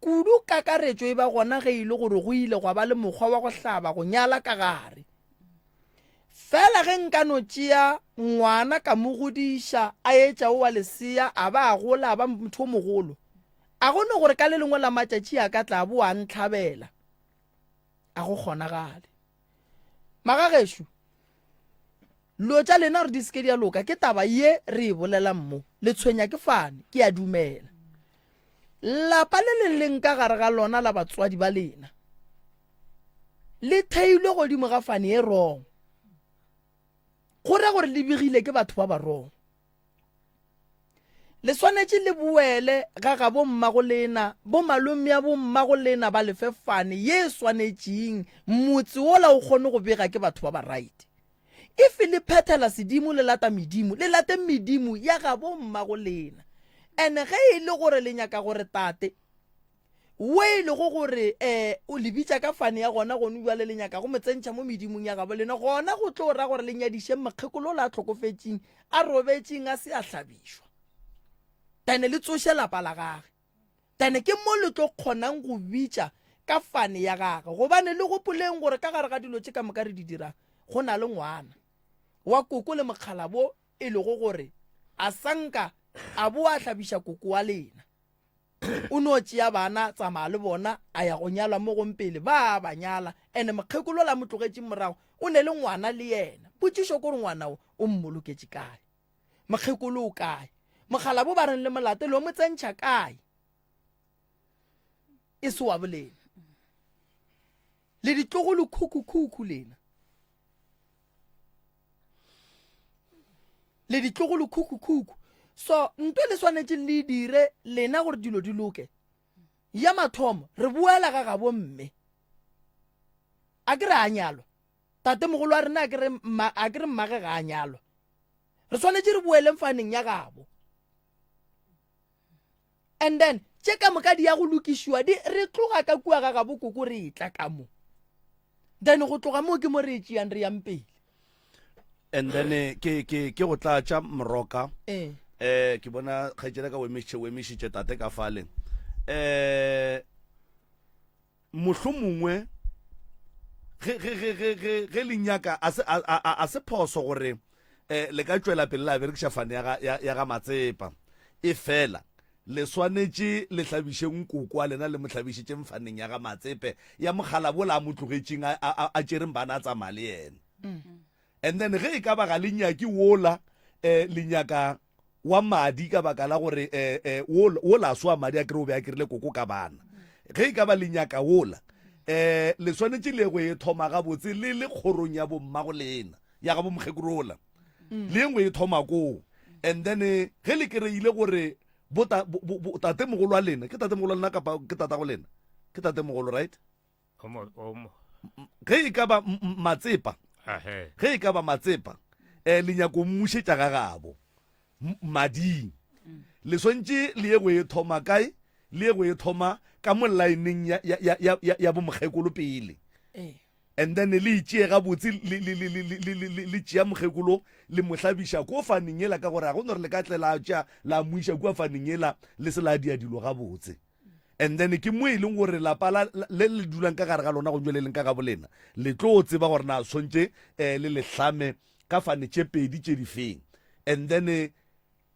Kudu kakaretšo e ba gona ge e le gore go ile gwa ba le mokgwa wa go hlaba go nyala ka gare. Fela ge nka no tšea ngwana ka mo godiša a etša o wa lesea a ba a gola a ba motho o mogolo, a go no gore ka le lengwe la matšatši a ka tla bo a ntlhabela. A go kgonagale. Magagešo, lo tša lena gore di se ke di a loka ke taba ye re e bolelang mo. Le tshwenya ke fane, ke a dumela. Lapa le le leng ka gare ga lona la batswadi ba lena le theilwe godimo ga fane e wrong. Go ra gore le begile ke batho ba ba wrong. Le swanetše le boele ga gabo mmago lena, bo malomea bo mmago lena ba le fe fane ye e swanetšeng, motse wola o kgone go bega ke batho ba ba right. If le phethela sedimo le lata medimo, le late medimo ya gabo mmago lena. And ge e le gore le nyaka gore tate we e lego gore um o le bitša ka fane ya gona gone bjale le nyaka go mo tsentšha mo medimong ya gabo lena, gona go tlo ra gore le nyadišeng mokgekolo ola a hlokofetšeng a robetšeng a se a hlabišwa, then le tsoše lapa la gage, then ke mo le tlo kgonang go bitša ka fane ya gage. Gobane le gopoleng gore ka gare ga dilo tše ka moka re di dirang go na le ngwana wa koko le mokgalabo e lego gore a sanka a bo a hlabiša koko wa lena. O no tšea bana tsamaya le bona a ya go nyalwa mo gompele ba a ba nyala ene mokgekolo la mo tlogetšeng morago o ne le ngwana le yena. Potšišo ke gore ngwana o o mmoloketše kae? Mokgekolo o kae? Mokgalabo ba reng le molate lo mo tsentšha kae? E se wa bolena. Le ditlogolo khukhu-khukhu lena. Le ditlogolo khukhu-khukhu. So nto le swanetše le dire lena gore dilo di loke. Ya mathomo re boela ga gabo mme. A ke re a nyalwa. Tate mogolo wa rena a ke re mma a ke re mmage ga a nyalwa. Re swanetše re boeleng faneng ya gabo. And then tše ka moka di ya go lokišiwa di re tloga ka kua ga gabo koko re etla ka mo. Then go tloga mo ke mo re e tšeang re yang pele. And then eh, ke ke ke go tlatša moroka. Eh. Eh ke bona kgaetšedi ka o emišitše o emišitše tate ka fale. Eh mohlomongwe ge ge ge ge ge ge le nyaka a se a a a se phoso gore eh le ka tšwela pele la berekiša fane ya ga ya, ya ga Matsepa e fela le swanetše le hlabišeng koko wa lena le mo hlabišetšeng faneng ya ga Matsepe ya mogala bola a mo tlogetšeng a a a tšereng bana a tsamaya le yena and then ge e ka ba ga le nyake wola eh le nyaka wa madi ka baka la gore eh, eh, wola a se wa madi a kere o be a kerile koko ka bana ge e ka ba le nyaka wola eh le swanetše le go e thoma gabotse le le kgorong ya bommago lena ya ga bomokgekolola mm. le engwe e thoma koo and then eh, ge le kereile gore tate mogolo wa lena ke tate mogolo wa lena kapa ke tatago lena ke tate mogolo right ge e ka ba matsepa ge e ka ba matsepa um le nyako mmušetša ga gabo mading le swantše le ye go e thoma kae le ye go e thoma ka mo lineng ya, ya, ya, ya, ya, ya bomokgekolo pele eh. and then le itšee gabotse le tšea mokgekolo le mo hlabiša ko faneng ela ka gore ga go no re le ka tle la tšea la mo iša kua faneng ela le se la dia dilo gabotse And then ke mo e leng gore lapa la le le dulang ka gare ga lona go le leng ka ga bolena le tlo tseba gore na swantše eh, le le hlame ka fane tše pedi tše di feng. And then eh,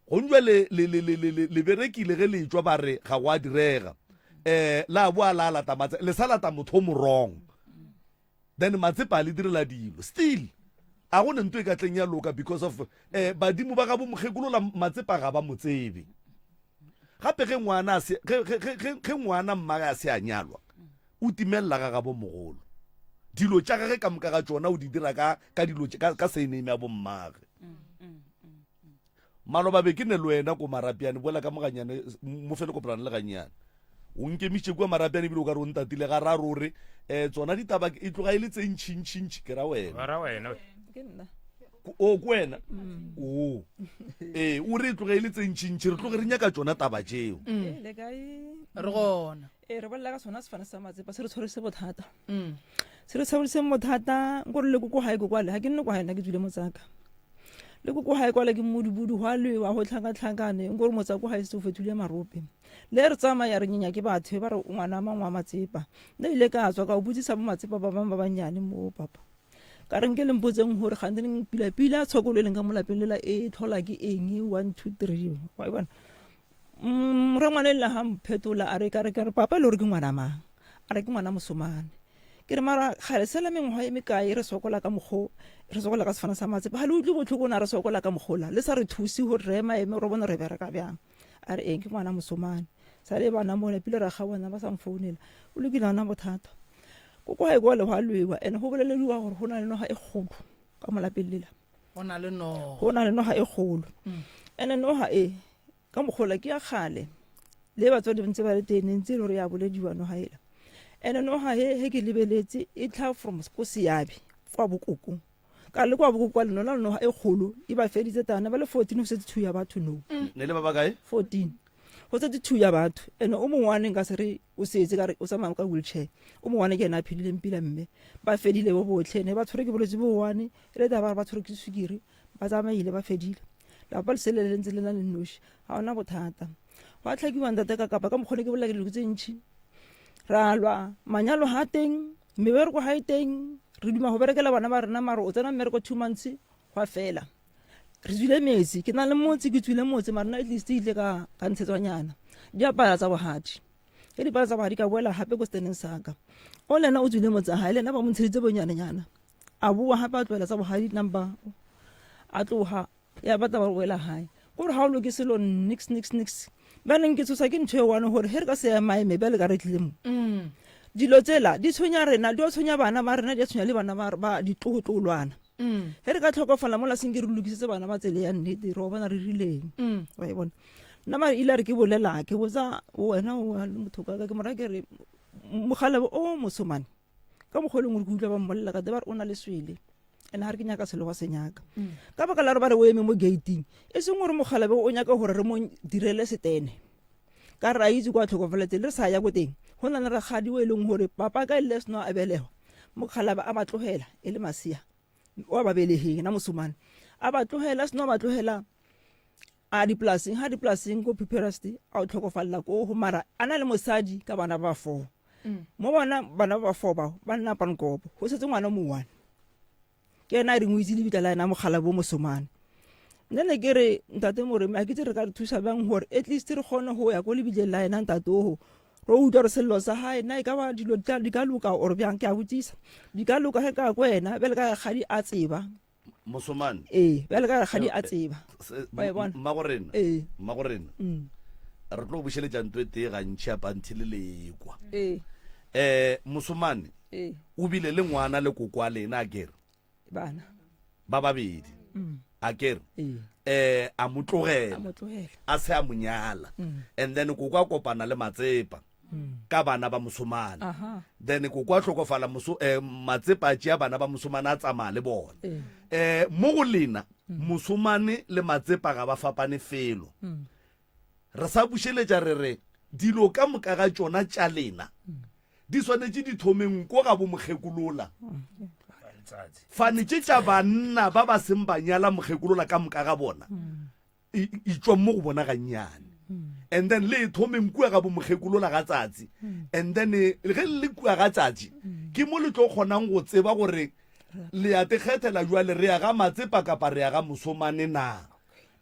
go njwa le le le le le le berekile ge le tšwa ba re ga go a direga. Eh la boa la lata matse le sa lata motho o mo wrong. Then Matsepe a le direla dilo still a go ne nto e ka tleng ya loka because of eh badimo ba ga bo mokgekolo la Matsepa ga ba mo tsebe. Gape ge ngwana a se, ge, ge, ge, ge, ge ngwana mmage a se a nyalwa, o timelela ga gabo mogolo. Dilo tša gage ka moka ga tšona o di dira ka, ka dilo tše, ka, ka surname ya bommage. Maloba be ke ne le wena ko Marapiane, boela ka mo ganyane, mo fele kopelana le gannyane. O nkemišitše kua Marapiane ebile o ka re o ntatile ga raro o re, eh, tsona ditaba e tloga e le tse ntšhi, ntšhi, ntšhi, ke ra wena. Ba ra wena. Ke nna. O ke wena? O. Ee, o re e tloge e le tse ntšhi-ntšhi, re tloge re nyaka tšona taba tšeo. Ee, le kae? Re gona. Ee, re bolela ka sona sefane sa Matsepa se re tshwarise bothata. Se re tshwariseng bothata nkore le ko gae ko kwale ga ke nne kwa gae nna ke tswile motsaka. Le ko ko gae kwale ke mmudubudu, gwa lwewa, go tlhakatlhakane, nko re motsa ko gae se o fetole marope. Le re tsamaya re nyenya ke batho, ba re ngwana mang wa Matsepa. Nna ile ka tswa ka o botsisa bo Matsepa ba bangwe ba bannyane mo papa. Ka re nke le mpotseng gore gante neng pila pila tshokolo e leng ka mo lapeng lela e tlhola ke eng, 1 2 3. Wa e bona? Rangwane le ga mphetola a re ka re ka re papa e le gore ke ngwana mang? A re ke ngwana mosomane. Ke re mara ga le sela mengwaga e mekae re sokola ka mokgo re sokola ka sefana sa Matsepa ga le utlwe botlhoko na re sokola ka mokgola le sa re thuse gore re ema eme re bone re bereka bjang. A re eng ke ngwana mosomane. Sa le bana mona pile ra ga bona ba sa mfounela. O lokile gona bothata. Ko kwa gae kwa le gwa lwewa ene go bolelediwa gore go na le noga e kgolo ka mo lapeng lela. Go na le noga. Go na le noga e kgolo. Ene noga e Ka mokgola ke ya kgale le batswadi ba ntse ba le teng ne ntse e le gore ya bolediwa noga ela ene noga he he ke lebeletse e tlha from ko seabe kwa bokoko ka le kwa bokoko kwa leno la noga e kgolo e ba feditse tana ba le 14 go setse two ya batho no ne le ba ba kae 14 go setse two ya batho ene o mongwe wa neng ka se re o setse ka re o tsamaya ka wheelchair o mongwe wa ne ke ene a phedileng pila mme ba fedile bo botlhe ne ba tshwere ke bolwetse bo one e le taba ba tshwere ke sukiri ba tsamaile ba fedile lapa le sele le ntse le na le noši ga ona bothata gwa tlhakiwa ntate ka kapa ka mokgone ke bolela ke dilo tse ntšhi ra lwa manyalo ga teng mebereko ga e teng re duma go berekela bana ba rena mare o tsena mmereko two months gwa fela re tswile metsi ke na le motse ke tswile motse mare na at least ile ka ka ntshetswanyana di apaya tsa bogadi ge dipala tsa bogadi ka boela gape ko steneng saka o le ena o tswile motse gae le ena ba mo ntsheditse bonyanenyana a boa gape a tlohela tsa bogadi number a tloga ya batla ba boela gae kore ga o loke selo nix nix nix baneng ke tshosa ke ntho e one gore ge re ka se emaeme bjale ka re tlile mo mm. dilo tsela di tshwenya rena di tshwenya bana ba rena di tshwenya le bana ba ditlogotlolwana mm. ge re ka tlhokofala mo laseng ke re lokisetse bana ba tsele ya nnete re bona re rileng mm. wa e bona nna mare ile a re ke bolela ke botsa wena o motho ka ke mora ke re mogalebo o mosomane ka mokgwa e leng gore ke utlwa ba mmolelela ka te ba re o na le swele ene ga re ke nyaka selo wa se nyaka mm. ka baka la re ba re o eme mo gating e seng gore mogalabe o nyaka gore re mo direle setene ka re a itse kwa tlhokofeletse le re sa ya ko teng go na le rakgadi o e leng gore papa ka e le seno a belegwa mokgalaba a ba tlogela e le masia wa ba belegeng na mosomane a ba tlogela seno a ba tlogela a dipolaseng ga dipolaseng ko preparest a o tlhokofalela ko go mara a na le mosadi ka bana ba four mm. mo bona bana ba four bao ba nna pankopo go setse ngwana mo one ke ena a reng o itse lebitla la ena mogala bo mosomane nna ne ke re ntate moremi a ke tse re ka re thusa bang gore at least re kgone go ya ko lebitleng la ena ntate ogo ro utlwa re sello sa gae nna e ka ba dilo di ka loka or bjang ke a botsisa di ka loka ge ka ko wena bjale ka gadi a tseba mosomane ee bjale ka ga di a tseba wa e bona mmago rena ee mmago rena mm. re tlo bušeletša nto e tee gantši a panthi le lekwa ee um mosomane ee o bile le ngwana le koko a lena a kere bana ba babedi mm. a kere um a mo tlogela a se a mo nyala mm. and then koko a kopana le matsepa ka bana ba mosomane then koko a hlokofala moso eh, matsepa a tšea bana ba mosomane a tsamaya le bona eh mo go lena mosomane le matsepa ga ba fapane felo re sa bušeletša re re dilo ka moka ga tšona tša lena di swanetše di thomeng ko ga bo mokgekolola fane tše tša banna ba ba seng ba nyala mokgekolola ka moka ga bona e, e tšwa mo go bona gannyane and then le e thomeng kua ga bomokgekolola ga tsatsi and then eh, ge le kua ga tsatsi ke mo le tlo kgonang go tseba gore le ya tekgethela jwale re ya ga matsepa kapa re ya ga mosomane na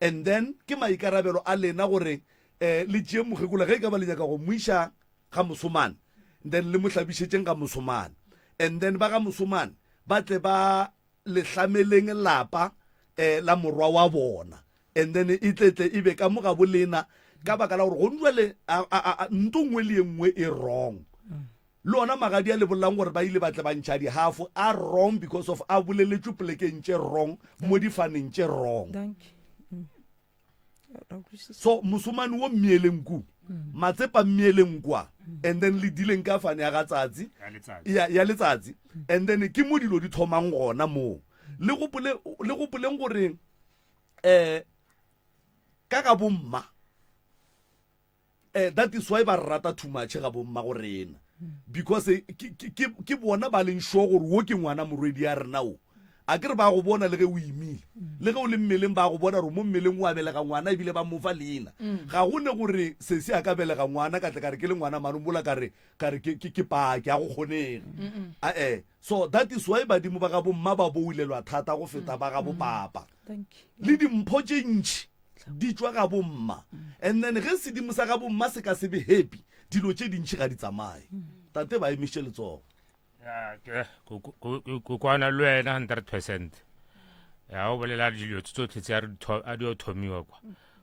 and then ke maikarabelo a lena gore um le tšee mokgekolo ge e ka ba le nyaka go mo iša ga mosomane then le mo hlabišetšeng ga mosomane and then ba ga mosomane ba tle ba le hlameleng lapa eh, la morwa wa bona and then e tletle e be ka mo ga bolena ka baka la gore gone jale nto nngwe le ye nngwe e wrong le ona magadi a le bolelang gore ba ile ba tle ba ntšha dihafo a wrong because of a boleletšwe polekeng tše wrong mo difaneng tše wrong so mosomane wo mmieleng ku mm. matsepa mmieleng kwa mm. and then le dileng ka fane ya ga tsatsi ya letsatsi mm. and then ke mo dilo di thomang gona moo le gopoleng gore um ka ga bomma eh, that is why ba re rata too much ga bomma go rena because eh, ke bona ba leng sure gore wo ke ngwana morwedi ya rena o. A ke re ba go bona le ge o imile. Le ge o le mmeleng ba go bona gore mo mmeleng o a belega ngwana ebile ba mo fa leina. Ga go ne gore sesi a ka belega ngwana ka tle ka re ke le ngwana mano mola ka re ka re ke ke ke paki, ga go kgonege. Ae. So that is why badimo ba ga bo mma ba boulelwa thata go feta ba ga bo papa. Le dimpho tše ntši di tšwa ga bo mma. And then ge sedimo sa ga bo mma se ka se be happy, dilo tše dintši ga di tsamaye. Tate ba emiše letsogo. Ya, ke ke kwana le wena 100 percent ya o bolela dilo tse tsotlhe tse a di o thomiwa kwa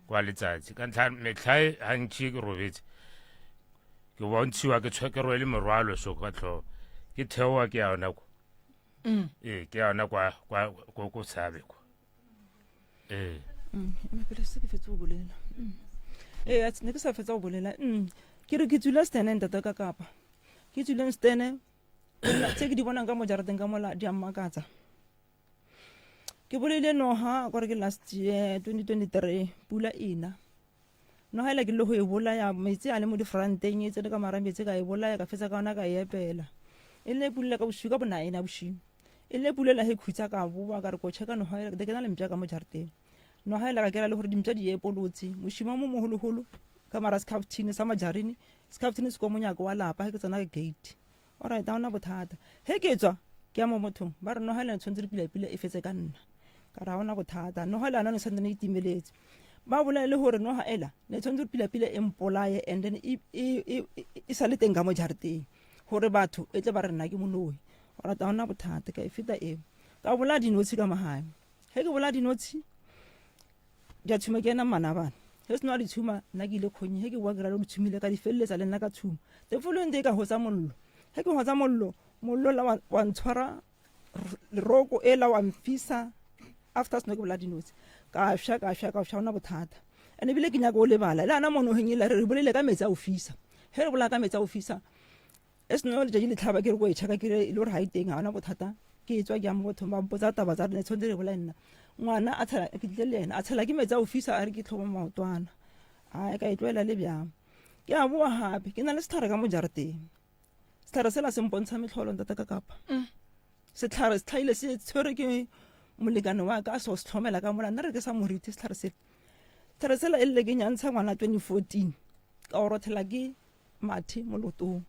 kwa letsatsi ka ntlha metlha e gantši ke robetse ke bontshiwa ke tshwe ke rwele morwalo so ka tlhogo ke theoa ke ya yona kwa mm. ee ke ya yona kwa kwa ko ko tshabe kwa ee mm, pele se ke fetse go bolela mm. ee ne ke sa fetsa go bolela ke re ke tswile stene ntate ka kapa Ke tswileng stene tse ke di bonang ka mo jarateng ka mola di a mmakatsa. Ke boleile noga kore ke last year 2023 pula ena. Noga ela ke le go e bolaya metsi a le mo difranteng e tsene ka mara metsi ka e bolaya ka fetsa ka yona ka e epela. E le pula ka bosigo ka bonaena bosigo. E le pula la he khutsa ka boa ka re ko checka noga ela ke na le mpša ka mo jarateng. Noga ela ka kera le gore dimpša di epolotse. Mošima mo mogologolo ka mara sekhaftine sa majarine Sekhaftine se kwa monyako wa lapa ge ke tsena ka gate. Alright, ga ona bothata. Ge ke tswa ke ya mo mothong ba re noga le tshwanetse re pila-pila e fetse ka nna. Ka re ga ona bothata. Noga le yona ne tshwanetse ne e timeletse. Ba bolele gore noga ela ne tshwanetse re pila-pila e mpolaye and then e, e, e, e sa le teng ka mo jarateng gore batho e tle ba re nna ke moloi. Alright, ga ona bothata ka e feta eo. Ka bolaya dinotshi ka mo gae. Ge ke bolaya dinotshi di a tshuma ke ena mmanabana ge seno a di tshuma nna ke ile kgonye ge ke boa ke ralo di tshumile ka di feleletsa le nna ka tshuma the following day ka gotsa mollo ge ke gotsa mollo mollo la wa ntshwara leroko e la wa mfisa after seno ke bola dinotse ka fša ka fša ka fša ona bothata and ebile ke nyaka o lebala le ana monogeng e la re re bolele ka metsi a o fisa ge re bolaya ka metsi a o fisa E seno letšatši le tlhaba ke re ko e checka ke re e le gore ga e teng ga ona bothata ke tswa ke ya mo bathong ba mpotsa taba tsa rena tshwanetse re bolae nna ngwana a tshela ke tlile le ena a tshela ke metsi a o fisa a re ke tlhoma maotwana a ka e tloela le bjang ke a boa gape ke na le setlhare ka mo jarateng setlhare sela se mpontsha metlholo ntate ka kapa mm. setlhare se tlhaile se tshwere ke molekane wa ka a se se tlhomela ka mola nna re ke sa moriti setlhare sela setlhare sela e lle ke nyantsha ngwana 2014 ka o rothela ke mathe mo leotong.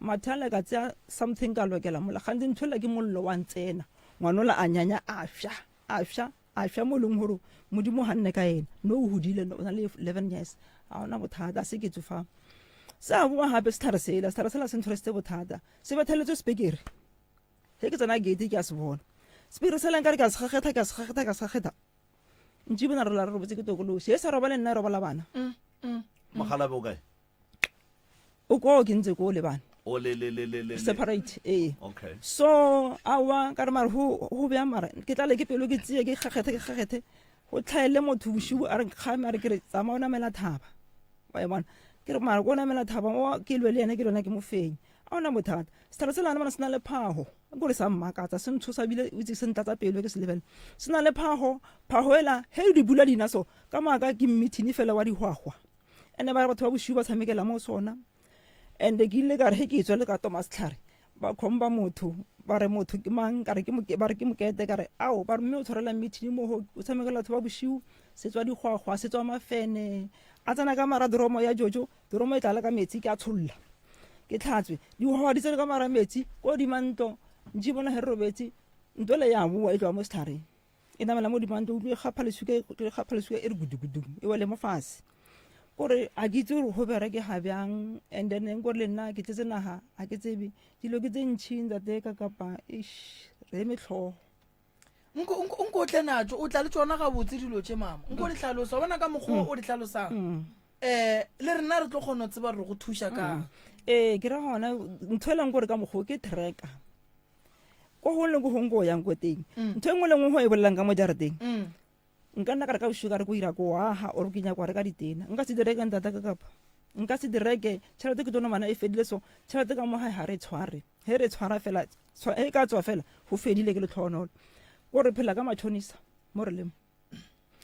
Mathe a le ka tsea something ka lokela mola gantsi ntho ela ke mollo wa ntsena ngwanola a nyanya a fša a fša a fša mo e leng gore modimo ga nne ka ena no o godile o na le 11 years ga ona bothata a se ke tsofa se a boa gape setlhare sela setlhare sela se ntshwarisitse bothata se betheletswe spekere ge ke tsena gate ke a se bona spekere sela nkare ke a se gagetha ke a se gagetha ke a se gagetha ntši bona re la re robotse ke tokološi e sa robale nna e robala bana mm, mm. mogalabe o kae o koo ke ntse koo le bana o le le le le le separate ee okay so awa ka re mare go go bja mara ke tlale ke pelo ke tsie ke kgakgethe ke kgakgethe go tlhaele motho bosigo a re kgame a re ke re tsamaya o namela thaba wa e bona ke re mara ko namela thaba o ke lwe le ene ke lona ke mo fenye a ona bothata setlhare se lane bona se na le phago kore sa mmakatsa se ntshosa bile o itse se ntlatsa pelo ke se lebele se na le phago phago ela he di bula dina so ka maaka ke mmithini fela wa dihwahwa ene ba re batho ba bosigo ba tshamekela mo sona and ke ile ka re he ke tswa le ka toma setlhare ba khomba motho ba re motho ke mang ka re ke ba re ke mokete ka re ao ba re mme o tshwarela meeting mo go o tshamekela batho ba bosigo se tswa digwagwa se tswa mafene a tsena ka mara doromo ya jojo doromo e tlala ka metsi ke a tsholola ke tlhatswe digwagwa di tsene ka mara metsi ko dima ntlo ntši bona he re robetse ntlo le ya boa e tloa mo setlhareng e namela mo godimo ga ntlo utlwe e kgapha leswika e kgapha leswika e re gudugudu e wele mo fatshe kore a ke itse gore go bereke ga bjang and then kore le nna ke tletse naga ga ke tsebe dilo ke tse ntšhi ntate ka kapa ish re eme tlhogo nko o tle natso o tla le tsona gabotse dilo tše mama nko di tlhalosa bona ka mokgwa o di tlhalosang um le rena re tlo kgona go tseba gore go thuša kang ee ke ra gona ntho e leng gore ka mokgwa ke tracker ko gongwe le ko gongwe ko o yang ko teng mm. ntho e nngwe le nngwe go e bolelang ka mo jarateng mm. nka nna ka re ka bosigo ka re ko ira ko aga or ke nyako reka ditena nka se direke ntata ka kapa nka se direke tšhelete ke tone bana e fedile so tšhelete ka mo gae ga re tshware ge re tshwara fela e ka tswa fela go fedile ke letlhogonolo ko re phela ka matšhonisa mo re lemo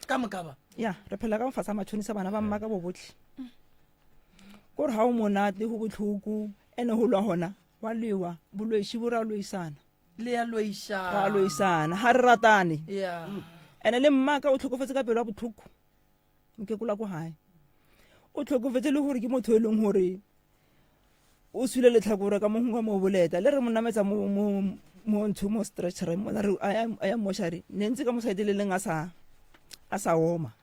ka moka ba ya re phela ka mofatshe a matšhonisa bana ba mma ka bo botlhe kore ga o monate go botlhoko ene go lwa gona wa lewa bolwetši bo ra loisana. Le ya loišana. Ra loisana, ga re ratane. Yeah. Ene le mmaka o tlhokofetse ka pelo ya botlhoko. Mokekolo wa ko gae. O tlhokofetse le gore ke motho e leng gore o sule letlhakore ka mo gongwe mo boleta le re mo nametsa mo mo mo ntho mo stretchereng mola re a ya moshari ne ntse ka mo saete le leng a sa a sa oma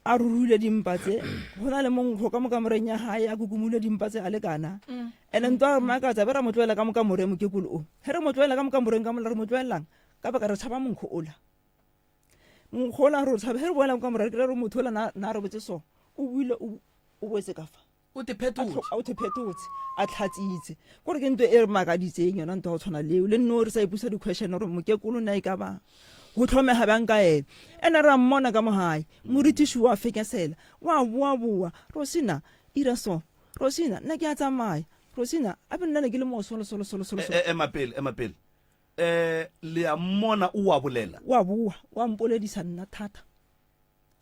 a ruruile dimpa tse go na le monkgo ka mo kamoreng ya gae a kukumule dimpa tse a le kana mm. ene ntwa re makatsa be ra mo tloela ka mo kamoreng mokekolo o ge re mo tloela ka mo kamoreng ka mola re mo tloelelang ka baka re tshaba monkgo ola monkgo ola re o tshabe ge re boela mo kamoreng re kry re motho ola na robetse so o buile o boetse ka fa O te phetotse. A o te phetotse, a tlhatsitse. Kore ke ntho e re makaditseng yona ntho ya go tshwana leo. Le nno re sa ipusa di-question gore mokekolo nna e ka ba go tlhomega bjang ka ene. Ene ra mmona ka mo gae, morutiši wa fekesela, wa boa-boa, Rosina, ira so. Rosina, nna ke a tsamaya. Rosina, ape nna ne ke le mo solo solo solo solo solo. Ema pele, ema pele. Um le a mmona o a bolela? O a boa, o a mpoledisa nna thata.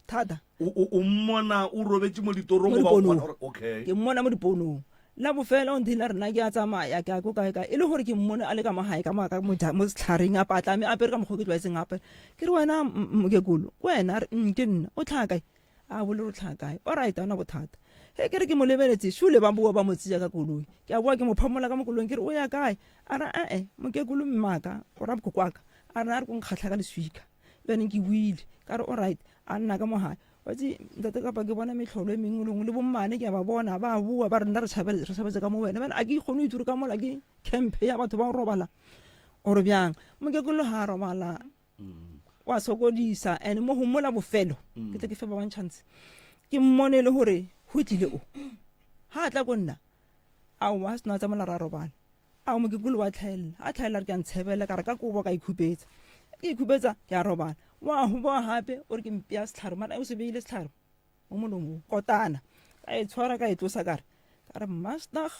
Thata. O, o, o mmona o robetše mo ditorong Mo goba o diponong. kgona gore- Okay. Ke mmona mo diponong. La bofelo o nthile a re nna ke a tsamaya ke ya ko kae kae e le gore ke mmone a le ka mo gae ka mo ka mo ja- mo setlhareng a patlame a apere ka mokgwa o ke tlwaetseng apere. Ke re wena m- mokekolo ke wena a re mm, ke nna o tlhaga kae a bole o tlhaga kae alright a ona bothata ge ke re ke mo lebeletse šule ba boa ba mo tseya ka koloi ke a boa ke mo phamola ka mo koloing ke re o ya kae a re ee mokekolo mmaka o ra bokokwaka a re a re ko nkgatlha ka leswika bjaneng ke buile ka re alright a nna ka mo gae wa tse ntate kapa ke bona metlholo e mengwe lengwe le bommane ke a ba bona ba boa ba re nna re tshabetse ka mo wena bjale a ke kgone go itse ka mola ke camp ya batho ba go robala ore bjang mokekolo ga a robala wa sokodisa and mo go mola bofelo ke tle ke fe ba bang chance ke mmone le gore go tlile o ga a tla ko nna aowa a sena tsa mola ra robala A mokekolo wa tlhaelela, a tlhaelela re ke a ntshebele ka re ka kobo ka ikhupetsa. Ke ikhupetsa ke a robala. Wa go boa gape o re ke mpea setlhare mara o se beile setlhare mo molomong kotana. Ka e tshwara ka e tlosa ka re ka re master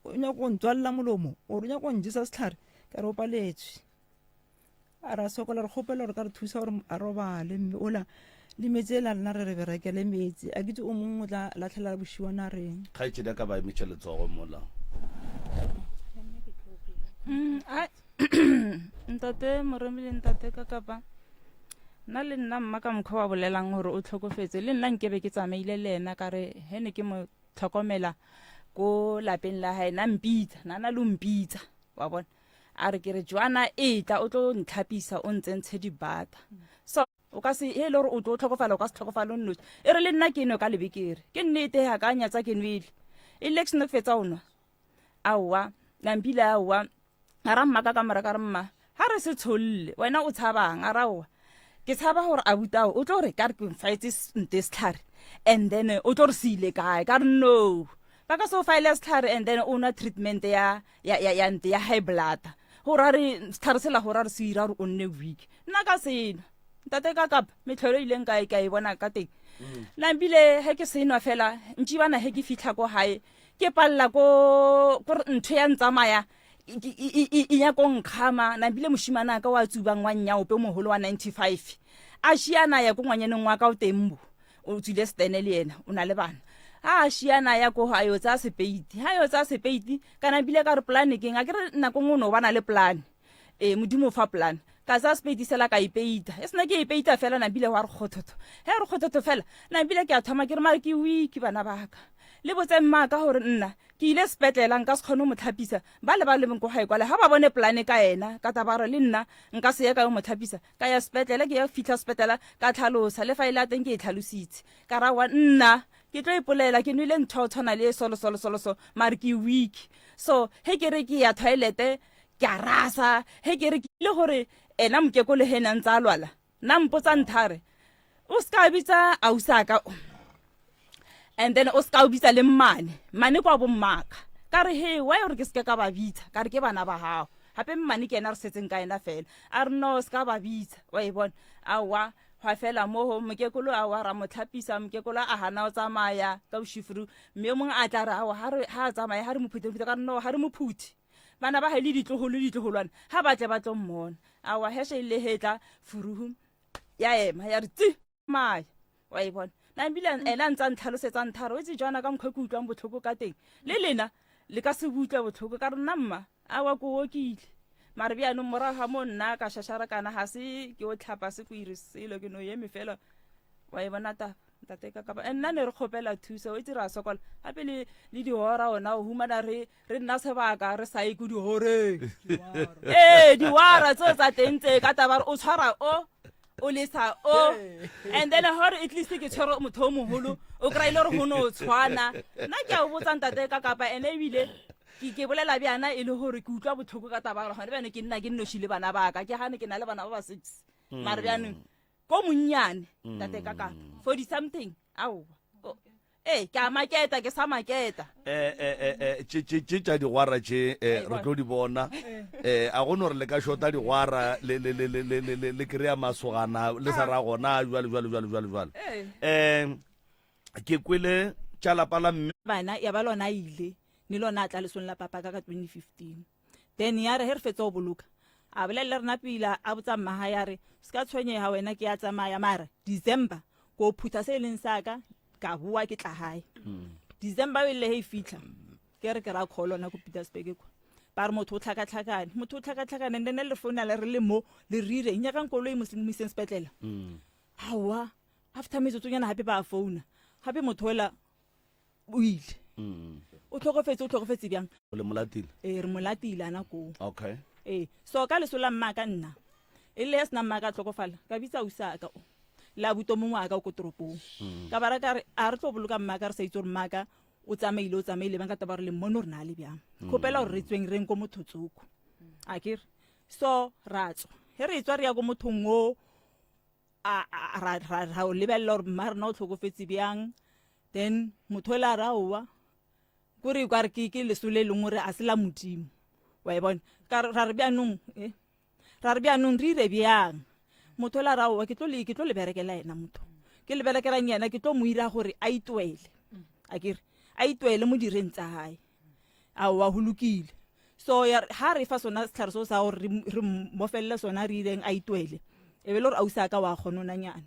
o nyaka go ntswalela molomo o re o nyaka go njesa setlhare ka re o paletswe. A ra sokola re kgopela gore ka re thusa gore a robale mme ola le metsi e la lena re re berekele metsi a kitse o mongwe o tla latlhela bošiwana reng. Kgaetšedi a ka ba emetše letsogo mola. Mm, ai, ntate Moremi le ntate Kakapa nna le nna mma ka mokgwa wa bolelang gore o tlhokofetse le nna nkebe ke tsamaile le ena ka re he ne ke mo tlhokomela ko lapeng la gae na mpitsa na na lo mpitsa wa bona A re ke re Joana etla o tlo ntlhapisa o ntsentshe dibata. So o ka se e le gore o tlo tlhokofala o ka se tlhokofale o nnoši. E re le nna ke nwe ka lebekere. Ke nnete ga ka nyatsa ke nwele. E le ke seno ke fetsa o nwa. Aowa, nampile aowa. A ra mma ka kamora ka re mma ga re se tsholle wena o tshabang a ra owa ke tshaba gore abutao o tlo re ka re ke mfaetse nte setlhare and then o tlo re se ile kae ka re no ba ka se o faele setlhare and then o nwa treatment ya ya ya ya nte ya high blood go ra re setlhare sela go ra re se ira gore o nne weak nna ka sena ntate ka kapa metlholo e ileng ka ka e bona ka teng mm. nambile he ke senwa fela ntši bana he ke fitlha ko gae ke palela ko kore ntho ya ntsamaya e ya ko nkgama nambile moshimana ka wa tsubang wa nnyaope mogolo wa 95 a šiana ya ko ngwanyaneng wa ka o teng bo o tswile stene le yena o na le bana a šiana ya ko a yo tsaya sepeiti ha yo tsaya sepeiti kana bile ka re polane keng a ke re nako nngwe o ne o bana le polane ee modimo o fa polane ka tsaya sepeiti sela ka ipeita e sena ke ipeita fela nabile wa re kgothotho he re kgothotho fela nabile ke a thoma ke re mare ke weak bana baka le botse mma ka gore nna ke ile sepetlela nka se kgone go mo tlhapisa ba le ba lebeng ko gae kwale ga ba bone polane ka ena ka tabaro le nna nka se ye ka yo mo tlhapisa Ka ya sepetlele, ke ya fitlha sepetlela ka tlhalosa le fa e le ya teng ke e tlhalositse. Ka ra wa nna ke tlo ipolela ke nwele ntho ya go tshwana le e solo solo solo so mare ke weak. So he ke re ke ya toilet ke a rasa, he ke re ke le gore ena mokekolo he ne a ntse a lwala na mpotsa nthare o se ka bitsa ausaka and then o se ka o bitsa le mmane mmane kwa bommaka ka re he why gore ke seke ka ba bitsa ka re ke bana ba gago gape mmane ke ena re setseng ka ena fela a re no se ka ba bitsa wa e bona aowa gwa fela moo mokekolo aowa ra mo tlhapisa mokekolo a gana o tsamaya ka bošifuru mme yo mongwe a tla re aowa ga a tsamaya ga re mo phuthe ka re no ga re mo phuthe bana ba gae le ditlogolo le ditlogolwane ga ba tle ba tlo mmona aowa heshe ile hetla furuhu ya ema ya re tsi maya wa e bona na ebile ene a ntse a ntlhalosetsa ntharo o itse jaana ka mokgwa ke utlwang botlhoko ka teng le lena le ka se butlwe botlhoko ka re nna mma a wa ko okile Mare bjanong morago ga mo nna ka šašarakana ga se ke o tlhapa se ko ire selo ke no eme fela wa e bona taba ntate ka kapa nna ne re kgopela thuso o itse re a sokola gape le le dihora ona o humana re re nna sebaka re sa ye ko dihoreng ee diwara tseo tsa teng tse ka taba re o tshwara o o lesa o and then gore at least ke tshwere motho o mogolo o kry-ile gore go ne o tshwana nna ke a o botsa ntate ka kapa ene ebile ke ke bolela bjana e le gore ke utlwa botlhoko ka taba gore gone bjane ke nna ke nnoši le bana baka ke gane ke na le bana ba ba six mare bjanong ko monnyane tate ka kapa 40 something aowa ee ke a maketa ke sa maketa eh, eh, eh, eh, tše tše- tše tša digwara tše eh, re tlo di bona eh, a go no re le ka shota digwara le- le- le- le- le- le- le- le kry-a masogana le sa ra gona jwale jwale jwale jwale jwale um ke kwele tša lapa la mme bana ya ba lona a ile ne lona a tla lesong la papa ka ka 2015 then ya re he re fetsa go boloka a bolelela rena pila a botsa mmaga ya re se ka tshwenyega wena ke ya tsamaya mara december ko phutha se e leng sa ka ka boa ke tla gae december e le he e fitlha ke re ke ra call ona ko petersburg kwa ba re motho o tlhakatlhakane motho o tlhakatlhakane and then le founa le re le mo le rire nyakang koloi mo iseng sepetlele aowa after metsotsonyana gape ba founa gape motho ola o ile mm. o tlhokofetse o tlhokofetse bjang le molatile ee re molatile ana koo okay ee so ka leso la mmaka nna e le ya sena mmaka a tlhokofala ka bitsa usaka o le abuto mongwe a ka o ko toropong mm. ka bara ka re a re tlo boloka mmaka re sa itse gore mmaka o tsamaile o tsamaile bang ka taba gore le mmone gore na le bjang mm. kgopela gore re tsweng reng ko motho tsoko a ke re so ra tswa he re tswa re ya ko mothong o a ra ra ra o lebelela gore mma rena o tlhokofetse bjang then motho o le a re aowa kore ka re ke ke leso le lengwe gore a se la modimo wa e bona ka ra re bjanong eh ra re bjanong re ire bjang motho o le a re aowa ke tlo le ke tlo le berekela yena motho ke le berekelang yena ke tlo mo ira gore a itwele a kere a itwele mo direng tsa gae aowa go lokile so ya ha re fa sona setlhare seo sa gore re mofelele sona re ileng a itwele e be le gore ausi a ka wa kgononanyana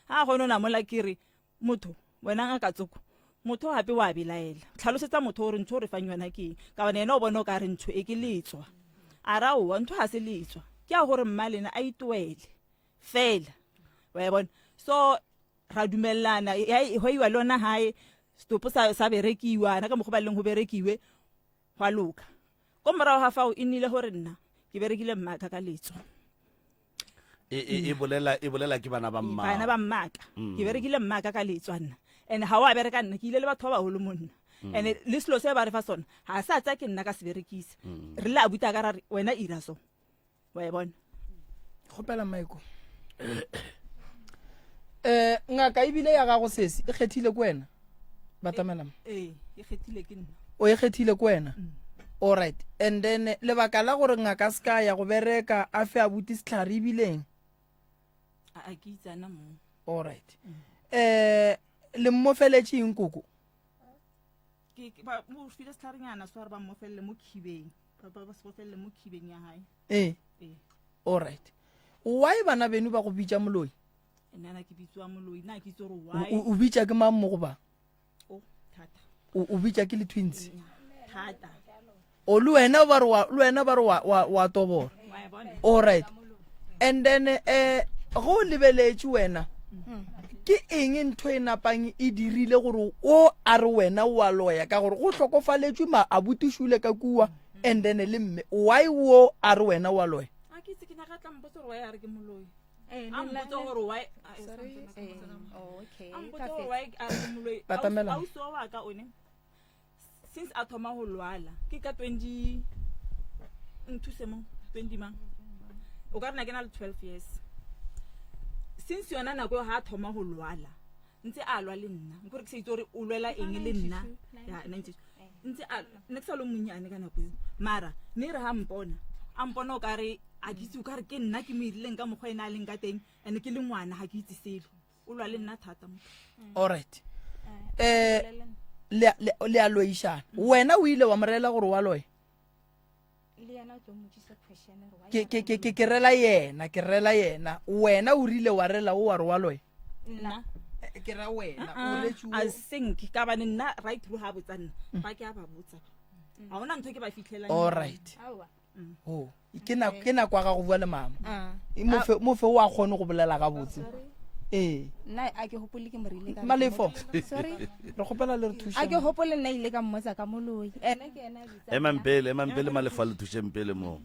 ha a kgonona mola ke re motho wena ngaka tsoko motho gape wa belaela tlhalosetsa motho gore ntho o re fang yona ke eng ka bane ena o bone o ka re ntho e ke letswa a ra owa ntho ga se letswa ke a gore mma lena a itwele fela wa e bona so ra dumelelana gwa iwa le ona gae setopo sa, sa berekiwa na ka mokgwa ba leng go berekiwe gwa loka ko morago ga fao e nnile gore nna ke berekile mmaka ka letso e, e, e bolela e bolela ke bana ba mmaka bana ba mmaka mm. ke berekile mmaka ka letswa nna and ga o a bereka nna ke ile le batho ba bagolo mo nna mm. and le selo se ba re fa sona ga se a tsaya ke nna ka se berekisa mm. re le a buta ka ra re wena ira so wa e bona kgopela maiko eh ngaka ebile ya gago sesi e kgethile ko wena batamela ee e kgethile ke nna o e kgethile ko wena mm. all right and then lebaka la gore ngaka se ka ya go bereka a fe a buti setlhare ebileng a ke itsana mo all right mm. eh le mmofeletše eng koko ke ba mo file setlharenyana so re ba mmofelele mo khibeng ba ba se bofelele mo khibeng ya hae ee ee all right why bana beno ba go bitša moloi nna ke bitswa moloi nna ke itse gore why o o bitša ke mang mo go ba o thata o o bitša ke le twins thata o le wena ba re wa le wena ba re wa wa wa tobora wa e bona all right and then eh go o lebeletše wena ke eng ntho e napang e dirile gore o a re wena o a loya ka gore go hlokofaletšwe ma a butišule ka kua and then le mme why o a re wena o a loya a ke itse ke nyaka tla mpotsa gore why a re ke moloi Eh, a le nna- mpotsa gore why Sorry, eh, oh, okay. a mpotsa gore why a re ke moloi Batamela. ausi wa ka one since a thoma go lwala ke ka 20 nthuse mo 20 mang o ka rena ke na le 12 years since yona nako eo ga a thoma go lwala ntse a lwa le nna nkore ke sa itse gore o lwela eng le nna ya 92 ntse a ne ke sa le monnyane ka nako eo mara ne re ga mpona a mpona o kare a ke itse o kare ke nna ke mo irileng ka mokgwa ene a leng ka teng and ke le ngwana ga ke itse selo o lwa le nna thata motho all right eh le le a loišana wena o ile wa mo rela gore wa loya le yena o tlo mmotsisa question gore why ke a ke re ke ke ke rela yena ke rela yena wena o rile wa rela o wa re wa loya nna Eh, ke ra wena o retše a sink ka bane nna right through ha botsa nna ba ke a ba botsa ga ona ntho e ke ba fitlhelang all right aowa. O ke nako ke nako ya gago bua le mama. Ah. E, Mofe mofe o a kgone go bolela gabotse. Ee. Nna a ke gopole ke morile ka Malefo. Sorry. Re kgopela le re thuše. A ke gopole nna ile ka mmotsa ka moloi. Ena ke ena a bitsa. Emang pele, emang pele Malefo a le thušeng pele mo.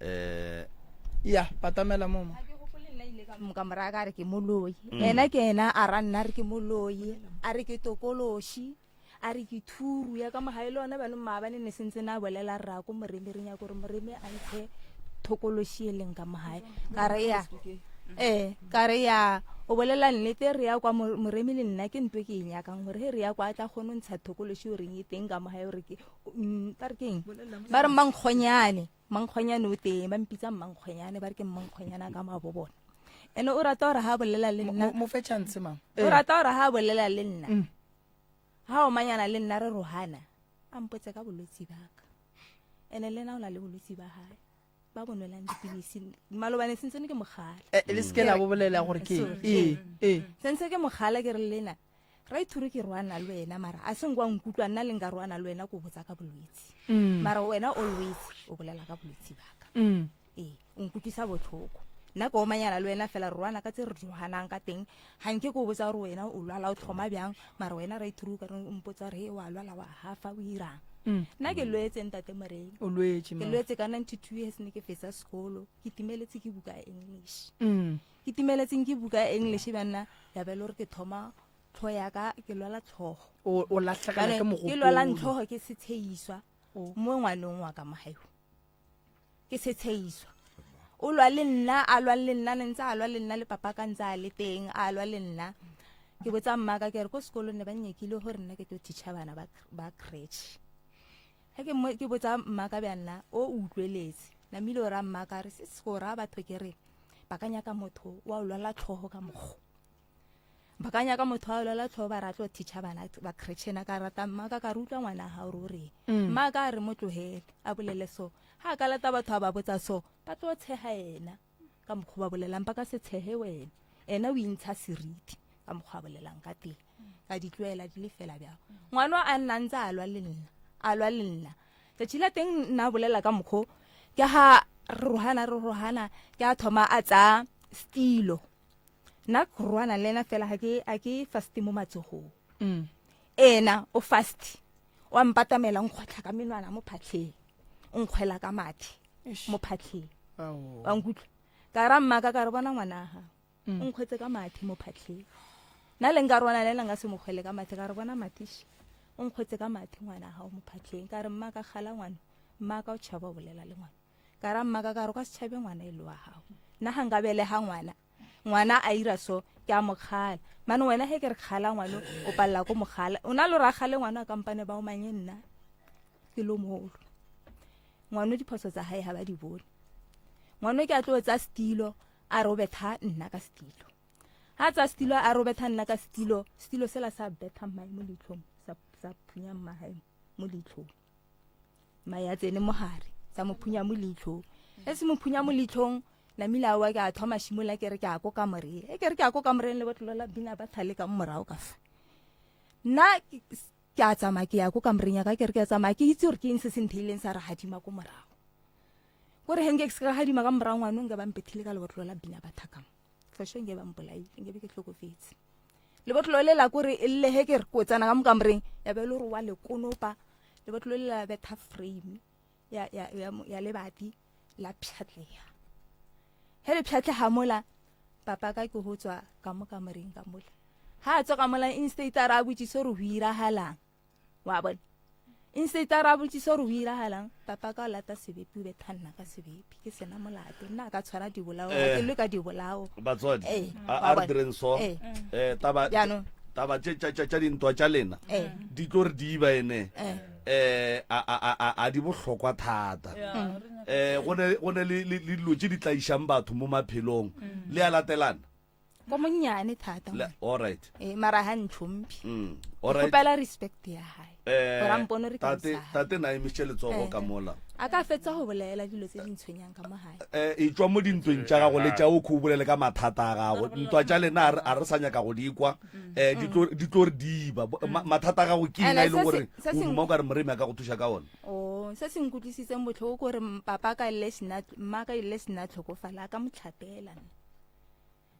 Eh Ya, patamela mo mo. Ka moraya ka re ke moloi. Mm. Ena ke ena a ra nna re ke moloi, a re ke tokološi. A re ke thuru ya ka mogae le ona banong maabane ne sentse na bolela rra ko moremi re nyaka gore moremi a ntshe thokološi e leng ka mogae ka re ya ee ka re ya o bolela nnete re ya kwa moremi le nna ke ntwe ke e nyakang gore he re ya kwa a tla kgone ntsha thokološi o reng e teng ka mogae gore ke mm, ba re keng ba re mankgonyane mankgonyane o teng ba mpitsa mankgonyane ba re ke mankgonyane a ka mabo bona ene o rata gore ha bolela le nna mo fe chance mama o rata gore ha bolela le nna mm. Ga omanyana le nna re rogana, a mpotse ka bolwetsi ba ka. Ene le ena o na le bolwetsi ba gae ba bo nwelang dipilisi. Malobane sentse ne ke mogala. Eh, le seke la bo bolela gore ke Sorry. ee ee Sentse ke mogala ke re lena raithuri ke roana le wena mara a seng kwa nkutlwa nna le nka roana le wena ko botsa ka bolwetsi. Mm. Mara wena always o bolela ka bolwetsi ba ka. Mm. Ee, o nkutlwisa botlhoko. Nna ke omanyana le wena fela re lwana ka tse re joganang ka teng. Ga nke ke o botsa gore wena o lwala o tlhoma bjang, mara wena right through ka re o mpotsa gore he wa lwala wa hafa o irang. Mm. Nna ke lwetse ntate Moremi. O lwetse, Ke ma. lwetse ka 92 years ne ke fetsa sekolo. Ke timeletse ke buka ya English. Mm. Ke timeletseng ke buka ya English banna ya be le gore ke thoma tlhogo ya ka ke lwala tlhogo. O o latlhegelwa ke Bjale, Ke lwala mogopolo. tlhogo ke setsheiswa mo ngwanong wa ka mogae. Ke setsheiswa. O lwa le nna, a lwa le nna, ne ntse a lwa le nna le papa ka ntse a le teng, a lwa le nna. Ke botsa mmaka ke re ko sekolong ne ba nyekile gore nna ke tlo teacher bana ba, ba creche. Ge ke mo, ke botsa mmaka bja nna, o utlweletse. Namile o ra mmaka re se se go ra batho ke re ba ka nyaka motho wa o lwala tlhogo ka mokgo. Ba ka nyaka motho wa o lwala tlhogo ba ra tlo teacher bana ba creche na ka rata mmaka ka re utlwa ngwana ga o re o reng. Mm. Mmaka a re mo tlogele a bolele so. Ha a ka lata batho a ba botsa so, ba tlo tshega ena ka mokgwa ba bolelang, ba ka se tshege wena. Ena o intsha seriti ka mokgwa a bolelang ka teng. Ka di tlohela di le fela bjang. Ngwana a nna ntse a lwa le nna, a lwa le nna. Tšatši la teng nna a bolela ka mokgwa ke ha re rohana, re rohana, ke a thoma a tsaya stilo. Nna ke rohana le ena fela ha ke, ha ke fast mo matsogong. Mm. Ena o fast. Wa mpatamela nkgotlha ka menwana mo phatlheng. O nkgwela ka mathe mo phatlheng. Ao. Wa nkutlwa? Ka ra mmaka ka re bona ngwana wa gago. Mm. O nkgwetse ka mathe mo phatlheng. Nna le nka rwana le ena nka se mo kgwele ka mathe ka re bona mathe she. O nkgwetse ka mathe ngwana wa gago mo phatlheng. Ka re mmaka kgala ngwana. Mmaka o tšhaba o bolela le ngwana. Ka ra mmaka ka re o ka se tšhabe ngwana e le wa gago. Nna ga nka belega ngwana. Ngwana a ira so, ke a mo kgala. Mane wena he ke re kgala ngwana, o palela ko mo kgala. O na le gore a kgale ngwana a kampane ba o manye nna. Ke lo moholo. Ngwana diphoso tsa hae ha ba di bone. Ngwana ke a tlo tsa stilo, a re o betha nna ka stilo. Ha tsa stilo a re o betha nna ka stilo, stilo sela sa betha mmae mo leitlhong, sa, sa phunya mmae mo leitlhong. Mmae a tsene mogare, sa mo phunya mo leitlhong. E se mo phunya mo leitlhong, namile a wa ke a thoma shimola ke re ke a ko kamoreng. E ke re ke a ko kamoreng le botlolo la bina ba thale ka morago ka fa. Nna ke, ke a tsamaya ke ya ko kamoreng ya ka, ke re ke a tsamaya ke itse gore ke eng se se ntheileng sa re hadima ko morago. Kore he nke ke se ka hadima ka morago ngwana nke ba mpethile ka lebotlolo la bina ba thaka mo. For sure nke ba mpolaile, nke be ke tlhokofetse. Lebotlolo le la kore e lle he ke re ko tsena ka mo kamoreng, ya be e le gore wa le konopa. Lebotlolo le la betha frame ya, ya, ya, ya lebati la pšhatlega. He le pšhatlega mola, papa ka ke go tswa ka mo kamoreng ka mola. Ha a tswa ka mola, instead a re a botsise gore ho iragalang. Wa bona? Instead a re a botsise gore ho iragalang, papa ka o lata sebepi, o betha nna ka sebepi. Ke sena molato. Nna a ka tshwara dibolao, ha ke lwe ka dibolao. Batswadi, Eh, a, wa a re bona? direng so. Eh. Eh, taba, Jaanong. taba tše, tša, tša, tša dintwa tša lena, Eh. di tlo re diba ene. Eh. Eh, a, a, a, a, a di bohlokwa thata. Mm. Eh, go ne, go ne le, le, le dilo tše di tlaišang batho mo maphelong. Mm. Le a latelana? Ko monnyane thata, Le, ngwana. all right. Eh, mara ha ntlhomphe. Mm. Ke All right. kgopela respect ya hae. Eh, Gore a mpone re ke tate, mosadi. tate na emišitše letsogo Eh. ka mola. A ka fetsa go bolela dilo tse di ntshwenyang ka mo gae. Eh, e tšwa mo dintweng tša gago le tša o kho o bolele ka mathata a gago. Ntwa tša lena a re, a re sa nyaka go di kwa. Eh, di tlo, di tlo re diba. Bo, ma, mathata a gago ke eng Ene a e leng se gore se, se o seng duma o ka re Moremi a ka go thuša ka ona? Oh, Bjaanong se se nkutlwisitseng botlhoko ke gore papa ka ile sena mma ka ile sena tlhokofala a ka mo tlhapela nna.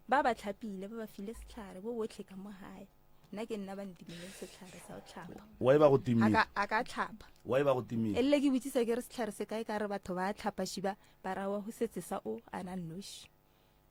Ba ba tlhapile ba ba file setlhare bo botlhe ka mo gae. Nna ke nna ba ntimileng setlhare sa go tlhapa. Wa e ba go timile. A ka tlhapa. Wa e ba go timile. E le ke botsisa ke re setlhare se kae ka re batho ba tlhapa shiba ba rawa go setse sa o ana nnoši.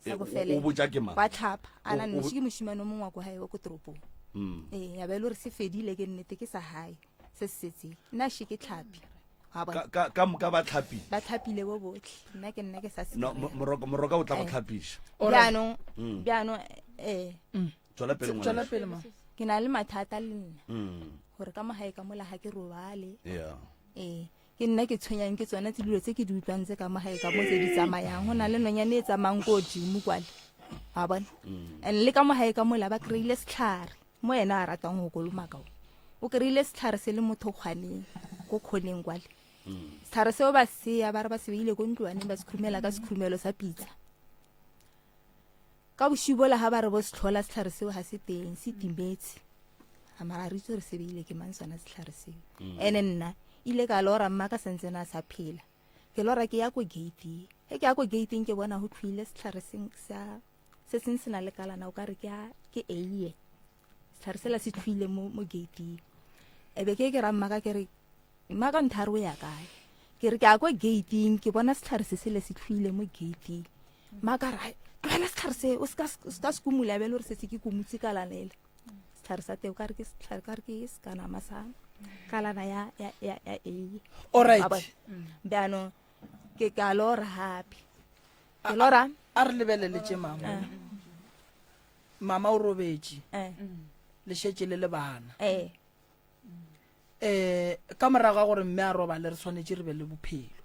Sa bofele. O botša ke mang? Ba tlhapa ana nnoši ke moshimane o mongwe wa ko gae wa ko toropong. Mm. Ee, ya ba e le gore se fedile ke nnete ke sa gae se se setseng. Nna she ke tlhapi. Ka ka moka ba tlhapile. Ba tlhapile bo botlhe. Nna ke nna ke sa se. No, moroka moroka o tla go eh. tlhapiša. Bjaanong mm. bjaanong eh. Mm. Tswela pele ngwana. Tswela pele ma. Ke na le mathata le nna. Gore ka mo gae ka mola ga ke robale. Yeah. Ee. Ke nna ke tshwenyang ke tsona tse dilo tse ke di utlwang tse ka mo gae ka mo tse di tsamayang. Go na le nonyane e tsamayang ko godimo kwale. Wa bona? Mm. And le ka mo gae ka mola ba kry-ile setlhare mo ena a ratang go kolomaka o. O kry-ile setlhare se le motho kgwaneng ko kgoneng kwale. Mm. Setlhare seo ba seya ba re ba se beile ko ntlwaneng ba se khurumela ka sekhurumelo sa pitsa. Ka bošiu bola ga ba re bo se tlhola setlhare seo ga se teng se timetse. A mara re itse gore se beile ke mang sona setlhare seo. Mm. Ene nna ile ka lora mma ka sentse na sa phela. Ke lora ke ya ko gate. Ge ke ya ko gateeng ke bona go tlhoile setlhare seng sa se seng se na le kalana o ka re ke a ke eiye. Setlhare sela se tlhoile mo mo gateeng. E be ke ke ra mma ka ke re mma ka nthare o ya kae? Ke re ke ya ko gateeng ke bona setlhare se sele se tlhoile mo gateeng. Mma ka re tlogela setlhare se o se ka se kumula bjale gore setse ke kumutse kalana ele. Setlhare sa teng o ka re ke setlhare ka re ke sekanama sa kalana ya ya ya ya eiye. Alright. Bjaanong ke ka lora gape. Ke lora a re lebelele tše mama. Eh. Mama o robetše. Eh. Le šetše le le bana. Eh. Eh ka morago ga gore mme a robale re swanetše re be le bophelo.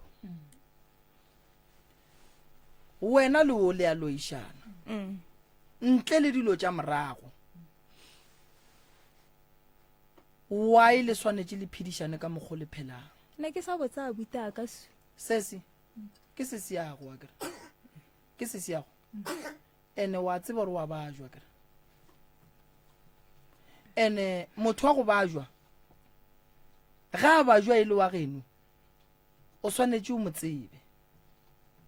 Wena le o le a loišana. Mm. Ntle le dilo tša morago. Why le swanetše le phedišane ka mokgo le phelang? Ne ke sa botsa abuti a ka su. Sesi ke sesi yago wa kere. Ke sesi yago. Ene wa tseba gore wa bajwa kere. Ene motho wa go bajwa ga a bajwa e le wa geno o swanetše o mo tsebe.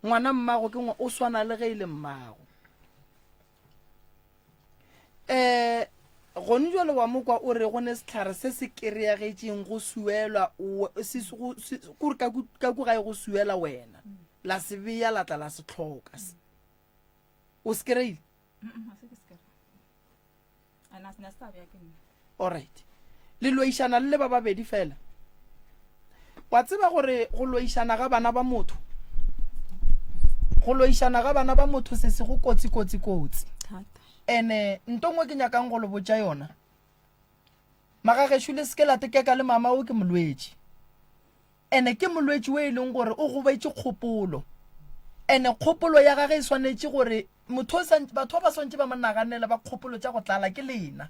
Ngwana mmago ke o swana le ge e le mmago. Eh gone jwale wa mokwa o re go ne setlhare se se kereagetšeng go suelwa kore ka ku gae go suela wena la se beya la tla la se tlhoka o se kereile Alright. Le loišana le le ba babedi fela. Wa tseba gore go loišana ga bana ba motho go loišana ga bana ba motho se se go kotsi kotsi kotsi. Ene nto nngwe ke nyakang go le botša yona. Magagešo le seke la tekeka le mama o ke molwetši. Ene ke molwetši o e leng gore o gobetše kgopolo. Ene kgopolo ya gage e swanetše gore motho o batho ba ba swantše ba mo naganele ba kgopolo tša go tlala ke lena.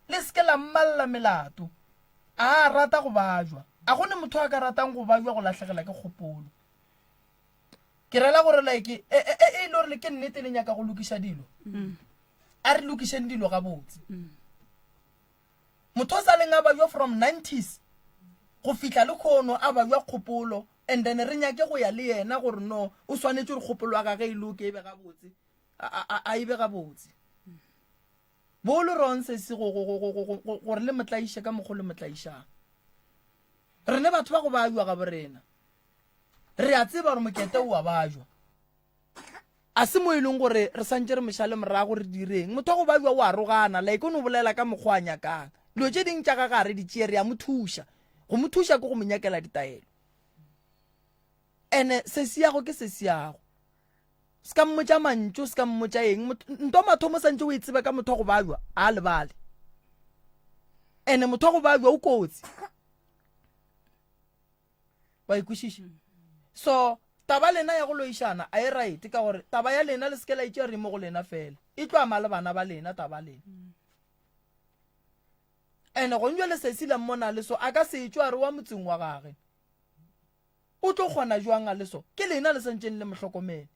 Le se ke la mmalla melato. A a rata go bajwa. A go ne motho a ka ratang go bajwa go lahlegela ke kgopolo. Ke rela gore like e e e e le gore ke nnete le nyaka go lokiša dilo. Mm. A re lokišeng dilo gabotse. Mm. Motho o sa leng a bajwa from 90s go fihla le kgono a bajwa kgopolo and then re nyake go ya le yena gore no o swanetše gore kgopolo ya gage e loke e be gabotse a e be gabotse. Bo le wrong sesi gore le motlaiše ka mokgo le motlaišang. Re ne batho ba go bajwa ga borena. Re a tseba gore mokete o a bajwa. A se mo e leng gore re santše re mošale morago re direng. Motho wa go babja o a rogana, like o no bolela ka mokgwa a nyakang. Dilo tše ding tša gage a re di tšee, re a mo thuša. Go mo thuša ke go mo nyakela ditaelo. Ene sesi yago ke sesi yago. Se ka mmotša mantšu, se ka mmotša eng. Nto mathomo santše o e tsebe ka motho wa go babja, a lebale. Ene motho wa go babja o kotsi. Wa e kwešiša? So taba lena ya go loišana a e right ka gore taba ya lena le seke la itšea re mo go lena fela. E tlo ama le bana ba lena taba lena. Ene gong jwale sesi la mmona le so a ka se tšwe a re wa motseng wa gage. O tlo kgona jwang a le so? Ke lena le santšeng le mo hlokomele.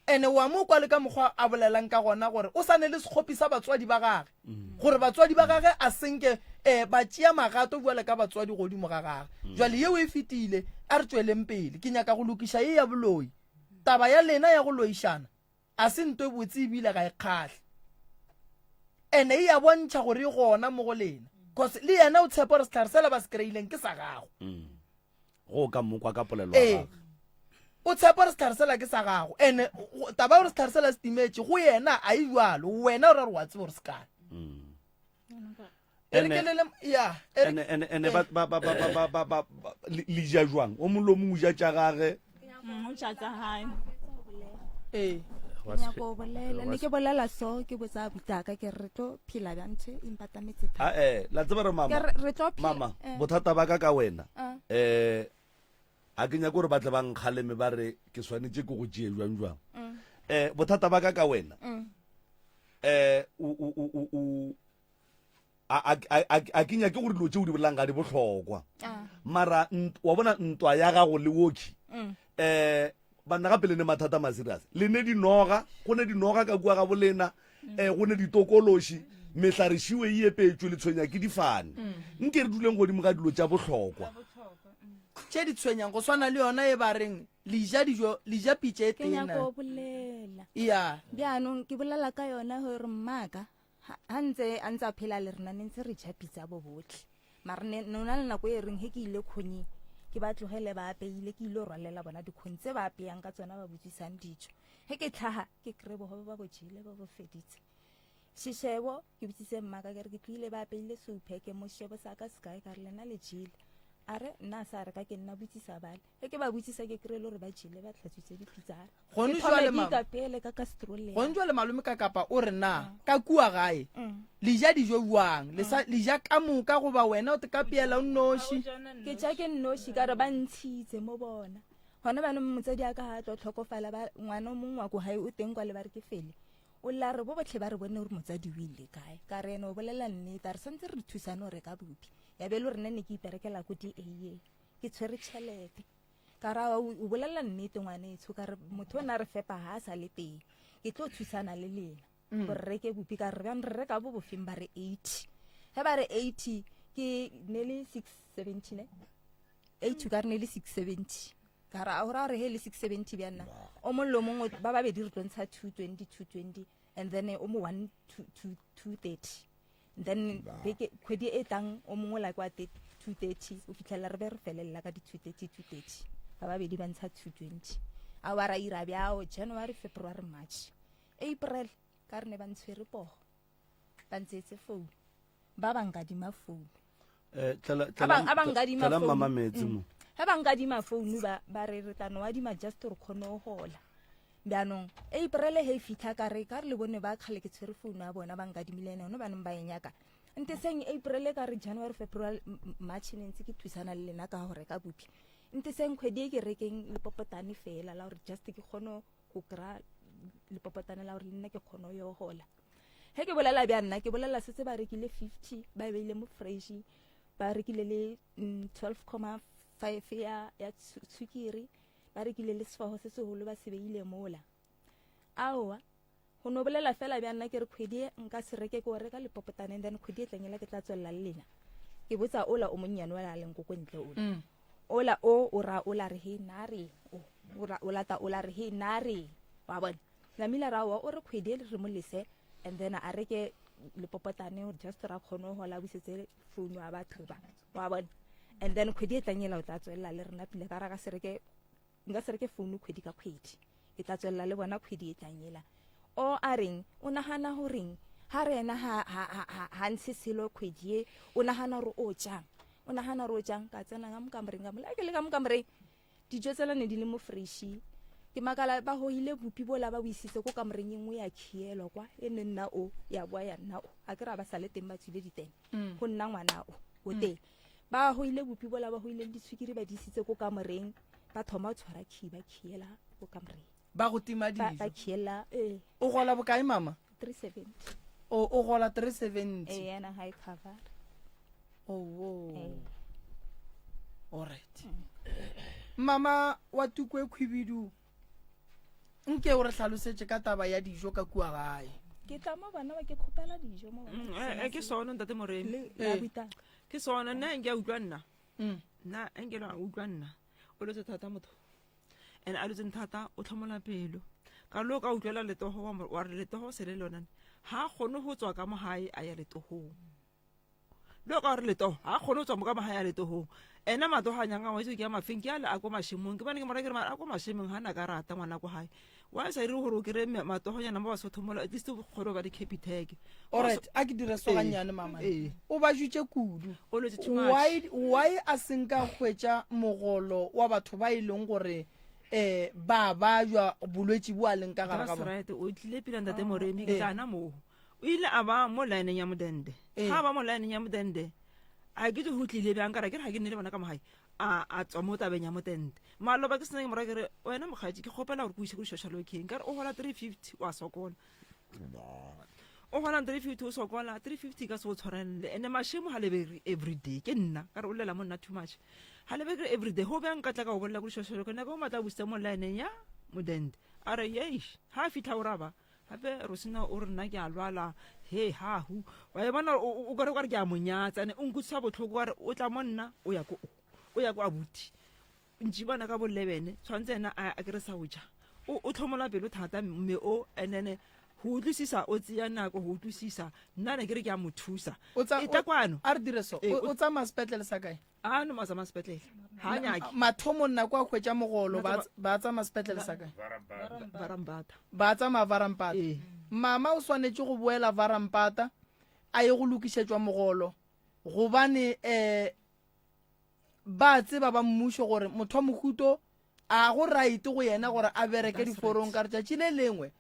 Ene wa mo kwa le ka mokgwa a bolelang ka gona gore o sa ne le sekgopi sa batswadi ba gage. Mm. Gore batswadi ba gage a senke e, um ba tšea magato bjale ka batswadi godimo ga gage. Jwale yeo e fetile, a re tšweleng pele. Ke nyaka go lokiša ye ya boloi. Taba ya lena ya go loišana a se nto e botse ebile ga e kgahle. Ene e ya bontšha gore e gona mo go lena. Cause le yena o tshepa gore sehlare sela ba se kry-ileng ke sa gago. Go ka mokwa ka polelo ya Ee. gagwe. O tshepa gore sehlare sela ke sa gago. Ene taba ya gore sehlare sela se timetše go yena a e jwalo. Wena o ra gore wa tseba gore se kae. E re ke le le ya e re Ene ene ene ba ba ba ba ba ba ba ba le le ja jwang? O mongwe le o mongwe o ja tša gage. O ja tša hae. Ee. Ke nyako go bolela ne ke bolela so ke botsa butaka ke re re tlo phela bjang ntho e mpatametse thata. A eh la tseba re mama. Ke re re tlo phela. Mama, eh. bothata ba ka ka wena. Ah. Eh a ke nyake gore ba tle ba nkgaleme ba re ke swanetše ke go tšee jwang jwang. Mm. Eh bothata ba ka ka wena. Mm. Eh o o o o a a ke nyake gore dilo tše o di bolelang ga di bohlokwa ah. mara wa bona ntwa ya gago le woki um banna gape le ne mathata maserious le ne dinoga go ne dinoga ka kua ga bolena um go ne ditokološi mehlarešiwe e epetšwe le tshwenya ke difane mm. nke re duleng godimo ga dilo tša bohlokwa tše di tshwenyang go swana le yona e ba reng le ja dijo le ja pitše e tena ke nyako bolela ya bjaanong ke bolela ka yona gore mmaka Ha ntse a ntse a phela le rena ne ntse re ja pitsa bo botlhe mare ne no na le nako e reng he ke ile khonye ke ba tlogele ba apeile ke ile rwalela bona dikhong tse ba apeyang ka tsona ba botswisang dijo he ke tlhaga ke kry bogobe ba bo jele ba bo feditse shishebo ke botsitse mmaka ke re ke tlile ba apeile soupheke mo shebo sa ka sekae ka re lena le jele a re nna a sa reka ke nna botsisa bale ge ke ba botsisa ke kry-e le gore ba jele ba tlhatswitse dipitsana Gone jwale ma- ikapele ka kastroleng gone jwale malome ka kapa o re na ka kua gae Mm. le ja dijo jwang le sa le ja ka moka goba wena o te ka peela o nnoši ke ja ke nnoši ka re ba ntshitse mo bona gona banong motsadi a ka ga a tlo tlhokofala ba ngwana o mongwe wa ko gae o teng kwa le ba re ke fele o lla re bo botlhe ba re bone gore motsadi o ile kae ka re ene o bolela nnete a re santse re thusane go reka bupi ya be e le gore nne ne ke iperekela ko da ke tshwere tšhelete ka ra o bolela nnete ngwanetsho ka re motho o ne a re fepa ga a sa le teng ke tlo thusana le lena mm. gore reke bopi ka re bjang re reka bo bofeng ba re 80 ge ba re 80 ke ne le 670 ne 80 ka re ne le 670 ka ra o ra re he le 670 bja nna o mongwe le o mongwe ba babedi re tlo ntsha 220 220 and then o mo 1 230 then beke kgwedi e tlang o mongwe la kwa 230 o fitlhelela re be re felelela ka di 230 230 ba babedi ba ntsha 220 a wa ra ira bjao january february march april ka re ne ba ntshwere pogo ba ntseetse founu ba ba nkadima founu eh, a ba nkadima mama metsi mo ge ba nkadima founu ba ba re re tla no adima just re kgone go gola bjanong april he e fitlha ka re ka re le bone ba kgale ke tshwere founu ya bona ba nkadimile ene one baneng ba e nyaka nte seng april ka re january february march ne ntse ke thusana le lena ka go reka bupi nte seng kgwedi e ke rekeng lepopotane fela la gore just ke kgone go kry-a lepopotane la gore le nna ke kgone go yo gola ge ke bolela bja nna ke bolela setse ba rekile 50 ba beile mo fresh ba rekile le 12,5 mm, ya ya tshukiri ba rekile le sefago se segolo ba se beile mola aowa go no bolela fela bja nna ke re kgwedi e nka se reke ke o reka lepopotane then kgwedi e tlengela ke tla tswelela le lena ke botsa ola o monnyane ola a leng ko ko ntle ola mm. ola o o ra ola re he nna re o o lata ola re he nna re wa bona namile ra wa o re kgwedi e re mo lese and then a reke lepopotane just ra kgone go gola busetse founu a batho ba wa bona and then kgwedi e tlang ela o tla tswelela le rena pele ka ra ka se reke nka se reke founu kgwedi ka kgwedi ke tla tswelela le bona kgwedi e tlang ela o a reng o nagana goreng ga re ena ga ntshe selo kgwedi e o nagana gore o jang o nagana gore o jang ka tsena ka mokamoreng ka mola ke le ka mokamoreng dijo tsela ne di le mo freshi ke makala ba hoile bupi bola ba o isitse ko kamoreng e nngwe ya khielwa kwa e ne nna o ya boa ya nna o a ke ra ba sa le teng ba tswile ditene mm. go nna ngwana o o mm. teng ba hoile bupi bola ba hoile le ditshwikiri ba di isitse ko kamoreng ba thoma go tshwara khi ba khiela ko kamoreng ba go tima dijo ba khiela ee o gola bokae mama 370 o o gola 370 ee yana ha e cover oh ee. all right mm. mama wa tuku e khwibidu nke o re hlalosetše ka taba ya dijo ka kua gae. Ke tla mo bona ba ke khopela dijo mo bona. Mm, eh, eh, ke sona ntate Moremi. Le la buta. Ke sona nna nke a utlwa nna. Mm. Nna nke la utlwa nna. O letse thata motho. And a letseng thata o tlhomola pelo. Ka lo ka utlwela letogo wa wa re letogo se le lona. Ha kgone go tswa ka mo hae a ya letogong. Lo ka re letogo ha kgone go tswa mo ka mo hae a letogong. Ena matogo a nyanga wa itse ke a mafeng ke a le a ko mashemong ke bane ke mora ke re mara a ko mashemong ha na ka rata ngwana ko hae. Wa sa ire gore o kry matogonyana mo basotho mola at least o kgone go ba di-capitec. Alright, a ke dire so gannyane mama. Ee. O ba jutše kudu. O lwetse too much. Why why a se nka hwetša mogolo wa batho ba e leng gore eh ba bajwa bolwetši bo a leng ka gare ga That's bona? right o tlile pila ntate Moremi ke Ee. tla na moo o ile a ba mo lineng ya modende Ee. ga a ba mo lineng ya modende a ke tse go tlile bjang ka re ke re ga ke nne le bona ka mogae a a tswa mo tabeng ya motente maloba ke sena ke mora ke re wena mokgatši ke kgopela gore ke o ise ko di-social workeng ka re o gola 350 wa sokola o gola 350 o sokola 350 ka se o tshwarelele ene mashemo ga lebere everyday ke nna ka re o llela mo nna too much ga lebere everyday go bjang ka tla ka o bolela ko di-social worker nako o matla a busitse mo lineng ya modente a re yeish ga a fitlha o raba gape rosina o re nna ke a lwala he hahu wa e bona o kare kare ke a monyatsa ene o nkutlwisa botlhoko wa re o tla mo nna o ya ko o ya ko abuti ntši bona ka bolebene tshwanetse ena a kere sa o ja o tlhomola pelo thata mme o enene go utlwisisa o tseya nako go utlwisisa nna ne ke re ke a mo thusa e tla kwano a re dire so o tsamaya sepetlele sa kae a no ma tsamaya sepetlele ha a nyake mathomong nako a hwetša mogolo ba ba tsamaya sepetlele sa kae Varampata. ba tsamaya Varampata Ee. mama o swanetše go boela Varampata a ye go lokišetšwa mogolo gobane um ba tseba ba mmušo gore motho wa mohuto a go right go yena gore a bereke diforong ka re tšatši le lengwe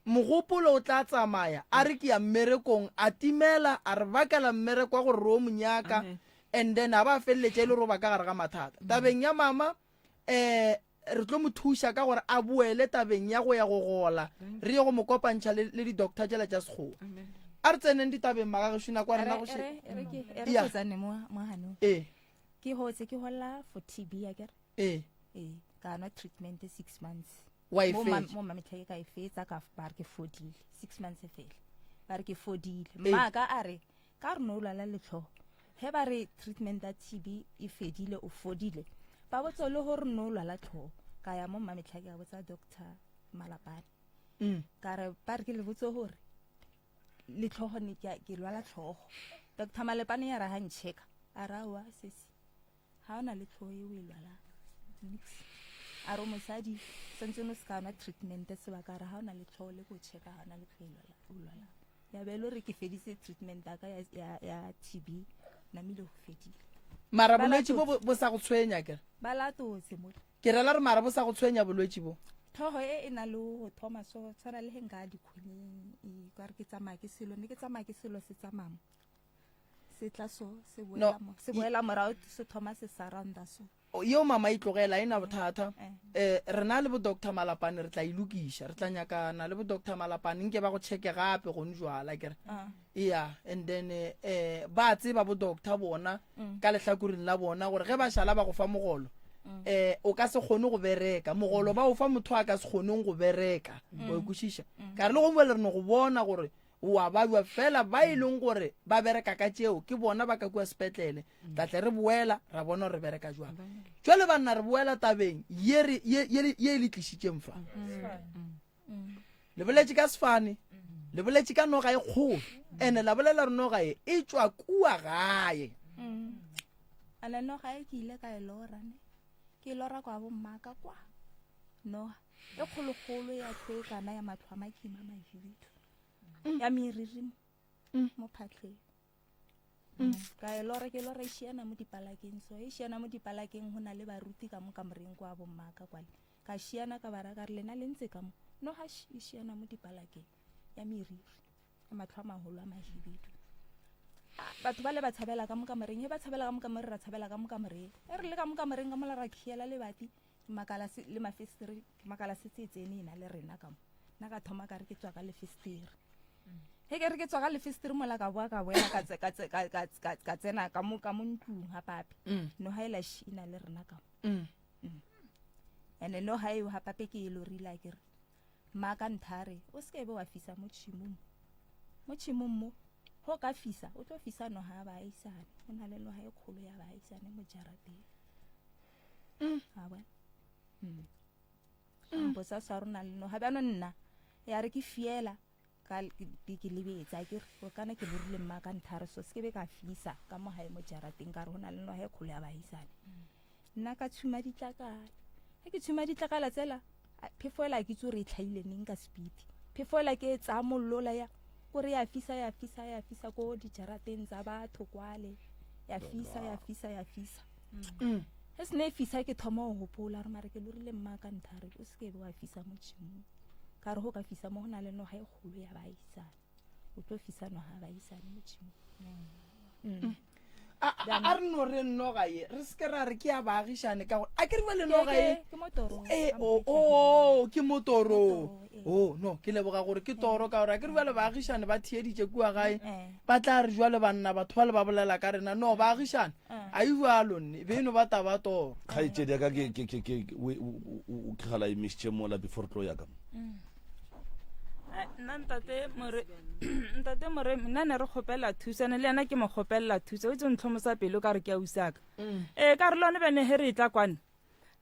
mogopolo o tla tsamaya a re ke ya mmerekong a timela a re bakela mmereko wa gore re o monyaka and then a ba a feleletša e le roba ka gare ga mathata tabeng ya mama um re tlo mo thuša ka gore a boele tabeng ya go ya go gola re ye go mo kopantšha le le di-doctor tšela tša sekgowa a re tseneng ditabeng magagešo nako ya rena go še e re tsane mo mo hanong ee ke hotse ke hola for TB ya kere ee ee ka nwa treatment 6 months Wa e Mo ma- fetša? mo mametlha ke ka e fetsa ka ba re ke fodile 6 months e fele ba re ke fodile Ee. mma ka a re ka re no o lwala letlhogo he ba re treatment ya TB e fedile o fodile ba botse le gore no o lwala tlhogo ka ya mo mmametlha ke a botsa doctor malapane Mm. ka re ba re ke le botse gore letlhogo ne ke a- ke lwala tlhogo doctor malepane ya ra ga ncheka a ra wa sesi ga o na le tlhogo e o e lwalang nix a re o mosadi santse no se ka nwa treatment sebaka a re ga o na le tlhogo le ko checka ga o na le tlhogo e o lwalang ya be e le gore ke feditse treatment ya ka ya, ya TB namile go fedile mara bolwetši bo bo sa go tshwenya kere ba latotse mo ke rela re mara bo sa go tshwenya bolwetši bo tlhogo e e na le go thoma so tshwana le ge nka dikgonyeng e ka re ke tsamaya ke selo ne ke tsamaya ke selo se tsamaya mo se tla so se boela mo se boela morago se thoma se surrounda so yeo mama e tlogela e na bothata um rena le bo doctor malapane re tla e lokiša re tla nyakana le bo doctor malapane nke ba go checke gape gone jwala kere ah. yeah and then eh ba tseba bo doctor bona mm. ka lehlakoreng la bona gore ge ba šala ba go fa mogolo mm. eh o ka se kgone go bereka mogolo ba o fa motho a ka se kgoneng go bereka mm. o kwešiša ka re le gongwe le re no go bona gore wa babja fela ba e leng gore ba bereka ka tšeo ke bona ba ka kua sepetlele tla tle re boela ra bona gore re bereka jwang jwale banna re boela tabeng ye re- ye ye- ye e le tlišitšeng fa le boletše ka sefane le boletše ka noga e kgolo ene la bolela gore noga e e tšwa kua gae ane noga e ke ile ka e lora ne ke e lora kwa bommaka kwa noga e kgolokgolo ya tlhoekana ya matlho a makima mahibidu mm. ya meriri mo mm. mo phatlheng mm. ka e lora ke lora e šiana mo dipalakeng so e šiana mo dipalakeng go na le baruti ka mo kamoreng kwa bommaka kwale ka šiana ka bara ka re lena le ntse ka mo no ga e šiana mo dipalakeng ya meriri ya matlho a magolo a mahibidu batho ba le ba tshabela ka mo kamoreng e ba tshabela ka mo kamoreng ra tshabela ka mo kamoreng e re le ka mo kamoreng ka mola ra khiela lebati ke makala se le mafestere ke makala se tse tsene ena le rena ka mo nna ka thoma ka re ke tswa ka lefestere he ke re ke tswa ka lefestere mola ka boa ka boela ka tse- ka tse- ka- ka- ka- ka tsena ka mo ka mo ntlong ga pape Mm. no ga ela shi ena le rena ka mo Mm. and-e no ga eo ga pape ke e lorile a kere mma ka nthare o se ke be wa fisa mo tšhimong. Mo tšhemong mo, go ka fisa, o tlo fisa noga ya baagisane. Go na le noga e kgolo ya baagisane mo jarateng. Mm. A bona? Mm. Mm. Botsa sa rona le noga. Bjanong nna, ya re ke fiela, ka ke ke lebetse a ke re kana ke lorile mma ka nthare so se ke be ka fisa ka mo gae mo jarateng ka re go na le noga e kgolo ya baagisane. Nna ka tshuma ditlakala. Ge ke tshuma ditlakala tsela, phefo ela ke itse gore e tlhaile neng ka speed. Phefo ela ke e tsaya mollo ola ya kore ya fisa ya fisa ya fisa ko dijarateng tsa batho kwale. Ya fisa ya fisa ya fisa. Mm. Ge se ne e fisa ke thoma go gopola gore mare ke lorile mma ka nthare o se ke be wa fisa mo tšhimong. Ka re go ka fisa mo go na le noga e kgolo ya baagisane. O tlo fisa noga ya baagisane mo tšhimong. Mm. A, a, a re no re noga ye re se ke ra re ke ya baagišane ka gore a ke re bjale noga ye Ke mo torong. e o o ke mo torong o no ke leboga gore ke toro ka gore a ke re bjale baagišane ba theeditše kua gae Eh. ba tla re jwale banna batho ba le ba bolela ka rena no baagišane a e bjalo nne e be e no ba taba toro kgaetšedi ya ka ke ke ke ke o o- o- o ke gala emišitše mola before re tlo ya ka mo nna ntate more ntate more nna ne re kgopela thuso ene le yena ke mo kgopelela thuso o itse ntlhomosa pelo ka re ke a usaka mm. ee ka re lone bene he re tla kwane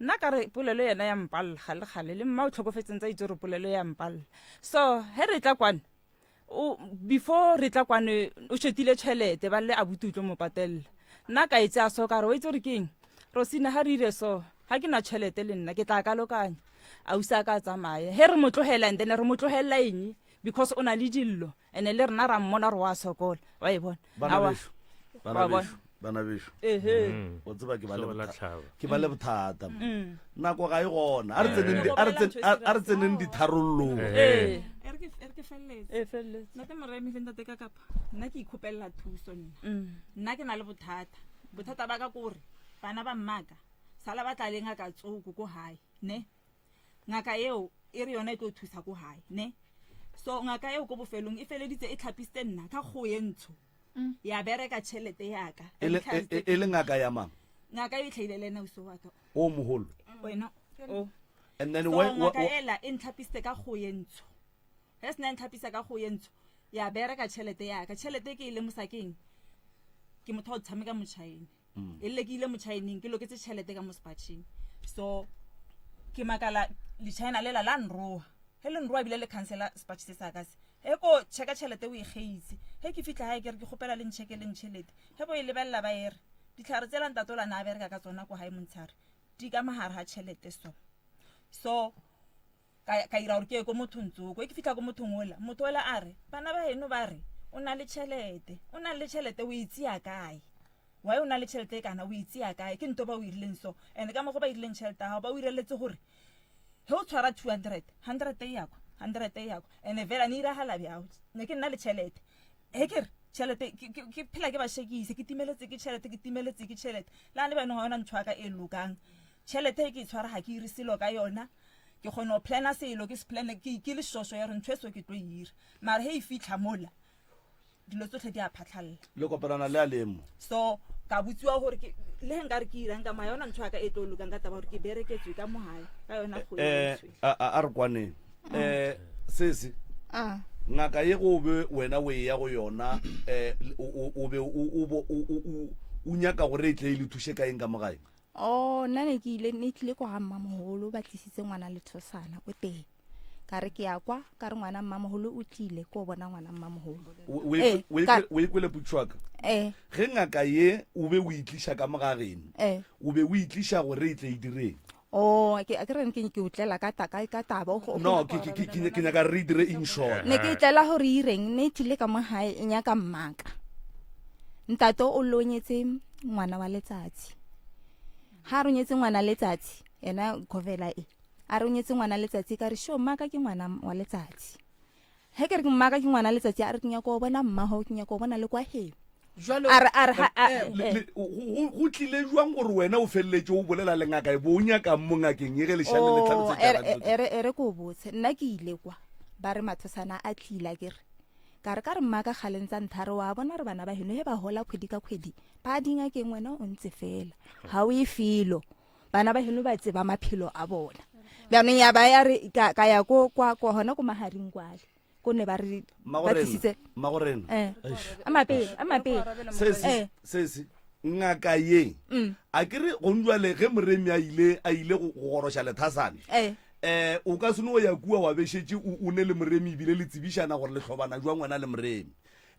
nna ka re polelo yena ya mpalela gale gale le mma o tlhokofetseng tsa itse gore polelo ya mpalela so he re tla kwane o before re tla kwane o shetile tšhelete ba le abuti o tlo mo patelela nna ka e tsaya so ka re o itse gore ke eng rosina ga re ire so ga ke na tšhelete le nna ke tla kalokanya ausi a ka tsamaye he re mo tlogela and then re mo tlogelela eng because o na le dillo and le rena ra mmona gore wa sokola wa e bona bana Awa. bešo bana Wa bona. bešo bana bešo Ehe. Mm. o tseba ke ba le Hlogo la botha- tlhaba. ke ba le bothata Mm. nako ga e gona a re tseneng di- a re tsen- a- a re tseneng ditharollong Ee. E re ke e re ke feleletse e feleletse ntate moremi le ntate ka kapa nna ke ikgopelela thuso nna Mm. nna ke na le bothata bothata ba ka kore bana ba mmaka sala ba tla le ngaka tsoko ko gae ne ngaka eo e re yona e tlo thusa ko gae ne so ngaka eo ko bofelong e feleditse e tlhapisitse nna ka kgo e ntsho mm. ya bereka tšhelete yaka e, e, e, e le ngaka ya mang ngaka e tlhaile le ena uso waka o mogolo wena o and then so ngaka ela e ntlhapisitse ka kgo e ntsho ge se na e ntlhapisa ka kgo e ntsho ya bereka tšhelete yaka tšhelete ke e lemosa keng ke motho wa go tshameka motšhaene mm. e rile ke ile motšhaeneng ke loketse tšhelete ka mo sepatšheng so ke makala lechina lela la nroa ge le nroa ebile le cancela sepatšhe se sa ka se ge ko checka tšhelete o e geitse ge ke fitlha gae ke re ke kgopela le ncheke le ntšhelete ge bo e lebelela ba e re ditlhare tsela ntatola na a bereka ka tsona ko gae montshare di ka magare ga tšhelete so so ka ka ira gore ke ye ko mothong tsoko e ke fitlha ko mothong ola motho ola a re bana ba eno ba re o na le tšhelete o na le tšhelete o e tseya kae why o na le tšhelete e kana o e tseya kae ke nto ba o irileng so and ka mogo ba irileng tšhelete ya gago ba o ireletse gore ge o tshwara 200 100 e yako 100 e yako and vela ne iragala bjao ne ke nna le tšhelete he ke re tšhelete ke phela ke ba shekise ke timeletse ke tšhelete ke timeletse ke tšhelete le a le banong ga yona ntho ya ka e lokang tšhelete e ke e tshwara ga ke ire selo ka yona ke kgone go plana selo ke se plane ke ke le šošo ya gore ntho e so ke tlo e ira mara he e fitlha mola dilo tsotlhe di a phatlhalela le kopanana le a lemo so ka botsiwa gore ke le ge nka re ke irang ka moga yona ntho ya ka e tlo lokang ka taba gore ke bereketswe ka mogae ka yona kgwedi eh a a- a re kwaneng eh sese Ah. ngaka ye go be wena o e ya go yona eh o o- o be o o bo- o o- o- o nyaka gore e tle e le thuše ka eng ka mo gae O nna ne ke ile ne tlile ko ga mmamogolo ba tlisitse ngwana lethosana ko teng ka re ke ya kwa ka re ngwana mmamogolo o tlile ko bona ngwana mmamogolo O- o Ee, e- o e ka- kwe- o e kwele putšwaka ee ge ngaka ye o be o itliša ka mo ga geno ee o be o itliša gore e tle e direng o ke a ke re ke ke o tlela ka ta- ka ka taba o- o- no ke- ke ke- ke- ke nyaka re e dire in short ne ke e tlela gore e ireng ne e tlile ka mo gae e nyaka mmaka ntate o lonyetse ngwana wa letsatsi ga a ronyetse ngwana letsatsi ena govela e a ronyetse ngwana letsatsi ka re sho mmaka ke ngwana wa letsatsi ge ke re mmaka ke ngwana letsatsi a re ke nyaka go bona mmago ke nyaka go bona le kwa geno jalo a re a re ha- a- Eh, eh. le- go go tlile jwang gore wena o feleletše o bolela le ngaka e bo o nyakang mo ngakeng e ge lešane le Oh, tlhalosetša ere- ka dilo tse? ere ere ko botse nna ke ile kwa ba re mathosana a tlile a kere ka re ka re mmaka kgaleng tsa nthare wa bona re bana ba heno he ba hola kgwedi ka kgwedi ba dingakeng wena o ntse fela ga o e felo bana ba heno ba tseba maphelo a bona bjanong ya ba ya re ka ka ya ko kwa ko hona ko maharing kwale. Ko ne ba re ba tlisitse. Mmagorena. Eh. A mapele, a mapele. Sesi, eh. sesi. Ngaka ye. Mm. A ke re gong jwale ge Moremi a ile a ile go goroša lethasane. Eh. Eh, o ka se no ya kua wa bešetše o o ne le Moremi ebile le tsebišana gore le hlobana jwang wena le Moremi.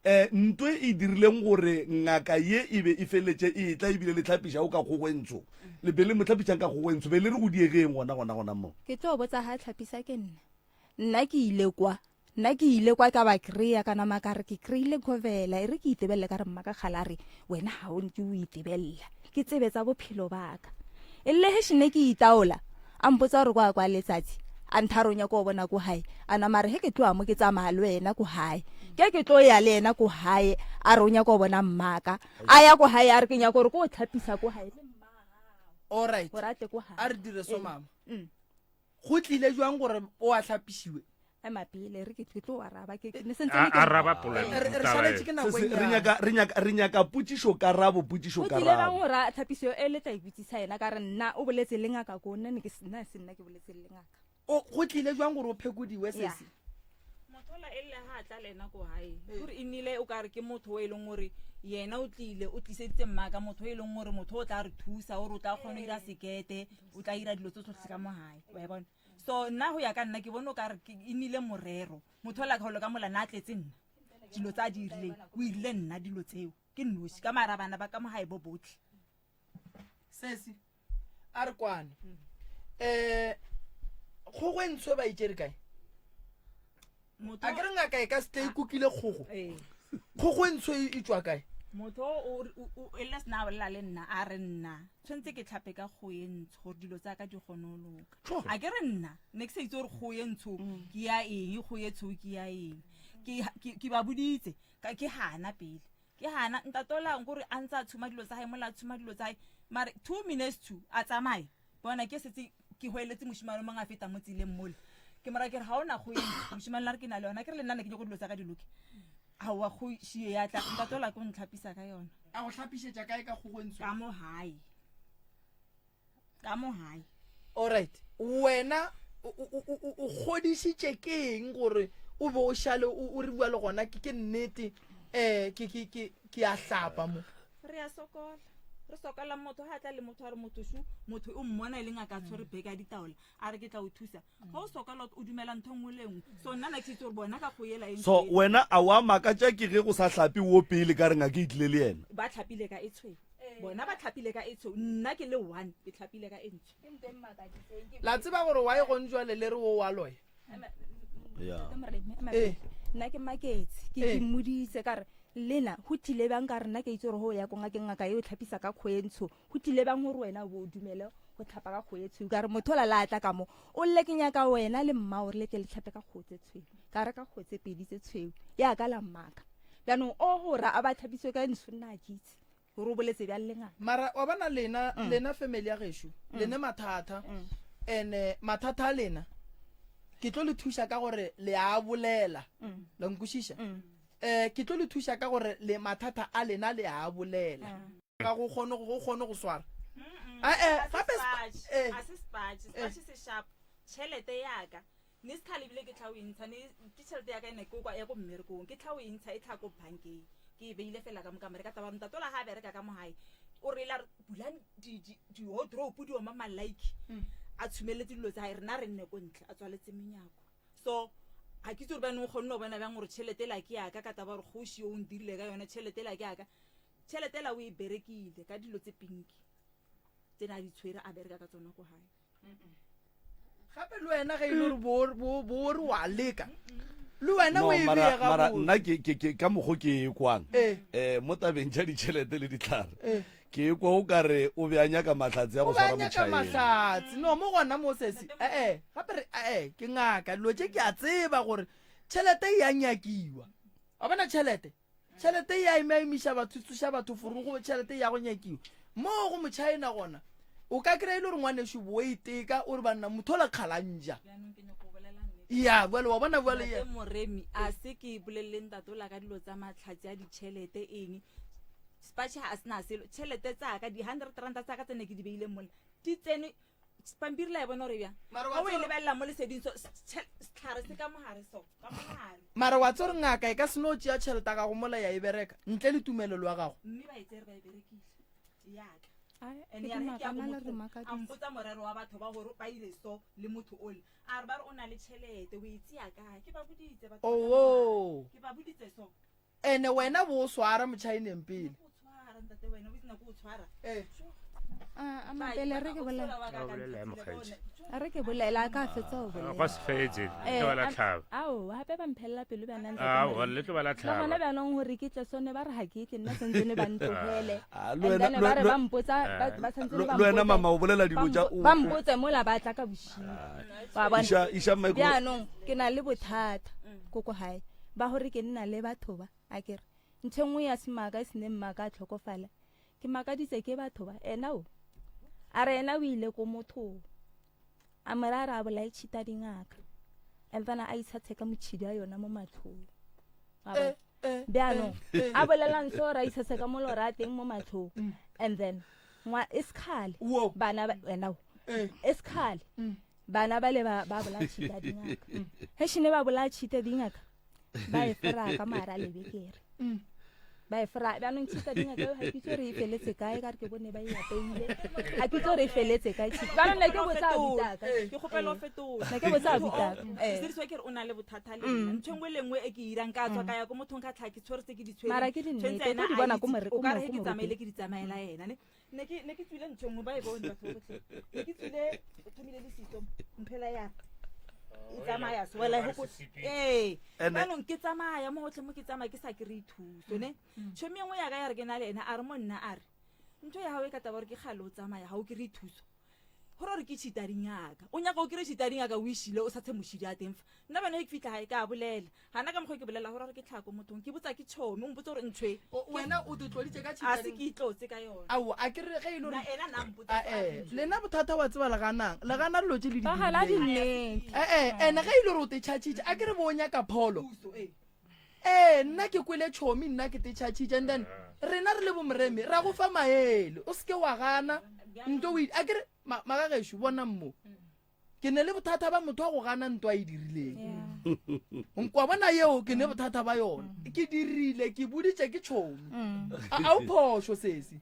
Eh, nto e dirileng gore ngaka ye e be e feletše e etla ebile le hlapiša o ka kgogo e ntsho. Le be le mo hlapišang ka kgogo e ntsho be le re go diegeng gona gona gona mo. Ke tlo botsa ha hlapisa ke nna. Nna ke ile kwa. Nna ke ile kwa ka ba kry-a ka nama ka re ke kry-ile khovela e re ke itebelele ka re mma ka kgala re wena ga o nke o itebelela ke tsebe tsa bophelo baka e lle he shene ke itaola a mpotsa gore kwa kwa letsatsi a nthare o nyaka go bona ko gae a nama re he ke tloa mo ke tsamaya le wena ko gae ke ke tlo ya le yena ko gae a re o nyaka go bona mmaka a ya ko gae a re ke nyaka gore ko o tlhapisa ko gae Alright. gore a tle ko gae A re dire so mama. Mm. Go tlile jwang gore o a hlapišiwe? Ema pele re ke ke tlo araba ke ne sentse A- ke araba polelo Re- re taba šaletše e. ke nako Se- se- e re nnyane. nyaka re nyaka re nyaka potšišo karabo potšišo go tlile bang karabo gore a tlhapiso e le tla ipotsisa yena ka re nna o boletse le ngaka ko nna ne ke se- nna se nna ke boletse le ngaka O go tlile jwang gore o phekodiwe Ya. sesi? Motho ola e lle ga a tla le ena ko gae gore e nnile o ka re ke motho o e leng gore yena o tlile o tliseditse mmaka motho o e leng gore motho o tla re thusa gore o tla kgona go ira sekete o tla ira dilo tse tsotlhe ka mo gae wa e bona so nna go ya ka nna ke bone o ka re e nnile morero motho ola golo ka mola na a tletse nna dilo tse a di irileng o irile nna dilo tseo ke nnoši ka mara bana ba ka mo gae bo botlhe Sesi a re kwane. Eh kgogo e ntsho e ba itšere kae? Motho A ke re ngaka e ka se tle e kukile kgogo. Ee. Kgogo e ntsho e e tšwa kae? Motho o o o e le sena a bolela le nna a re nna tshwanetse ke tlhape ka kgogo e ntsho gore dilo tsa ka di kgone go loka. A ke re nna ne ke sa itse gore kgogo e ntsho ke ya eng kgogo e tshweu ke ya eng. Ke ke ba boditse ka ke hana pele. Ke gana ntate ola nkore a ntse a tshuma dilo tsa gae mola a tshuma dilo tsa gae mare two minutes to a tsamaye bona ke setse ke hweletse moshimane mongwe a feta mo tseleng mole ke mora ke re ga o na go eng moshimane la re ke na le yona ke re le nna ne ke nyako dilo tsa ka di loke aowa go šie ya tla ntate ola ke o ntlhapisa ka yona A go hlapišetša kae ka kgogo e ntsho? Ka mo gae. Ka mo gae. Alright, wena o o o kgodišitše ke eng gore o be o šale o re bua le gona ke ke nnete eh ke ke ke ke a hlapa mo. Re a sokola. Re sokola motho ha tla le motho a re motho shu motho o mmona e le ngaka a tshwere beke ya ditaola a re ke tla o thusa. Ga o sokola o dumela ntho nngwe le nngwe. So nna na ke itse gore bona ka go yela eng. So wena a wa makatša ke ge go sa hlape wo pele ka re ngaka e tlile le yena? Ba hlapile ka e tshweu. Bona ba hlapile ka e tshweu nna ke le one ke hlapile ka e ntsho. La tseba gore why gone jwale le re wo wa loya? Yeah. Eh. Nna ke maketse ke Eh. ke mmoditse ka re lena go tlile bang ka re nna ke itse gore go ya ko ngakeng ngaka e o tlhapisa ka kgo e ntsho go tlile bang gore wena o bo o dumele go tlhapa ka kgo e tshweu ka re motho ola la tla ka mo o lle ke nyaka wena le mma gore le tle le tlhape ka kgo tse tshweu ka re ka kgo tse pedi tse tshweu ya ka la mmaka jaanong o gora a ba tlhapiswe ka ntsho nna a ke itse gore o boletse bjang le ngaka Mara wa bona lena lena family ya gešo lene mathata ene mathata a lena ke tlo le thuša ka gore le a bolela la nkwešiša eh ke tlo le thuša ka gore le mathata a lena le a bolela ga go kgone go kgone go swara eh eh gape eh a se spatch spatch se sharp tšhelete yaka ne se tlhale ebile ke tla o e ntsha ne ke tšhelete ya ka ene ke kwa ya ko mmerekong ke tla o e ntsha e tlha ko bankeng ke e beile fela ka mo kamore ka taba ntate ola ga a bereka ka mo gae o re la re bulang di-wardrobe di oma malike mm. a tshumeletse dilo tsa gae rena re nne ko ntle a tswaletse menyako so ga ke itse gore baneng o kgonne go bona bjang gore tšhelete ela ke yaka ka taba gore kgoši o ntirile ka yone tšhelete ela ke yaka tšhelete ela o e berekile ka dilo tse pinki tse ne a di tshwere a bereka ka tsona ko gae gape le wena ge e le gore bo re wa leka le wena o e mara mara nna ke ke ke ka mokgo ke e kwang eh mo tabeng tša ditšhelete le ditlhare eh. ke e kwa o ka re o be a nyaka mahlatse ya go swara motšhaena mahlatse no mo gona mo sesi eh eh gape re eh ke ngaka dilo tše ke a tseba gore tšhelete e ya nyakiwa wa bona tšhelete Tšhelete e a emaemiša batho, e tsoša batho forogo, tšhelete e ya go nyakiwa. Mo go Motšhaena gona, o ka kry-a e le gore ngwanešu bo iteka, o re banna motho ola kgalanja. Ya, bjale wa bona bjale Ntate Moremi, a se ke bolelele ntate ola ka dilo tsa mahlatse a ditšhelete eng. Sepatšhe ga se na selo, tšhelete tsa ka, di-hundred ranta tsa ka tse ne ke di beile mola, di tsene. Pampiri la e bona gore bjang. Mara wa Ga o e tseba- lebelela mo leseding so setlhare se ka mogare so, ka mogare. Mara wa tseba gore ngaka e ka se no tšea tšhelete ya gago mola ya e bereka ntle le tumelelo ya gago. Mme ba e tsere ba e berekile. Yaka. Ai, And ke ya re ge ke ya dimaka go nna le re motho, a makaditse. mpotsa morero wa batho ba gore ba ile so le motho ole. A re ba re o na le tšhelete, o e tšea kae? Ke ba boditse batho ba ka Owoo. mogare. Ke ba boditse so. Ene wena bo o swara motšhaeneng pele. O tshwara ntate wena, o itse nako o tshwara. Eh. A, a mapele re ke bolela. A bolela ya mokgaetši. A re ke bolela a ka fetsa go bolela. Gwa se fetse, le tlo ba la Eh, tlhaba. Ao, gape ba mphelela pelo bjana ntate Ao, Morena. le tlo ba la Le gona tlhaba. bjanong gore ke tle sone ba re ga ke tle nna santsene ba ntlogele. Ah, le And wena- then le- ba re le- ba mpotsa ba ba santsene ba Le wena mpotse- mama o bolela dilo ba tša mpo- o- ba mpotse mola ba tla ka bošego. Wa bona? Iša iša micro. Bjanong ke na le bothata koko gae ba gore ke nna le batho ba a kere ntho e nngwe ya semaka e sene mmaka a tlhokofala ke makaditse ke batho ba ena o a re ena o ile ko mothong a mo raya a re a bolae tšhita dingaka and then a itshatshe ka motšhidi a yona mo matlhong Wa bona? bjaanong a bolelang so ra itshatshe ka molora a teng mo matlhong and then ngwa e sekgale bana ba wena o e sekgale bana ba le ba ba bolaya tšhita dingaka ge šene ba bolaya tšhita dingaka ba e fora ka mara lebekere ba e fora bjanong tšhita dingaka eo ga ke itse gore e feletse kae ka re ke bone ba e apeile ga ke itse gore e feletse kae tšhita bjanong ne ke botsa abutaka ke kgopela o fetola ne ke botsa abutaka Eh. Sediriswa ke re o na le bothata le nna ntho e nngwe le nngwe e ke irang ka tswa ka ya ko mothong ka tlhaa ke tshwere tse ke di tshwereng. Mara ke dinnete, Tshwanetse o ena tlo di a bona itse, ko more- o ko ka re mo- ge ko ke tsamaile moruting. ke di tsamaela ena ne ne ke ne ke tswile ntho e nngwe ba e bone batho botlhe ne ke tswile o thomile le seto mphela ya e tsamaya so wela go ee Ene- jaanong ke tsamaya mo gotlhe mo ke tsamaya ke sa kry-e thuso ne tšhomi e nngwe yaka ya re ke na le ena a re mo nna a re ntho ya gago e ka taba gore ke kgale o tsamaya ga o kry-e thuso gore gore ke tšhita dingaka o nyaka o kry tšhita dingaka o išile o sa tshe mošidi a teng fa nna bane ke fitlha gae ka bolela gana ka mokgwa ke bolela gore gore ke tlhako mothong ke botsa ke tšhomi o mpotse gore ntho e wena o te tloditse ka a se ke itlotse ka yone ao a ke re ge e le Na gore ena na mpotsa Ah, eh, lena bothata wa tseba le ganang le gana dilo tse le di Ba gana dirileng. dinnete. Eh, eh, ene ge e le gore o te tšhatšhitše a ke re bo o nyaka pholo ee nna ke kwele tšhomi nna ke te tšhatšhitše and then rena re le bomoremi ra go fa maele o seke wa gana nto o a ke re magagešo bonang mo ke ne le bothata ba motho wa go gana nto a e dirileng nkwa bona yeo ke ne bothata ba yona ke dirile ke boditše ke tšhomi a o phošo sesi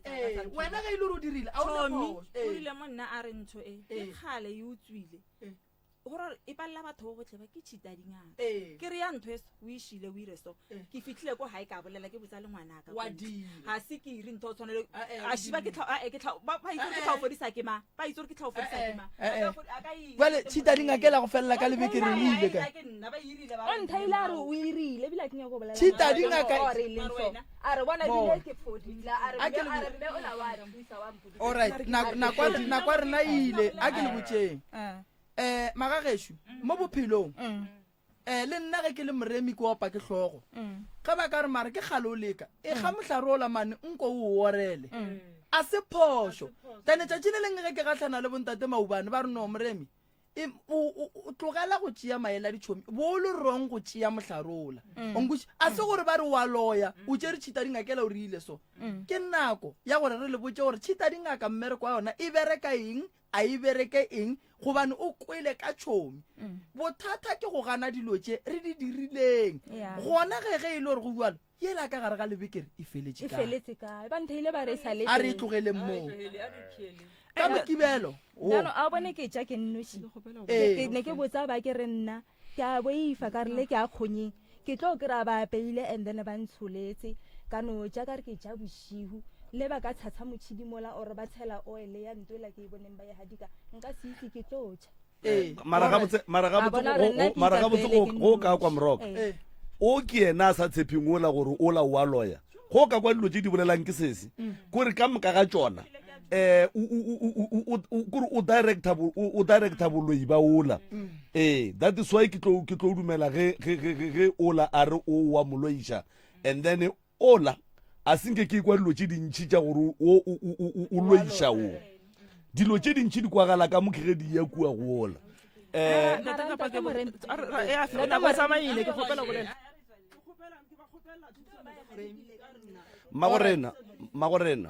Ee, wena ge e le gore o dirile a o na Chomi, phošo. Ee. o rile mo nna a re ntho e ke kgale e utswile gore e palela batho bo botlhe ba ke cheata dingaka Ee. ke re ya ntho eso o išile o ire so ke fitlhile ko gae ka bolela ke botsa le ngwanaka Wa ko ntle. dira. ga se ke ire ntho o tshwanele eh, a o shiba ke dirile. tlha- ah, eh, ke tlha- ba ba itse gore ke tlha o fodisa ke mang ba itse gore ke tlha o fodisa ke mang Eh, eh. A ka fo- a ka ira Jwale ke cheata mo- dingaka e la go felela ka lebekereng o ile kae? Ke nna, ba irile ba o nthaile a re o irile ebile a ke nyako go bolela Cheata maaka. dingaka- O re leng so. a re bona Bona. ebile ke fodile a re A ke mme le a bo- re mme o la wa thusa wa mpodisa. Alright, nako nako ya- nako ya rena e ile a ke le botšeng um magagešo mo bophelong um le nna ge ke le moremi ke opa ke hlogo ge ba ka re mare ke kgale o leka e ga mohlare ola mane nko o orele a se phošo tane tšatši le lengwe ge ke gahlana le bontate maubane ba re no moremi e, o tlogela go tšea maele a ditšhomi bo o le wrong go tšea mohlare ola onkweše a se gore ba re wa loya o tšere tšhita dingakela o rile so ke nako ya gore re le botše gore tšhita dingaka mmereko wa yona e bereka eng a e bereke eng gobane o kwele ka tšhomi mm. bothata ke go gana dilo tše re di dirileng gona ge ge e le gore go bjalo yela ka gare ga lebekere e feletse kae ba ntheile ba re sa a re e tlogeleng moo ka mokibelo jaanong a bone ke ja ke nnoši Ee. ne ke botsa ba ke re nna ke a boifa ka re le ke a kgonyeng ke tlo kry-a ba apeile and then ba ntsholetse ka no ja ka re ke ja bošihu le ba ka tshatsha motšhidi mola or ba tshela oil ya nto ela ke e boneng ba e hadika nka se itse ke tlo ja Ee. mara gabotse mara Ba gabotse bona go- gore nna go- ke mara gabotse ikapele go ke go ka nnoši. kwa moroka Ee. o ke yena a sa tshepeng ola gore ola o a loya go ka kwa dilo tse di bolelang ke sese kore ka moka ga tsona um kore o director o director boloi ba ola ee that is why ke tlo ke tlo dumela ge ge ge ge ge ola a re o wa moloiša and then ola a senke ke kwa dilo tše dintšhi tša gore o o o o loiša o dilo tše dintšhi di kwagala ka mo ke ge di ya kua go ola um nako e tsamaile ke kgopela go bolela. Magorena, magorena,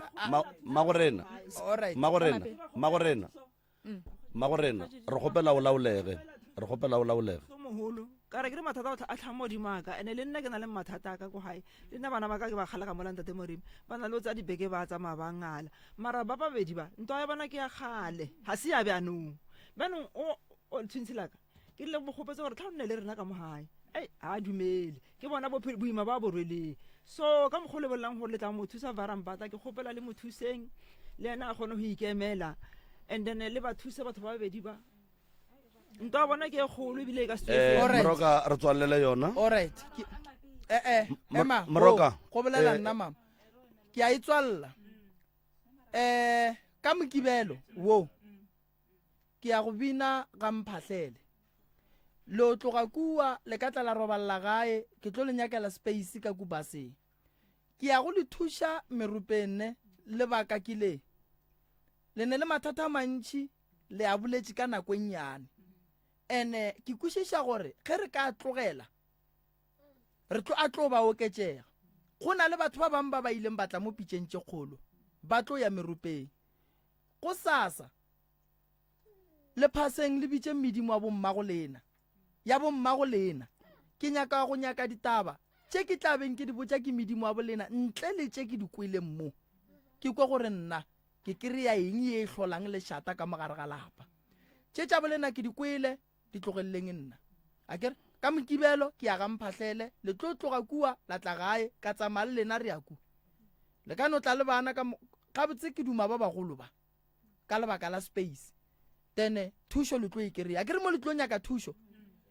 magorena, magorena, magorena, magorena, re kgopela o laolege, re kgopela o laolege. Mogolo, ka re ke re mathata a tlhang modimo a ka, ene le nna ke na le mathata a ka ko gae, le nna bana ba ka ke ba kgala ka mola ntate Moremi, ba na le o tsaya dibeke ba tsamaya ba ngala, mara ba babedi ba, ntwa ya bona ke ya kgale, ga se ya bjanong. Bjanong o, o tshwintshi laka, ke rile mo kgopetse gore tlha o nne le rena ka mo gae ei ga a dumele ke bona boima ba bo rweleng so ka mokgwa o lebelelang gore le tla mo thusa varambata ke kgopela le mo thuseng le ena a kgone go ikemela and then le ba thuse batho ba babedi ba ntwa ya bona ke e kgolo ebile e ka se eh, moroka re tswalele yona alright eh eh ema moroka go bolela eh, nna mama ke a e tswalela eh ka mokibelo wo Ke ya go bina ga Mphahlele. Lo tloga kua le ka tla la roballa gae, ke tlo le nyakela space ka ku baseng. Ke ya go le thuša meropeng ne, lebaka ke le. Le ne le mathata a mantši, le a boletše ka nako e nnyane. Ene ke kwešiša gore ge re ka tlogela, re tlo a tlo ba oketšega. Go na le batho ba bangwe ba ba ileng ba tla mo pitšeng tše kgolo, ba tlo ya meropeng. Gosasa, le phaseng le bitše medimo wa bommago lena, ya bommago lena. Ke nyaka go nyaka ditaba tše ke tla beng ke di botša ke medimo wa bolena ntle le tše ke di kweleng mo. Ke kwe gore nna ke kry-a eng ye e hlolang lešata ka mo gare ga lapa. Tše tša bolena ke di kwele, di tlogeleleng nna. Akere ka Mokibelo ke ya ga Mphahlele, le tlo tloga kua la tla gae, ka tsamaya le lena re ya ku. Le ka no tla le bana ka mo, gabotse ke duma ba bagolo ba ka lebaka la space. Then thušo le tlo e kry-a. Akere mo le tlo nyaka thušo,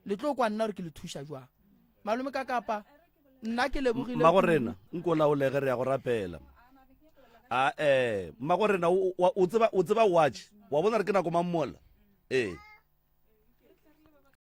le tlo kwa nna gore ke le thuša jwang. Malome ka kapa nna ke lebogile. Mmagorena nko laolege re ya go rapela. A eh mmagorena o tseba o tseba watch wa bona re ke nako mang mola. Ee.